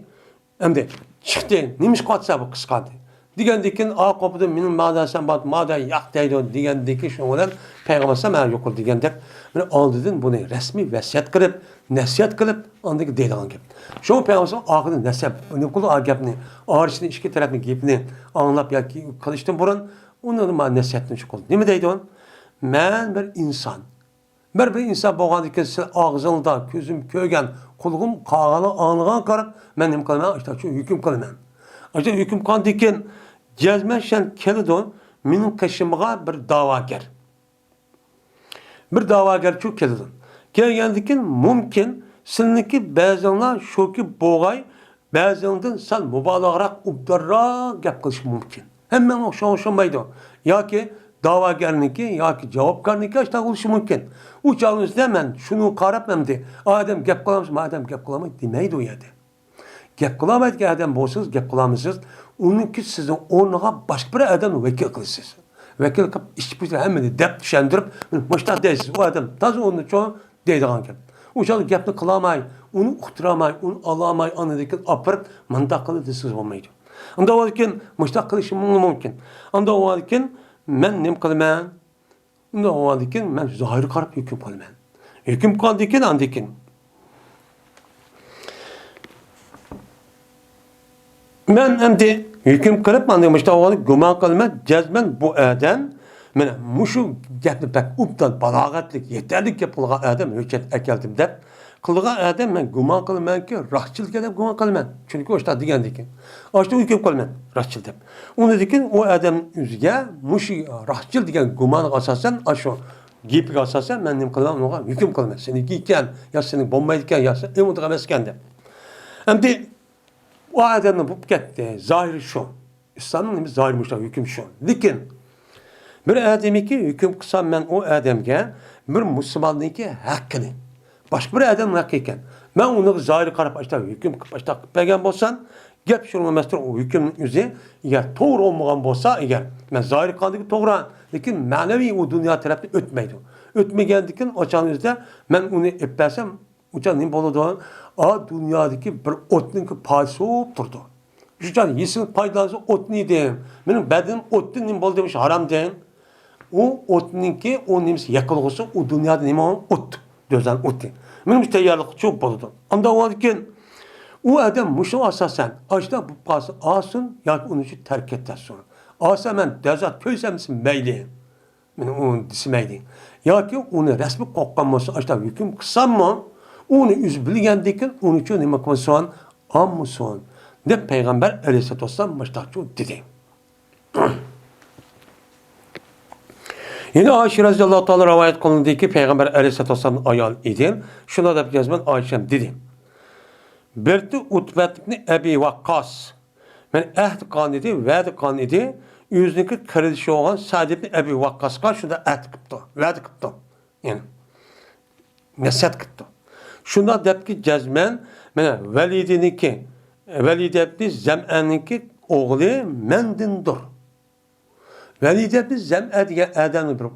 ئەمدى چىقتى، نېمە ئىش قىلىۋاتىسەن بۇ قىسقاردى؟ دېگەندىكىن، ئا قوپىدىن مېنىڭ مادەسەم بار، مادە ياق دەيدۇ دېگەندىكى شۇنىڭ بىلەن پەيغەمبەر ئەلەيھىسسالام ھە يۇقىرىدا دېگەندەك بىر ئالدىدىن بۇنى رەسمىي ۋەسىيەت قىلىپ، نەسىھەت قىلىپ، ئاندىن كېيىن دېيدىغان گەپ. شۇ پەيغەمبەر ئەلەيھىسسالام ئاخىرىدا نەسىھەت، نېمە قىلدى؟ ئا گەپنى، ئارىسىدىن ئىككى تەرەپنىڭ گېپىنى ئاڭلاپ ياكى قىلىشتىن بۇرۇن ئۇنى ما نەسىھەتنى شۇ قىلدى. نېمە دەيدۇ؟ مەن بىر ئىنسان. بىر، بىر ئىنسان بولغاندىكىن سىلەر ئاغزىڭلاردا كۆزۈم كۆرگەن، قۇلىقىم قاغانلىق ئاڭلىغان قاراپ، مەن نېمە قىلىمەن؟ ئاشۇنداق ھۆكۈم قىلىمەن. ئاشۇنداق ھۆكۈم قىلغاندىكىن جەزمەن شەن كېلىدۇ، مېنىڭ قېشىمغا بىر داۋاگەر. بىر داۋاگەرچۇ كېلىدۇ. كەلگەندىكىن مۇمكىن سىلىنىڭكى بەزىڭلار شۇكى بوغاي، بەزىڭدىن سەل مۇبالىغىراق، ئوبدانراق گەپ قىلىشى مۇمكىن. ھەممىڭ ئوخشاش ئوخشىمايدۇ. ياكى داۋاگەرنىڭكى ياكى جاۋابكارنىڭكى ئاشۇنداق بولۇشى مۇمكىن. ئۇ چاغنىڭ ئۆزىدە مەن شۇنى قاراپ ئەمدى، ئادەم گەپ قىلامسىز، مادەم گەپ قىلالمايدۇ دېمەيدۇ ئۇ يەردە. گەپ قىلالمايدىغان ئادەم بولسىڭىز، گەپ قىلالمىسىڭىز، ئۇنىڭكى سىزنىڭ ئورنىغا باشقا بىر ئادەمنى ۋەكىل قىلىسىز. ۋەكىل قىلىپ ئىچ پۇشۇپ ھەممىنى دەپ چۈشەندۈرۈپ، مۇشۇنداق دەيسىز، ئۇ ئادەم تازا ئورنىچۇ دەيدىغان گەپ. ئۇ چاغدا گەپنى قىلالماي، ئۇنى ئۇقتۇرالماي، ئۇنى ئالالماي، ئاندىن كېيىن ئاپىرىپ مۇنداق قىل دېسىڭىز بولمايدۇ. ئاندىن كېيىن مۇشۇنداق قىلىشىمىز مۇمكىن. ئاندىن كېيىن مەن نېمە قىلىمەن؟ ئۇنداق بولغاندىكىن مەن زاھىرغا قاراپ ھۆكۈم قىلىمەن. ھۆكۈم قىلغاندىكىن ئاندىكىن مەن ئەمدى ھۆكۈم قىلىپ، ئاندىن مۇشۇنداق بولغاندىكىن گۇمان قىلىمەن، جەزمەن بۇ ئادەم، مانا مۇشۇ گەپنى بەك ئوبدان، بالاغەتلىك، يېتەرلىك گەپ قىلغان ئادەم ھۆججەت ئەكەلدىم دەپ قىلغان ئادەم، مەن گۇمان قىلىمەنكى، راستچىل دېگەن دەپ گۇمان قىلىمەن. چۈنكى ئاشۇنداق دېگەندىكىن. ئاشۇنداق ھۆكۈم قىلىمەن، راستچىل دەپ. ئۇنىڭدىن كېيىن ئۇ ئادەم ئۆزىگە مۇشۇ راستچىل دېگەن گۇمانغا ئاساسەن، ئاشۇ گېپىگە ئاساسەن مەن نېمە قىلىمەن، ئۇنىڭغا ھۆكۈم قىلىمەن. سېنىڭكى ئىكەن، يا سېنىڭ بولمايدىكەن، يا سېنىڭ ئېڭىدىغان ئەمەسكەن دەپ. ئەمدى ئۇ ئادەمنىڭ بولۇپ كەتتى. زاھىرى شۇ. ئىسلامنىڭ نېمە زاھىرى مۇشۇ ھۆكۈم شۇ. لېكىن بىر ئادەمگە ھۆكۈم قىلسام مەن ئۇ ئادەمگە بىر مۇسۇلماننىڭكى ھەققىنى، باشقا بىر ئادەمنىڭ ھەققى ئىكەن. مەن ئۇنىڭغا زاھىرى قاراپ ئاشتا ھۆكۈم قىلىپ ئاشتا قىلىپ بەرگەن بولسام، گەپ شۇنىڭ ئەمەستۇر، ئۇ ھۆكۈمنىڭ ئۆزى ئەگەر توغرا بولمىغان بولسا، ئەگەر مەن زاھىرى قىلغاندىكى توغرا، لېكىن مەنىۋى ئۇ دۇنيا تەرەپتىن ئۆتمەيدۇ. ئۆتمىگەندىكىن ئاچان ئۆزىدە مەن ئۇنى ئېلىپ بەرسەم، ئۇچان نېمە بولىدۇ؟ ئا، دۇنيادىكى بىر ئوتنىڭكى پايسى بولۇپ تۇرىدۇ. شۇ چاغ يېسىڭ پايدىلانسا ئوتنى يېدىم. مېنىڭ بەدىنىم ئوتتىن نېمە بولدى، مۇشۇ ھارامدىن. ئۇ ئوتنىڭكى ئۇ نېمىسى يېقىلغۇسى ئۇ دۇنيادا نېمە ئوت، دۆزەن ئوتى. مېنىڭ مۇشۇ تەييارلىققا چوپ بولىدۇ. ئانداق بولغاندىكىن ئۇ ئادەم مۇشۇ ئاساسەن ئاشۇنداق بولۇپ قالسا ئالسۇن ياكى ئۇنى شۇ تەرك ئەتسۇن. ئالسا مەن جازا تۆلىسەم مەيلى. مېنى ئۇ دېسىمەيدى. ياكى ئۇنى رەسمىي قوققان بولسا، ئاشۇنداق ھۆكۈم قىلساممۇ، ئۇنى ئۆزى بىلگەندىكىن، ئۇنى ئۈچۈن نېمە قىلسۇن؟ ئالمىسۇن، دەپ پەيغەمبەر ئەلەيھىسسالاتۇ ۋەسسالام مۇشۇنداقچۇ دېدى. يەنە ئائىشە رەزىياللاھۇ تائالا رىۋايەت قىلىندىكى، پەيغەمبەر ئەلەيھىسسالاتۇ ۋەسسالامنىڭ ئايالى ئىدى. شۇنداق دەپ يازىمەن، ئائىشەم دېدى. بىرتى ئۇتبەت ئىبنى ئەبى ۋەققاس. مەن ئەھد قىلغان ئىدى، ۋەدە قىلغان ئىدى. ئۆزىنىڭكى قېرىندىشى بولغان سەئد ئىبنى ئەبى ۋەققاسقا شۇنداق ئەھد قىپتۇ، ۋەدە قىپتۇ. يەنى نەسىھەت قىپتۇ. شۇنداق دەپكى جەزمەن، مانا ۋەلىدىنىڭكى، ۋەلىدە ئىبنى زەمئەنىڭكى ئوغلى مەندىندۇر. ۋەلىدە ئىبنى زەمئە دېگەن ئادەمنىڭ بىر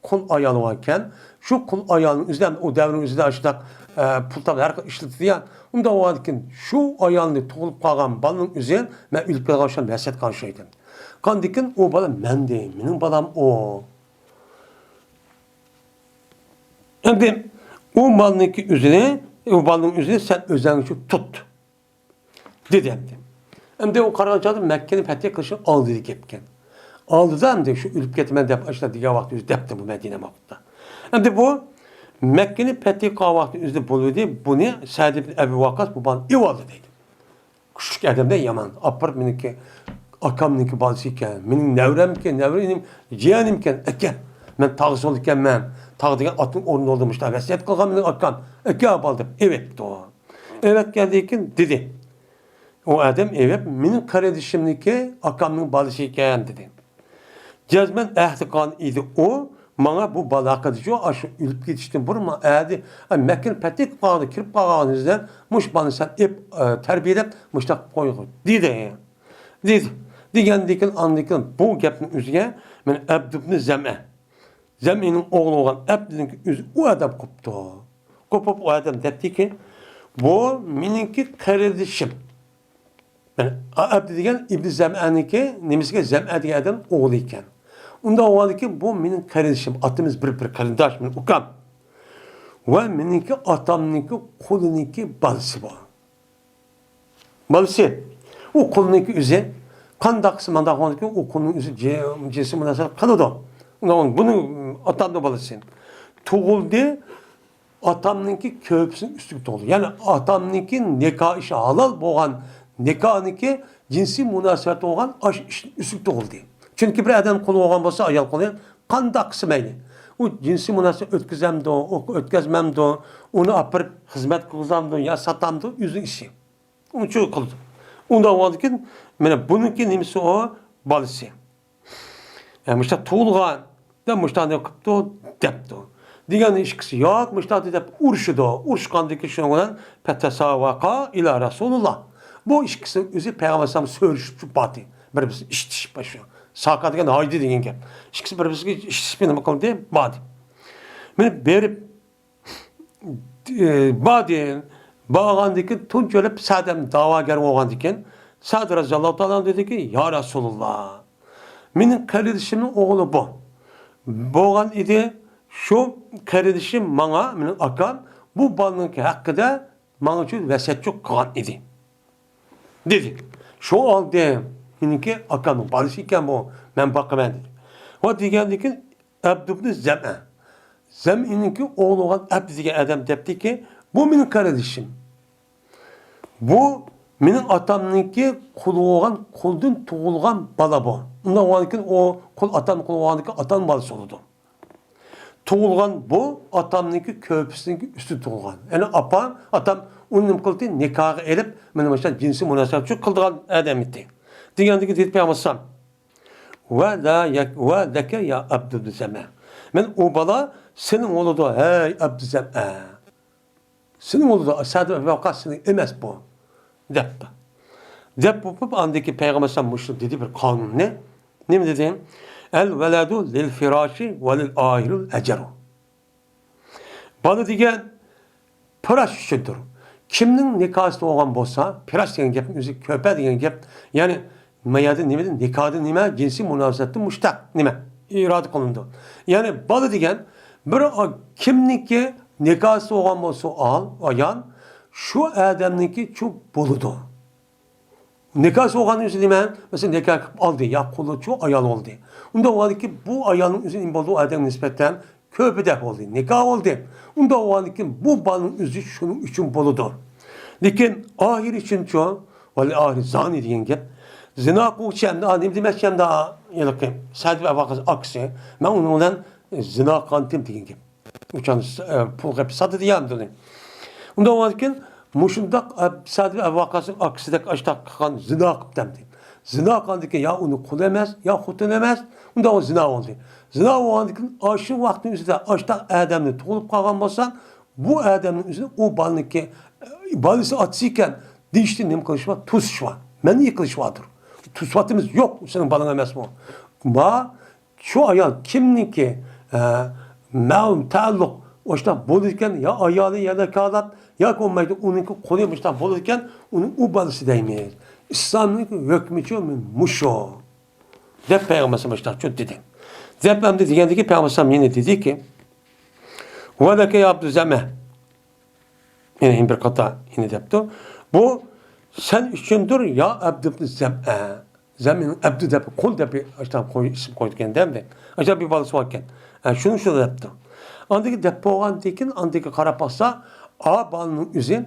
قۇل ئايالى بار ئىكەن. شۇ قۇل ئايالنىڭ ئۆزى ھەم ئۇ دەۋرنىڭ ئۆزىدە ئاشۇنداق، ئە، پۇل تاپىدۇ، ھەر خىل ئىشلىتىدۇ يا. ئۇنداق بولغاندىكىن شۇ ئايالنى تۇغۇلۇپ قالغان بالىنىڭ ئۆزى مەن ئۆلۈپ كېتىدىغان ئوخشايدۇ، ۋەسىيەت قىلغان ئوخشايدۇ. قاندىكىن ئۇ بالا مەندى، مېنىڭ بالام ئۇ. ئەمدى ئۇ مالنىڭكى ئۆزىنى، ئۇ بالىنىڭ ئۆزىنى سەن ئۆزەڭگە تۇت. دېدى ئەمدى. ئەمدى ئۇ قارىغان چاغدا مەككىنى پەتھى قىلىشنىڭ ئالدىدىكى گەپكەن. ئالدىدا ئەمدى شۇ ئۆلۈپ كېتىمەن دەپ ئاشۇنداق دېگەن ۋاقتى ئۆزى دەپتۇ بۇ مەدىنە ۋاقتىدا. ئەمدى بۇ مەككىنى پەتھى قىلغان ۋاقتى ئۆزىدە بولۇۋىدى، بۇنى سەئد ئىبن ئەبى ۋەققاس بۇ بالىنى ئېلىۋالدى دەيدۇ. كۈچلۈك ئادەمدە يامان. ئاپىرىپ مېنىڭكى ئاكامنىڭكى بالىسى ئىكەن، مېنىڭ نەۋرەمكەن، نەۋرە ئىنىم، جىيەنىمكەن، ئەكە. مەن تاغ سول ئىكەنمەن. تاغ دېگەن ئاتنىڭ ئورنىدا بولدى، مۇشۇنداق ۋەسىيەت قىلغان مېنىڭ ئاكام. ئەكە بال دەپ ئېۋەتتى. ئېۋەتكەندىن كېيىن دېدى. ئۇ ئادەم ئېۋەپ، مېنىڭ قېرىندىشىمنىڭكى ئاكامنىڭ بالىسى ئىكەن دېدى. جەزمەن ئەھدى قىلغان ئىدى ئۇ، ماڭا بۇ بالا ھەققىدىچۇ، ئاشۇ ئۆلۈپ كېتىشتىن بۇرۇن ماڭا ئەدى، ئە، مەككىنى پەتھى قىلغاندا كىرىپ قالغان يۈزىدىن مۇشۇ بالىنى سەن ئېپ، ئە، تەربىيەلەپ مۇشۇنداق قىلىپ قويغىن دېدى. دېدى. دېگەندىن كېيىن، ئاندىن كېيىن بۇ گەپنىڭ ئۆزىگە مانا ئەبدۇ ئىبنى زەمئە، زەمئىنىڭ ئوغلى بولغان ئەبدىنىڭكى ئۆزى ئۇ ئادەم قوپتۇ. قوپۇپ ئۇ ئادەم دەپتىكى، بۇ مېنىڭكى قېرىندىشىم. مانا ئەبدى دېگەن ئىبنى زەمئەنىڭكى نېمىسىگە، زەمئە دېگەن ئادەم ئوغلى ئىكەن. ئۇنداق بولغاندىكىن بۇ مېنىڭ قېرىندىشىم، ئاتىمىز بىر، بىر قېرىنداش، مېنىڭ ئۇكام. ۋە مېنىڭكى ئاتامنىڭكى قۇلىنىڭكى بالىسى بۇ. بالىسى. ئۇ قۇلنىڭكى ئۆزى. قانداق قىلسا مانداق بولغاندىكىن ئۇ قۇلنىڭ ئۆزى جىنسىي مۇناسىۋەت قىلىدۇ. ئۇنىڭ، بۇنىڭ ئاتامنىڭ بالىسى. تۇغۇلدى. ئاتامنىڭكى كۆرپىسىنىڭ ئۈستىگە تۇغۇلدى. يەنى ئاتامنىڭكى نىكاھ ئىشى ھالال بولغان، نىكاھنىڭكى جىنسىي مۇناسىۋەت بولغان ئاشۇ ئىشنىڭ ئۈستىگە تۇغۇلدى. چۈنكى بىر ئادەم قۇلى بولغان بولسا، ئايال قۇلى قانداق قىلسا مەيلى. ئۇ جىنسىي مۇناسىۋەت ئۆتكۈزەمدۇ، ئۆتكۈزمەمدۇ، ئۇنى ئاپىرىپ خىزمەت قىلغۇزامدۇ يا ساتامدۇ، ئۆزىنىڭ ئىشى. ئۇنچە قىلىدۇ. ئۇنداق بولغاندىكىن، مانا بۇنىڭكى نېمىسى ئۇ؟ بالىسى. يا مۇشۇنداق تۇغۇلغان دەپ مۇشۇنداق قىپتۇ دەپتۇ. دېگەندە ئىككىسى ياق، مۇشۇنداق دەپ ئۇرۇشىدۇ. ئۇرۇشقاندىكى شۇنىڭ بىلەن پەتەساۋاقا ئىلا رەسۇلىللا. بۇ ئىككىسى ئۆزى پەيغەمبەر ئەلەيھىسسالام سۆرۈشۈپ باردى. بىر-بىرسىنى ئىشتىشىپ شۇ. ساكا دېگەن ھايدى دېگەن گەپ. ئىككىسى بىر-بىرسىگە ئىشتىشىپ نېمە قىلدى؟ باردى. مانا بېرىپ ئى، باردى. بارغاندىن كېيىن تۇنجى بولۇپ سەدەم داۋاگەر بولغاندىن كېيىن سەد رەزىياللاھۇ تائالا ئەنھۇ دېدىكى، يا رەسۇلاللا، مېنىڭ قېرىندىشىمنىڭ ئوغلى بۇ. بولغان ئىدى، شۇ قېرىندىشىم ماڭا، مېنىڭ ئاكام بۇ بالىنىڭكى ھەققىدە ماڭا شۇ ۋەسىيەتچۇ قىلغان ئىدى. دېدى. شۇ ئالدى، مېنىڭكى ئاكامنىڭ بالىسى ئىكەن بۇ، مەن باقىمەن دېدى. ۋە دېگەندىن كېيىن ئەبدۇبنى زەمئە. زەمئىنىڭكى ئوغلى بولغان ئەبدى دېگەن ئادەم دەپتىكى، بۇ مېنىڭ قېرىندىشىم. بۇ مېنىڭ ئاتامنىڭكى قۇلى بولغان، قۇلدىن تۇغۇلغان بالا بۇ. ئۇنداق بولغاندىكىن ئۇ قۇل ئاتام قۇلى بولغاندىكىن ئاتام بالىسى بولىدۇ. تۇغۇلغان بۇ ئاتامنىڭكى كۆرپىسىنىڭكى ئۈستىدە تۇغۇلغان. يەنى ئاپا، ئاتام ئۇنى نېمە قىلدى؟ نىكاھقا ئېلىپ، مانا مۇشۇنداق جىنسىي مۇناسىۋەت قىلىدىغان ئادەم ئىدى. دېگەندىكىن دېدى پەيغەمبەر ئەلەيھىسسالام، ۋە لە يەك-، ۋە لەكە يا ئەبدۇبنى زەمئە. مەن ئۇ بالا سېنىڭ بولىدۇ، ھەي ئەبدۇ زەمئە. سېنىڭ بولىدۇ، سەد ئەبۇ ۋەققاس سېنىڭ ئەمەس بۇ، دەپتۇ. دەپ بولۇپ، ئاندىن كېيىن پەيغەمبەر ئەلەيھىسسالام مۇشۇ دېدى بىر قانۇننى. نېمە دېدى؟ ئەل ۋەلەدۇ لىل فىراشى ۋە لىل ئاھىرۇل ئەجەرۇ. بالا دېگەن پىراش ئۈچۈندۇر. كىمنىڭ نىكاھسىز بولغان بولسا، پىراش دېگەن گەپنىڭ ئۆزى كۆپە دېگەن گەپ. يەنى ما يەردە نېمە دېدى؟ نىكاھدا نېمە؟ جىنسىي مۇناسىۋەتتە مۇشتەق نېمە؟ ئىرادە قىلىنىدۇ. يەنى بالا دېگەن بىر ئا-، كىمنىڭكى نىكاھسىز بولغان بولسا ئال-، ئايال، شۇ ئادەمنىڭكى چۇ بولىدۇ. نىكاھسىز بولغان ئۆزى نېمە؟ مەسىلەن، نىكاھ قىلىپ ئالدى، يا قۇلىچۇ ئايال بولدى. ئۇنداق بولغاندىكىن بۇ ئايالنىڭ ئۆزى نېمە بولدى؟ ئۇ ئادەمگە نىسبەتەن كۆپىدە بولدى، نىكاھ بولدى. ئۇنداق بولغاندىكىن بۇ بالىنىڭ ئۆزى شۇنىڭ ئۈچۈن بولىدۇ. لېكىن ئاھىر ئۈچۈنچۇ؟ ۋەلى ئاھىر زانى دېگەن گەپ. زىنا قىلغۇچى ئەمدى، ئا، نېمە دېمەكچى ئەمدى، ئا، ھېلىقى سەئد ئەبۇ ۋەققاس ئاكىسى، مەن ئۇنىڭ بىلەن زىنا قىلغانتىم دېگەن گەپ. ئۇچان، ئە، پۇل قېپىپ ساتىدۇ يا ئەمدى ئۇنى. ئۇنداق بولغاندىكىن مۇشۇنداق، ئە، سەئد ئەبۇ ۋەققاسنىڭ ئاكىسىدەك ئاشتاق قىلغان زىنا قىپتۇ ئەمدى. زىنا قىلغاندىكىن يا ئۇنى قۇلى ئەمەس، يا خوتۇنى ئەمەس، ئۇنداق زىنا بولدى. زىنا بولغاندىكىن ئاشۇ ۋاقىتنىڭ ئۆزىدە ئاشتاق ئادەمنى تۇغۇلۇپ قالغان بولسا، بۇ ئادەمنىڭ ئۆزىنى ئۇ بالىنىڭكى، ئە، بالىسى ئاتىسى ئىكەن دېيىشتىن نېمە قىلىش بار؟ توسۇش بار. مەنئى قىلىش باردۇر. توسۇۋاتىمىز، يوق، سېنىڭ بالاڭ ئەمەس بۇ. ما شۇ ئايال كىمنىڭكى، ئە، مەلۇم تەئەللۇق ئاشۇنداق بولىدىكەن، يا ئايالى يا نىكاھلاپ، ياكى بولمايدۇ ئۇنىڭكى قۇلى مۇشۇنداق بولىدىكەن، ئۇنى ئۇ بالىسى دەيمىز. ئىسلامنىڭ ھۆكمىچۇ مۇشۇ، دەپ پەيغەمبەر مۇشۇنداق دېدى. دەپ ئەمدى دېگەندىكى پەيغەمبەر يەنە دېدىكى، ۋەلەكە يا ئابدۇزەمە. يەنە بىر قاتا يەنە دەپتۇ. بۇ سەن ئۈچۈندۇر يا ئەبدۇبنى زەمئە. زەمئەنىڭ ئەبدۇ دەپ، قۇل دەپ ئاشۇنداق قوي-، ئىسىم قويىدىكەن دەمدى. ئاشۇنداق بىر بالىسى باركەن. ھە، شۇنى شۇ دەپتۇ. ئاندىن كېيىن دەپ بولغاندىن كېيىن، ئاندىن كېيىن قاراپ باقسا، ئا بالىنىڭ ئۆزى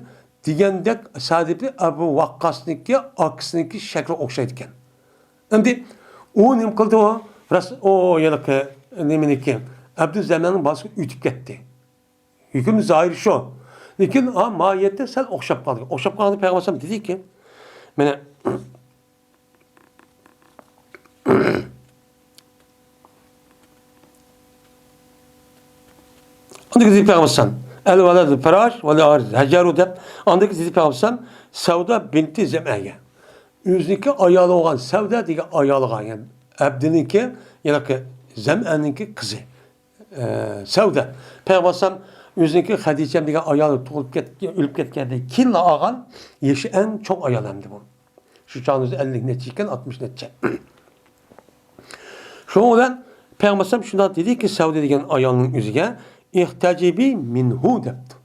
دېگەندەك سەئد ئىبنى ئەبۇ ۋەققاسنىڭكى ئاكىسىنىڭكى شەكلى ئوخشايدىكەن. ئەمدى ئۇ نېمە قىلدى ئۇ؟ راست، ئۇ ھېلىقى نېمىنىڭكى، ئەبدۇ زەمئەنىڭ بالىسى ئۆتۈپ كەتتى. ھۆكۈم زاھىرى شۇ. لېكىن، ئا، ماھىيەتتە سەل ئوخشاپ قالدى. ئوخشاپ قالغاندا پەيغەمبەر ئەلەيھىسسالام دېدىكى، مانا، ئاندىن كېيىن دېدى پەيغەمبەر ئەلەيھىسسالام، «ئەل ۋەلەدۇ فىراش ۋەل ئەرز ھەجەرۇ» دەپ، ئاندىن كېيىن دېدى پەيغەمبەر ئەلەيھىسسالام، سەۋدە بىنتى زەمئەگە. ئۆزىنىڭكى ئايالى بولغان سەۋدە دېگەن ئايالىغا، يەنى ئەبدىنىڭكى، يەنى زەمئەنىڭكى قىزى. ئە، سەۋدە. پەيغەمبەر ئەلەيھىسسالام ئۆزىنىڭكى خەدىچەم دېگەن ئايالى تۇغۇلۇپ كەت-، ئۆلۈپ كەتكەندىن كېيىنلا ئالغان يېشى ئەڭ چوڭ ئايال ئەمدى بۇ. شۇ چاغدا ئۆزى ئەللىك نەچچە ئىكەن، ئاتمىش نەچچە. شۇنىڭ بىلەن پەيغەمبەر ئەلەيھىسسالام شۇنداق دېدىكى، سەۋدە دېگەن ئايالنىڭ ئۆزىگە، «ئىھتەجىبى مىنھۇ» دەپتۇ.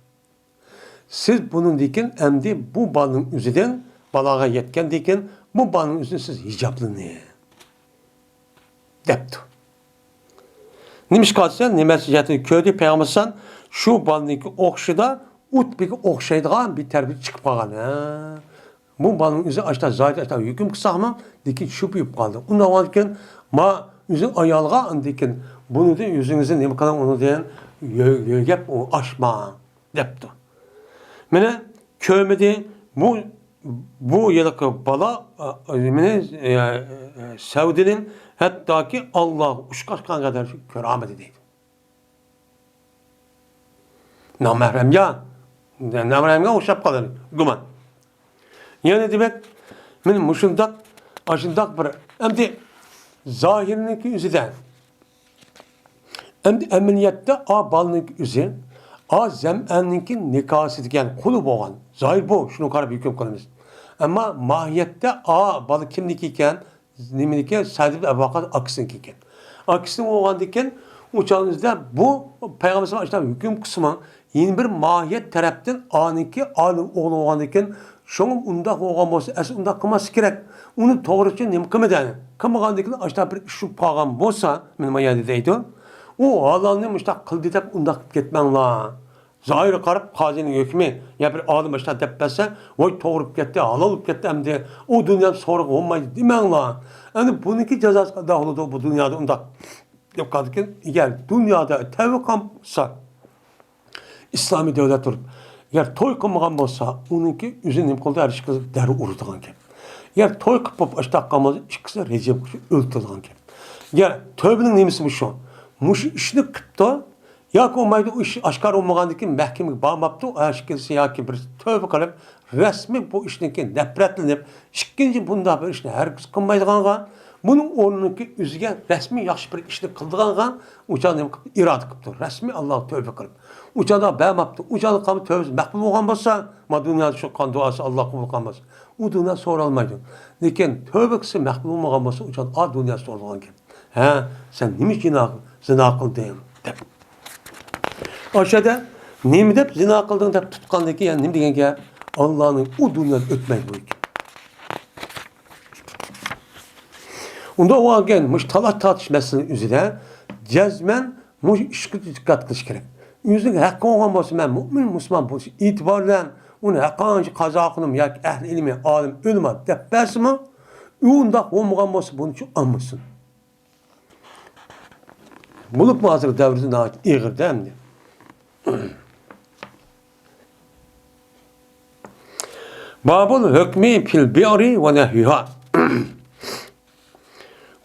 سىز بۇنىڭدىن كېيىن ئەمدى بۇ بالىنىڭ ئۆزىدىن، بالاغەتكە يەتكەندىن كېيىن بۇ بالىنىڭ ئۆزىدىن سىز ھىجابلىنىڭ. دەپتۇ. نېمىشقا دېسە، نېمە جەھەتتىن كۆردى پەيغەمبەر ئەلەيھىسسالام، شۇ بالىنىڭكى ئوخشىدا ئۇتبىگە ئوخشايدىغان بىر تەرىپى چىقىپ قالغان. ھە. بۇ بالىنىڭ ئۆزى ئاشتا زاھىرى ئاشتا ھۆكۈم قىلساقمۇ، لېكىن شۈبھە يوق قالدى. ئۇنداق بولغاندىكىن، ما ئۆزى ئايالغا ئاندىكىن، بۇنىڭدىن ئۆزىڭىزنى نېمە قىلىڭ، ئۇنىڭدىن يۆ-، يۆگەپ ئۇ ئاشماڭ. دەپتۇ. مېنى كۆرمىدى. بۇ، بۇ ھېلىقى بالا، ئە، مېنى، ئە، ئە، سەۋدىنىڭ ھەتتاكى ئاللاغا ئۇچراشقان قەدەر كۆرەلمىدى دەيدۇ. نامەھرەمگە، نامەھرەمگە ئوخشاپ قالىدۇ گۇمان. يەنى دېمەك، مېنى مۇشۇنداق، ئاشۇنداق بىر، ئەمدى زاھىرنىڭكى ئۆزىدە ئەمدى ئەمەلىيەتتە ئا بالىنىڭكى ئۆزى، ئا زەمئەننىڭكى نىكاھسى دېگەن قۇلى بولغان. زاھىر بۇ، شۇنى قاراپ ھۆكۈم قىلىمىز. ئەمما ماھىيەتتە ئا بالا كىمنىكى ئىكەن؟ نېمىنىكى؟ سەئد ئىبن ئەبۇ ۋەققاس ئاكىسىنىڭكى ئىكەن. ئاكىسىنىڭ بولغاندىكىن، ئۇ چاغىمىزدا بۇ پەيغەمبەر ئەلەيھىسسالام ئاشۇنداق ھۆكۈم قىلسىمۇ، يەنە بىر ماھىيەت تەرەپتىن ئانىڭكى ئالىم ئوغلى بولغاندىكىن، شۇڭا ئۇنداق بولغان بولسا، ئەسلى ئۇنداق قىلماسلىقى كېرەك. ئۇنى توغرىچە نېمە قىلمىدى؟ قىلمىغاندىكىن ئاشۇنداق بىر ئىش بولۇپ قالغان بولسا، مېنىڭ ما يەردە دەيدۇ. ئۇ ھالالنى مۇشۇنداق قىلدى دەپ ئۇنداق قىلىپ كەتمەڭلار. زاھىرغا قاراپ قازىنىڭ ھۆكمى، يا بىر ئالىم مۇشۇنداق دەپ بەرسە، ۋاي توغرا بولۇپ كەتتى، ھالال بولۇپ كەتتى ئەمدى، ئۇ دۇنيادا سورىغا بولمايدۇ دېمەڭلار. ئەمدى بۇنىڭكى جازاسى قانداق بولىدۇ، بۇ دۇنيادا ئۇنداق دەپ قالدىكىن، ئەگەر دۇنيادا تەۋە قىلسا، ئىسلامىي دۆلەت تۇرۇپ، ئەگەر توي قىلمىغان بولسا، ئۇنىڭكى ئۆزى نېمە قىلدى؟ ھەر ئىش قىلسا دەررۇ ئۇرىدىغان گەپ. ئەگەر توي قىلىپ بولۇپ ئاشتاق قالمىسا، ئىككىسى رەجىم قىلىپ ئۆلتۈرىدىغان گەپ. ئەگەر تۆۋىنىڭ نېمىسى مۇشۇ؟ مۇشۇ ئىشنى قىپتۇ، ياكى بولمايدۇ، ئۇ ئىش ئاشكارا بولمىغاندىن كېيىن مەھكىمىگە بارماپتۇ، ھەر ئىككىلىسى ياكى بىرسى تۆۋە قىلىپ، رەسمىي بۇ ئىشنىڭكى نەپرەتلىنىپ، ئىككىنچى بۇنداق بىر ئىشنى ھەرگىز قىلمايدىغانغا، بۇنىڭ ئورنىنىڭكى ئۆزىگە رەسمىي ياخشى بىر ئىشنى قىلىدىغانغا، ئۇ چاغدا نېمە قىپتۇ؟ ئىرادە قىپتۇ. رەسمىي ئاللاغا تۆۋە قىلىپ. ئۇ چاغدا بەرمەپتۇ. ئۇ چاغدا قالما تۆۋىسى مەقبۇل بولغان بولسا، ما دۇنيادا شۇ قان دۇئاسى ئاللا قوبۇل قىلغان بولسا، ئۇ دۇنيا سورالمايدۇ. لېكىن تۆۋە قىلسا مەقبۇل بولمىغان بولسا، ئۇ چاغدا ئا دۇنيا سورىلىدىغان گەپ. ھە، سەن نېمە ئۈچۈن زىنا، زىنا قىلدىڭ؟ دەپ. ئاشۇ يەردە نېمە دەپ زىنا قىلدىڭ دەپ تۇتقاندىن كېيىن نېمە دېگەن گەپ؟ ئاللانىڭ ئۇ دۇنيادا ئۆتمەيدۇ بۇ گەپ. ئۇنداق بولغانكەن، مۇشۇ تالاش تارتىش مەسىلىنىڭ ئۆزىدە جەزمەن مۇشۇ ئىشقا دىققەت قىلىش كېرەك. ئۆزىنىڭ ھەققى بولغان بولسا، مەن مۇئمىن مۇسۇلمان بولۇش ئېتىبارى بىلەن ئۇنى ھەققانىي قازا قىلىم ياكى ئەھلى ئىلمى، ئالىم، ئۆلىما دەپ بەرسىمۇ، ئۇنداق بولمىغان بولسا، بۇنى شۇ ئالمىسۇن. بولۇپمۇ ھازىرقى دەۋردە ناھايىتى ئېغىر-دە ئەمدى. بابۇل ھۆكمى فىل بىئرى ۋە نەھۋىھا.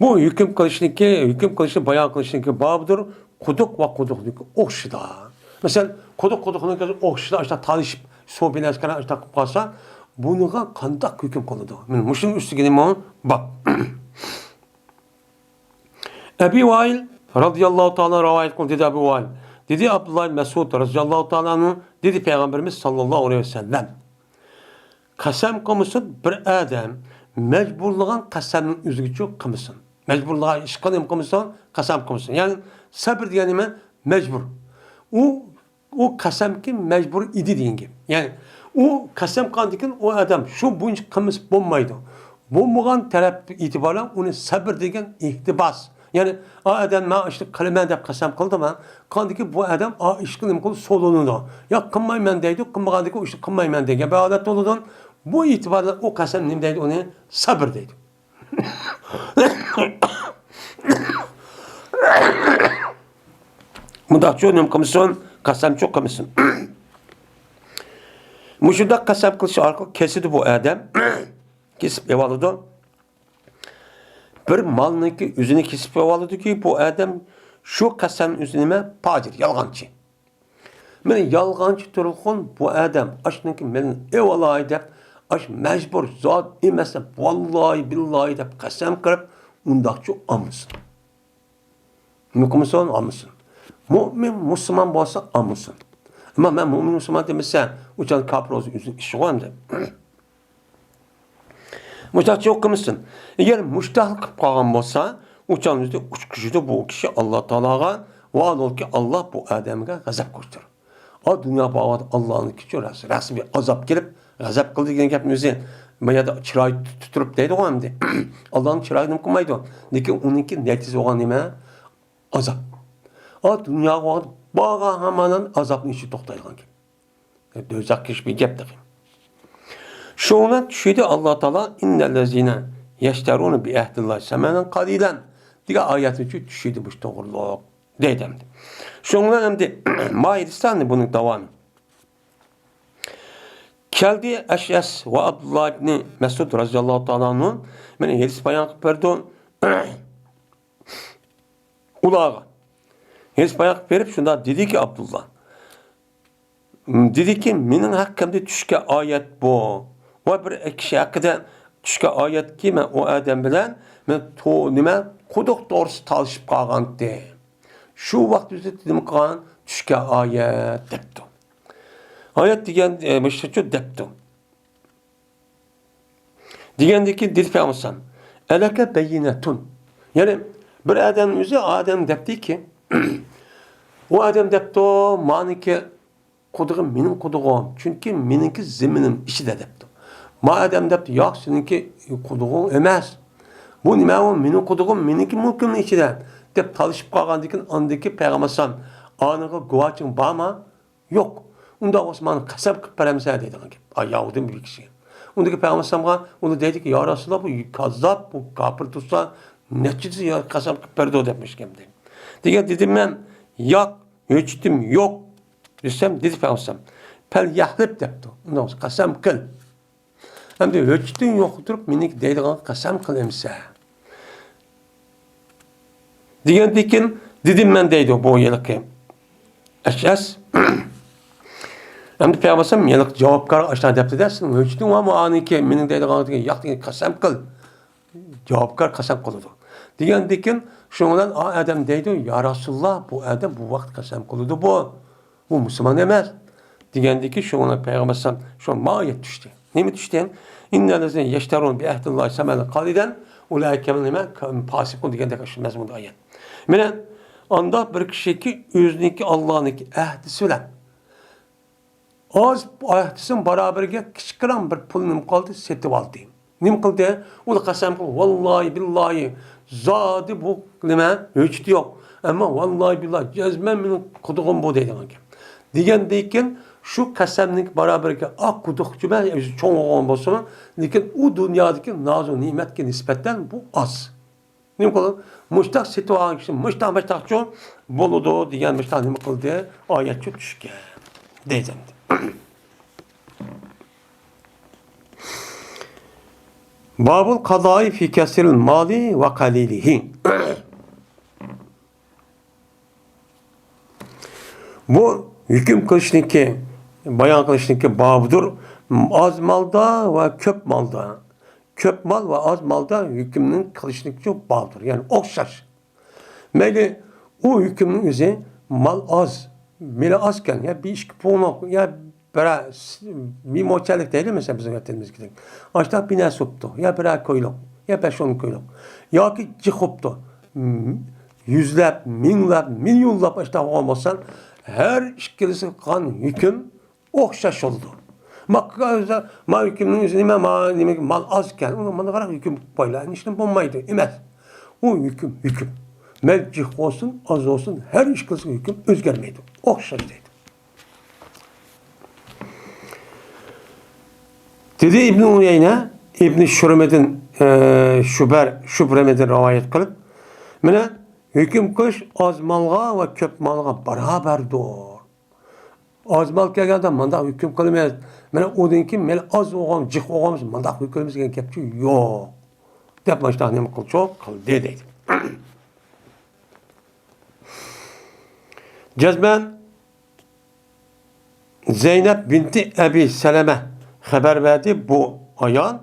بۇ ھۆكۈم قىلىشنىڭكى، ھۆكۈم قىلىشنى بايان قىلىشنىڭكى بابىدۇر، قۇدۇق ۋە قۇدۇقنىڭكى ئوخشىشىدا. مەسىلەن، قۇدۇق قۇدۇقنىڭكى ئوخشىشىدا ئاشتا تالىشىپ، سۇ بىلەن ئاشتا قىلىپ قالسا، بۇنىڭغا قانداق ھۆكۈم قىلىدۇ؟ مانا مۇشۇنىڭ ئۈستىگە نېمە بار؟ ئەبى ۋائىل رازىياللاھۇ تائالا رىۋايەت قىلدى، دېدى ئەبۇ ۋائىل. دېدى ئابدۇللا ئىبن مەسئۇد رازىياللاھۇ تائالا ئەنھۇ، دېدى پەيغەمبىرىمىز ساللاللاھۇ ئەلەيھى ۋەسەللەم، قەسەم قىلمىسۇن بىر ئادەم مەجبۇرلىغان قەسەمنىڭ ئۆزىگىچە قىلمىسۇن. مەجبۇرلىغان ئىشقا نېمە قىلمىسۇن؟ قەسەم قىلمىسۇن. يەنى سەبر دېگەن نېمە؟ مەجبۇر. ئۇ ئۇ قەسەمكى مەجبۇر ئىدى دېگەن گەپ. يەنى ئۇ قەسەم قىلغاندىن كېيىن ئۇ ئادەم شۇ بويىچە قىلمىسا بولمايدۇ. بولمىغان تەرەپ ئېتىبارەن ئۇنى سەبر دېگەن ئىقتىباس. يەنى، ئا ئادەم، مەن ئىشنى قىلىمەن دەپ قەسەم قىلدىمۇ، قىلغاندىن كېيىن بۇ ئادەم ئا ئىشقا نېمە قىلىدۇ؟ سولىنىدۇ. يا قىلمايمەن دەيدۇ، قىلمىغاندىن كېيىن ئۇ ئىشنى قىلمايمەن دېگەن بىر ھالەت بولىدۇ. بۇ ئېتىباردا ئۇ قەسەم نېمە دەيدۇ؟ ئۇنى سەبر دەيدۇ. مۇنداقچۇ نېمە قىلمىسۇن، قەسەمچۇ قىلمىسۇن. مۇشۇنداق قەسەم قىلىش ئارقىلىق كېسىدۇ بۇ ئادەم. كېسىپ ئېۋالىدۇ. بىر مالنىڭكى ئۆزىنى كېسىپ ئېۋالىدۇكى، بۇ ئادەم شۇ قەسەمنىڭ ئۆزى نېمە؟ پاجىر، يالغانچى. مانا يالغانچى تۇرغۇن بۇ ئادەم ئاشنىڭكى مېلىنى ئېۋالاي دەپ، ئاش مەجبۇر زادى ئەمەس دەپ، ۋاللاھى بىللاھى دەپ قەسەم قىلىپ، ئۇنداقچۇ ئالمىسۇن. نېمە قىلمىسۇن؟ ئالمىسۇن. مۇئمىن، مۇسۇلمان بولسا ئالمىسۇن. ئەمما مەن مۇئمىن، مۇسۇلمان دېمىسە، ئۇ چاغدا كاپىر بولسا ئۆزىنىڭ ئىشىغۇ ئەمدى. مۇشتاقچىلىق قىلمىسۇن. ئەگەر مۇشتاقلىق قىلىپ قالغان بولسا، ئۇ چاغدا ئۆزى ئۇچقۇچىدۇ بۇ كىشى ئاللا تائالاغا، ۋاھالۇكى، ئاللا بۇ ئادەمگە غەزەپ قىلىشتۇر. ئا، دۇنيا باغىدا ئاللانىڭكىچۇ رەس-، رەسمىي ئازاب كېلىپ، غەزەپ قىلدى دېگەن گەپنى ئۆزى، بۇ يەردە چىراي تۇ-، تۇتۇپ دەيدىغۇ ئەمدى. ئاللانىڭ چىرايى نېمە قىلمايدۇ؟ لېكىن ئۇنىڭكى نەتىجىسى بولغان نېمە؟ ئازاب. ئا، دۇنياغا بارغان ھامان ئازابنىڭ ئىچىدە توختايدىغان گەپ. دوزاخقا كىرىشمەي گەپ تېخى. شۇڭا چۈشىدى ئاللا تائالا، «ئىننەللەزىنە يەشتەرۇنە بىئەھدىللاھى سەمەنەن قەلىلەن» دېگەن ئايەتنى چۈشىدى مۇشۇ توغرۇلۇق دەيدۇ ئەمدى. شۇڭا ئەمدى ما ھەدىسلەرنى بۇنىڭ داۋامى. كەلدى ئەشئەس ۋە ئابدۇللا ئىبنى مەسئۇد رەزىياللاھۇ تائالا ئەنھۇ، مانا ھەدىس بايان قىلىپ بەردى. ئۇلارغا ھېس بايان قىلىپ بېرىپ شۇنداق دېدىكى، ئابدۇللا دېدىكى، مېنىڭ ھەققىمدە چۈشكەن ئايەت بۇ. ۋە بىر كىشى ھەققىدە چۈشكەن ئايەتكى، مەن ئۇ ئادەم بىلەن مەن تو-، نېمە، قۇدۇق توغرىسىدا تالىشىپ قالغانتى. شۇ ۋاقىت ئۆزى نېمە قىلغان؟ چۈشكەن ئايەت دەپتۇ. ئايەت دېگەن، ئە، مۇشۇچۇ دەپتۇ. دېگەندىكىن دېدى پەيغەمبەر، «ئەلەكە بەييىنەتۇن.» يەنى بىر ئادەمنىڭ ئۆزى ئادەم دەپتىكى، ئۇ ئادەم دەپتۇ، «مانىكى قۇدۇقى مېنىڭ قۇدۇقۇم، چۈنكى مېنىڭكى زېمىنىم ئىچىدە» دەپتۇ. ما ئادەم دەپتۇ، «ياق، سېنىڭكى قۇدۇقۇڭ ئەمەس. بۇ نېمە ئۇ؟ مېنىڭ قۇدۇقۇم، مېنىڭكى مۇلكۇمنىڭ ئىچىدە» دەپ تالىشىپ قالغاندىكىن، ئاندىكى پەيغەمبەر، «ئانىڭغا گۇۋاچىڭ بارمۇ؟» يوق. ئۇنداق بولسا ماڭا قەسەم قىلىپ بەرەمسەن دەيدىغان گەپ. ئاياغىدىن بىر كىشىگە. ئۇندىكى پەيغەمبەر ئەلەيھىسسالامغا ئۇنى دەيدىكى، يا رەسۇلاللا، بۇ كاززاپ، بۇ كاپىر تۇرسا، نەچچە قەسەم قىلىپ بەردى دەپ مۇشۇ گەپنى. دېگەن دېدىم مەن، ياق، ھۆججىتىم يوق دېسەم، دېدى پەيغەمبەر ئەلەيھىسسالام، پەل يەھلىپ دەپتۇ. ئۇنداق بولسا قەسەم قىل. ئەمدى ھۆججىتىڭ يوق تۇرۇپ مېنىڭكى دەيدىغان قەسەم قىلىمسە؟ دېگەندىكىن دېدىم مەن دەيدۇ بۇ ھېلىقى ئەشئەس. ئەمدى پەيغەمبەر ئەلەيھىسسالام ھېلىقى جاۋابكارغا ئاشۇنداق دەپتۇ-دە، سېنىڭ ھۆججىتىڭ بارمۇ ئانىڭكى مېنىڭ دەيدىغان دېگەن، ياق دېگەن قەسەم قىل. جاۋابكار قەسەم قىلىدۇ. دېگەندىكىن شۇنىڭ بىلەن ئا ئادەم دەيدۇ، يا رەسۇلاللا، بۇ ئادەم بۇ ۋاقىت قەسەم قىلىدۇ بۇ. بۇ مۇسۇلمان ئەمەس. دېگەندىكىن شۇڭا پەيغەمبەر ئەلەيھىسسالام شۇ مايەت چۈشتى. نېمە چۈشتى؟ «ئىننەللەزىنە يەشتەرۇنە بىئەھدىللاھى سەمەنەن قەلىلەن ئۇلائىكە نېمە؟ فاسىقۇن» دېگەندەك شۇ مەزمۇندا ئايەت. مانا ئانداق بىر كىشىكى ئۆزىنىڭكى ئاللانىڭكى ئەھدىسى بىلەن ئاز ئەھدىسىنىڭ باراۋىرىگە كىچىككىنە بىر پۇل نېمە قىلدى؟ سېتىۋالدى. نېمە قىلدى؟ ئۇلار قەسەم قىلىپ، ۋاللاھى بىللاھى، زادى بۇ نېمە، ھۆججىتى يوق. ئەمما ۋاللاھى بىللاھى، جەزمەن مېنىڭ قۇدۇقۇم بۇ دەيدىغان گەپ. دېگەندىن كېيىن شۇ قەسەمنىڭ باراۋىرىگە ئاق قۇدۇقچۇ بىلەن ئۆزى چوڭ بولغان بولسىمۇ، لېكىن ئۇ دۇنيادىكى نازۇ نېمەتكە نىسبەتەن بۇ ئاز. نېمە قىلىدۇ؟ مۇشتاق سېتىۋالغان كىشى مۇشتاق مۇشتاقچۇ بولىدۇ دېگەن مۇشتاق نېمە قىلدى؟ ئايەتچۇ چۈشكەن. دەيدۇ. بابۇل قازائى فى كەسىرىل مالى ۋە قەلىلىھى. بۇ ھۆكۈم قىلىشنىڭكى، بايان قىلىشنىڭكى بابىدۇر. ئاز مالدا ۋە كۆپ مالدا. كۆپ مال ۋە ئاز مالدا ھۆكۈمنىڭ قىلىشنىڭكى بابىدۇر. يەنى ئوخشاش. مەيلى، ئۇ ھۆكۈمنىڭ ئۆزى مال ئاز، مېلى ئازكەن، يا بىر ئىككى پۇڭلۇق، يا بىرەر س-، مىموچەلىك دەيلى، مەسىلەن، بىزنىڭ ۋەتىنىمىزدىكىدەك. ئاشۇنداق بىر نەرسە بوپتۇ، يا بىرەر كويلۇق، يا بەش ئون كويلۇق. ياكى جىق بوپتۇ. م-، يۈزلەپ، مىڭلاپ، مىليونلاپ ئاشۇنداق بولغان بولسا، ھەر ئىككىلىسىگە قىلغان ھۆكۈم ئوخشاش بولىدۇ. ما، ما ھۆكۈمنىڭ ئۆزى نېمە؟ ما، نېمە، مال ئاز ئىكەن، ئۇنى مانا قاراپ ھۆكۈم قىلىپ قويلا. ئەنە ئىشتىن بولمايدۇ، ئەمەس. ئۇ ھۆكۈم، ھۆكۈم. مەيلى جىق بولسۇن، ئاز بولسۇن، ھەر ئىش قىلسا ھۆكۈم ئۆزگەرمەيدۇ. ئوخشاش دەيدۇ. دېدى ئىبنى ئۇيەينە، ئىبنى شۇرمىدىن، ئە، شۇبەر، شۇبرەمىدىن رىۋايەت قىلىپ، مانا، ھۆكۈم قىلىش ئاز مالغا ۋە كۆپ مالغا باراۋەردۇر. ئاز مال كەلگەندە مانداق ھۆكۈم قىلىمىز، مانا ئۇدىن كېيىن مېلى ئاز بولغان، جىق بولغان بولسا مانداق ھۆكۈم قىلىمىز دېگەن گەپچۇ يوق، دەپ مانا شۇنداق نېمە قىلچۇ قىلدى دەيدۇ. جەزمەن زەينەپ بىنتى ئەبى سەلەمە خەۋەر بەردى، بۇ ئايال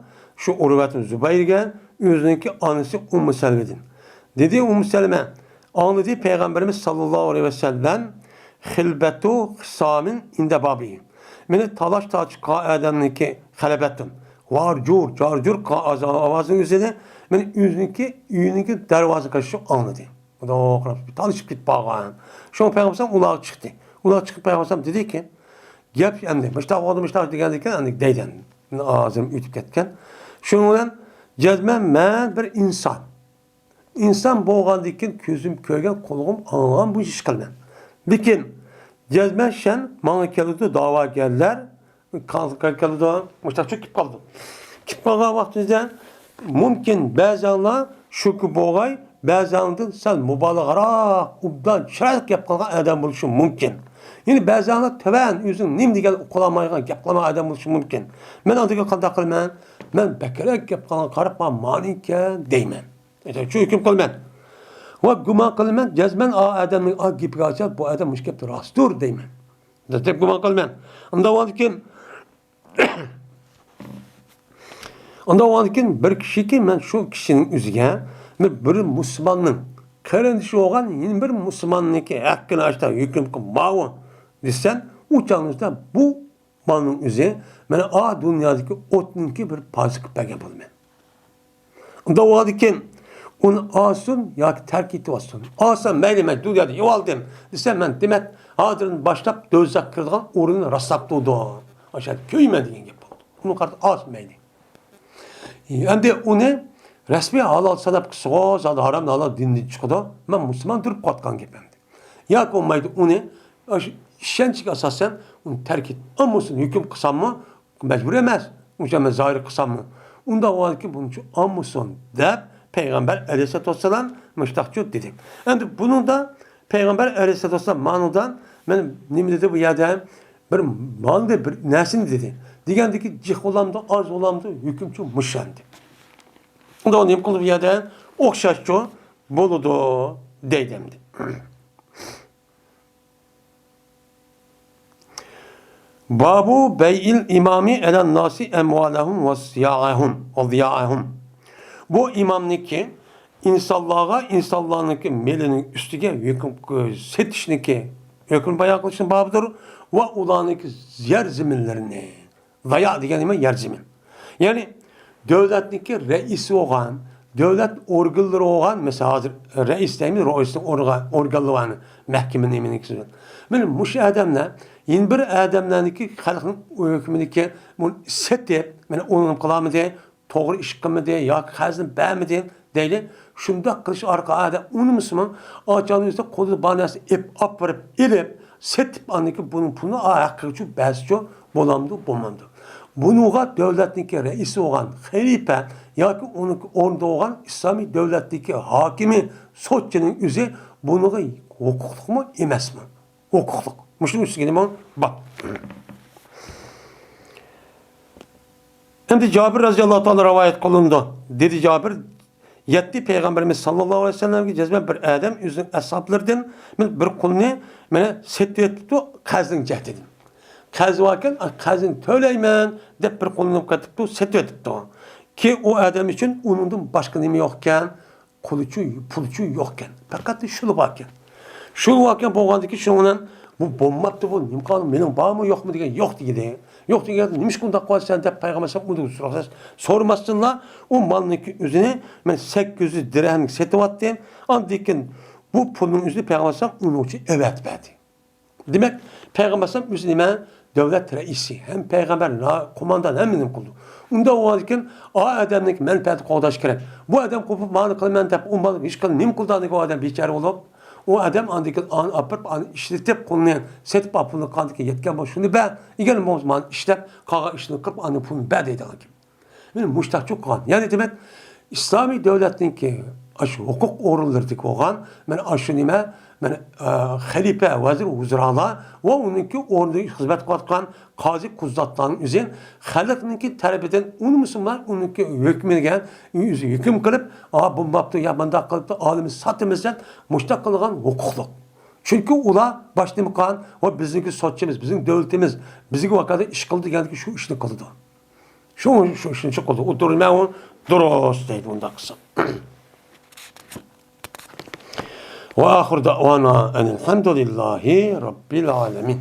شۇ ئۇرۋەتۇ زۇبەيرگە ئۆزىنىڭكى ئانىسى ئۇممۇ سەلمىدىن. دېدى ئۇممۇ سەلمە، ئاڭلىدى پەيغەمبىرىمىز ساللاللاھۇ ئەلەيھى ۋەسەللەم، خىلبەتۇ خىسامىن ئىندە بابى. مېنى تالاش تارتىش قىلغان ئادەمنىڭكى خەلبەتتىن ۋارجۇر، جارجۇر قىلغان ئاز-، ئاۋازنىڭ ئۆزىنى مېنى ئۆزىنىڭكى ئۆيىنىڭكى دەرۋازىسىغا كىرىشىپ ئاڭلىدى. مۇنداق قاراپ تالىشىپ كېتىپ قالغان. شۇڭا پەيغەمبەر ئۇلارغا چىقتى. ئۇلار چىقىپ پەيغەمبەر دېدىكى، گەپ ئەمدى مۇشتاق بولدى، مۇشتاق دېگەندىكىن ئەمدى دەيدىن. ھازىر ئۆتۈپ كەتكەن. شۇنىڭ بىلەن جەزمەن مەن بىر ئىنسان. ئىنسان بولغاندىن كېيىن كۆزۈم كۆرگەن، قۇلىقىم ئاڭلىغان بۇ ئىش قىلىمەن. لېكىن جەزمەن شەن ماڭا كەلدى داۋاگەرلەر، كەلدى، مۇشتاق چۆكۈپ قالدى. كېلىپ قالغان ۋاقتىمىزدا مۇمكىن بەزەڭلار شۇكى بولغاي، بەزەڭدىن سەل مۇبالىغىراق، ئوبدان چىرايلىق گەپ قىلغان ئادەم بولۇشى مۇمكىن. يەنە بەزەڭلار تۆۋەن، ئۆزىنىڭ نېمە دېگەنلىكىنى ئۇقالمايدىغان گەپ قىلغان ئادەم بولۇشى مۇمكىن. مەن ئاندىكىن قانداق قىلىمەن؟ مەن بەكرەك گەپ قىلغان قاراپ مانا ئىكەن دەيمەن. شۇ ھۆكۈم قىلىمەن. ۋە گۇمان قىلىمەن، جەزمەن ئا ئادەمنىڭ ئا گېپىگە ئاچار، بۇ ئادەم مۇشۇ گەپتە راستتۇر دەيمەن. دەپ گۇمان قىلىمەن. ئۇنداق بولغاندىكىن، ئۇنداق بولغاندىكىن بىر كىشىكى مەن شۇ كىشىنىڭ ئۆزىگە بىر، بىر مۇسۇلماننىڭ قېرىندىشى بولغان يەنە بىر مۇسۇلماننىڭكى ھەققىنى ئاشتا ھۆكۈم قىلماۋۇ دېسەم، ئۇ چاغنىڭدا بۇ مالنىڭ ئۆزى مانا ئا دۇنيادىكى ئوتنىڭكى بىر پارچىسى قىلىپ بەرگەن بولىمەن. ئۇنداق بولغاندىكىن ئۇنى ئالسۇن ياكى تەرك ئېتىۋالسۇن. ئالسا مەيلى، مەن دۇنيادا يەۋالدىم دېسە، مەن دېمەك ھازىردىن باشلاپ دوزاخ كىرىدىغان ئورۇننى راسلاپ تۇردۇم. ئاشۇ يەردە كۆيمە دېگەن گەپ بولدى. ئۇنى قارىتا ئالسا مەيلى. ئەمدى ئۇنى رەسمىي ھالال ساناپ قىلسىغۇ، زادى ھارام ھالال دىندىن چىقىدۇ. مەن مۇسۇلمان تۇرۇپ قاتقان گەپ ئەمدى. ياكى بولمايدۇ ئۇنى ئاشۇ ئىشەنچكە ئاساسەن ئۇنى تەرك ئېتىپ ئالمىسۇن، ھۆكۈم قىلساممۇ مەجبۇر ئەمەس، ئۇنچە مەن زاھىرى قىلساممۇ. ئۇنداق بولغاندىكىن بۇنىڭ ئۈچۈن ئالمىسۇن دەپ پەيغەمبەر ئەلەيھىسسالاتۇ ۋەسسالام مۇشتاقچۇ دېدى. ئەمدى بۇنىڭدا پەيغەمبەر ئەلەيھىسسالاتۇ ۋەسسالام مانىدا مەن نېمە دېدى بۇ يەردە؟ بىر مالنى، بىر نەرسىنى دېدى. دېگەندىكى جىق بولامدۇ، ئاز بولامدۇ، ھۆكۈمچۇ مۇشۇ ئەمدى. ئۇنداق نېمە قىلدى بۇ يەردە؟ ئوخشاشچۇ بولىدۇ دەيدۇ ئەمدى. بابۇ بەيئىل ئىمامى ئەلەن ناسى ئەمۋالەھۇم ۋە زىيائەھۇم، ۋە زىيائەھۇم. بۇ ئىمامنىڭكى ئىنسانلارغا، ئىنسانلارنىڭكى مېلىنىڭ ئۈستىگە ھۆكۈم سېتىشنىڭكى ھۆكۈم بايان قىلىشنىڭ بابىدۇر ۋە ئۇلارنىڭكى يەر زېمىنلىرىنى زايا دېگەن نېمە؟ يەر زېمىن. يەنى دۆلەتنىڭكى رەئىسى بولغان، دۆلەت ئورگانلىرى بولغان، مەسىلەن، ھازىر رەئىس دەيمىز، رەئىسنىڭ ئورگا-، ئورگانلىرى بار، مەھكىمە نېمىنىڭكى. مانا مۇشۇ ئادەملەر يەنە بىر ئادەملەرنىڭكى خەلقنىڭ ھۆكمىدىكى بۇنى سېتىپ، مانا ئۇنى قىلالمىدى، توغرا ئىش قىلمىدى ياكى قەرزنى بەرمىدى دەيلى. شۇنداق قىلىش ئارقىلىق ئادەم ئۇنىمىسىمۇ ئاچانىڭىزدا قولىدا بار نەرسە ئېپ ئاپىرىپ ئېلىپ سېتىپ، ئاندىن كېيىن بۇنىڭ پۇلىنى ھەققىچۇ بەرسىچۇ بولامدۇ، بولمامدۇ؟ بۇنىڭغا دۆلەتنىڭكى رەئىسى بولغان خەلىپە ياكى ئۇنىڭ ئورنىدا بولغان ئىسلامىي دۆلەتتىكى ھاكىمى، سوتچىنىڭ ئۆزى بۇنىڭغا ھوقۇقلۇقمۇ ئەمەسمۇ؟ ھوقۇقلۇق. مۇشۇنىڭ ئۈستىگە نېمە بار؟ ئەمدى جابىر رەزىياللاھۇ تائالا رىۋايەت قىلىنىدۇ. دېدى جابىر، يەتتى پەيغەمبىرىمىز ساللاللاھۇ ئەلەيھى ۋەسەللەمگە جەزمەن بىر ئادەم ئۆزىنىڭ ئەسھابلىرىدىن مانا بىر قۇلنى مانا سېتىۋېتىپتۇ قەرزنىڭ جەھىتىدىن. قەرزى باركەن، قەرزىنى تۆلەيمەن دەپ بىر قۇلنى قېتىپتۇ، سېتىۋېتىپتۇ. كېيىن ئۇ ئادەم ئۈچۈن ئۇنىڭدىن باشقا نېمە يوقكەن؟ قۇلىچۇ، پۇلىچۇ يوقكەن. پەقەت شۇلا باركەن. شۇلا باركەن بولغاندىكىن شۇنىڭ بىلەن بۇ بولماپتۇ، بۇ نېمە قالدى، مېنىڭ بارمۇ يوقمۇ دېگەن يوق دېگىنى. يوق دېگەندە نېمىشقا ئۇنداق قىلىۋاتىسەن دەپ پەيغەمبەر ئەلەيھىسسالام ئۇنى سورىماستىنلا ئۇ مالنىڭكى ئۆزىنى مەن سەككىز يۈز دىرھەمگە سېتىۋاتتىم. ئاندىن كېيىن بۇ پۇلنىڭ ئۆزىنى پەيغەمبەر ئەلەيھىسسالام ئۇنىڭ ئۈچۈن ئەۋەتىپ بەردى. دېمەك، پەيغەمبەر ئەلەيھىسسالام ئۆزى نېمە؟ دۆلەت رەئىسى، ھەم پەيغەمبەر، نا-، قوماندان، ھەممە نېمە قىلىدۇ. ئۇنداق بولغاندىكىن، ئا ئادەمنىڭكى مەنپەئەتىنى قوغداش كېرەك. بۇ ئادەم قوپۇپ، مانا قىلىمەن دەپ، ئۇ مال ھېچ قانداق نېمە قىلدى، ئاندىكى ئۇ ئادەم بىچارە بولۇپ، ئۇ ئادەم ئاندىكى ئانى ئاپىرىپ، ئانى ئىشلىتىپ، قۇلنى سېتىپ ئاپ، پۇلنى قاندىكى يەتكەن بولسا، شۇنى بەر، ئىگىنى بولسا، مانا ئىشلەپ، قالغان ئىشنى قىلىپ، ئانى پۇلنى بەر دەيدىغان گەپ. مانا مۇشتاق چوققان. يەنى دېمەك، ئىسلامىي دۆلەتنىڭكى ئاشۇ ھوقۇق ئورۇنلىرىدىكى بولغان، مانا ئاشۇ نېمە، مانا، ئە، خەلىپە، ۋەزىر، ۋۇزرالار ۋە ئۇنىڭكى ئورنىدا خىزمەت قىلىۋاتقان قازى قۇززاتلارنىڭ ئۆزى خەلقنىڭكى تەرىپىدىن ئۇنىمىسۇنلار، ئۇنىڭكى ھۆكمىگە ئۆزى ھۆكۈم قىلىپ، ئا، بۇ بوپتۇ، يا مۇنداق قىلىپتۇ، ئالىمىز ساتىمىز دەپ مۇشتاق قىلغان ھوقۇقلۇق. چۈنكى ئۇلار باش نېمە قىلغان ۋە بىزنىڭكى سوتچىمىز، بىزنىڭ دۆلىتىمىز بىزگە ۋاكالىتەن ئىش قىلدى دېگەندىكى شۇ ئىشنى قىلىدۇ. شۇ، شۇ ئىشنى چىقىدۇ. ئولتۇرماي ئۇ دۇرۇس دەيدۇ ئۇنداق قىلسا. وآخر دعوانا أن الحمد لله رب العالمين.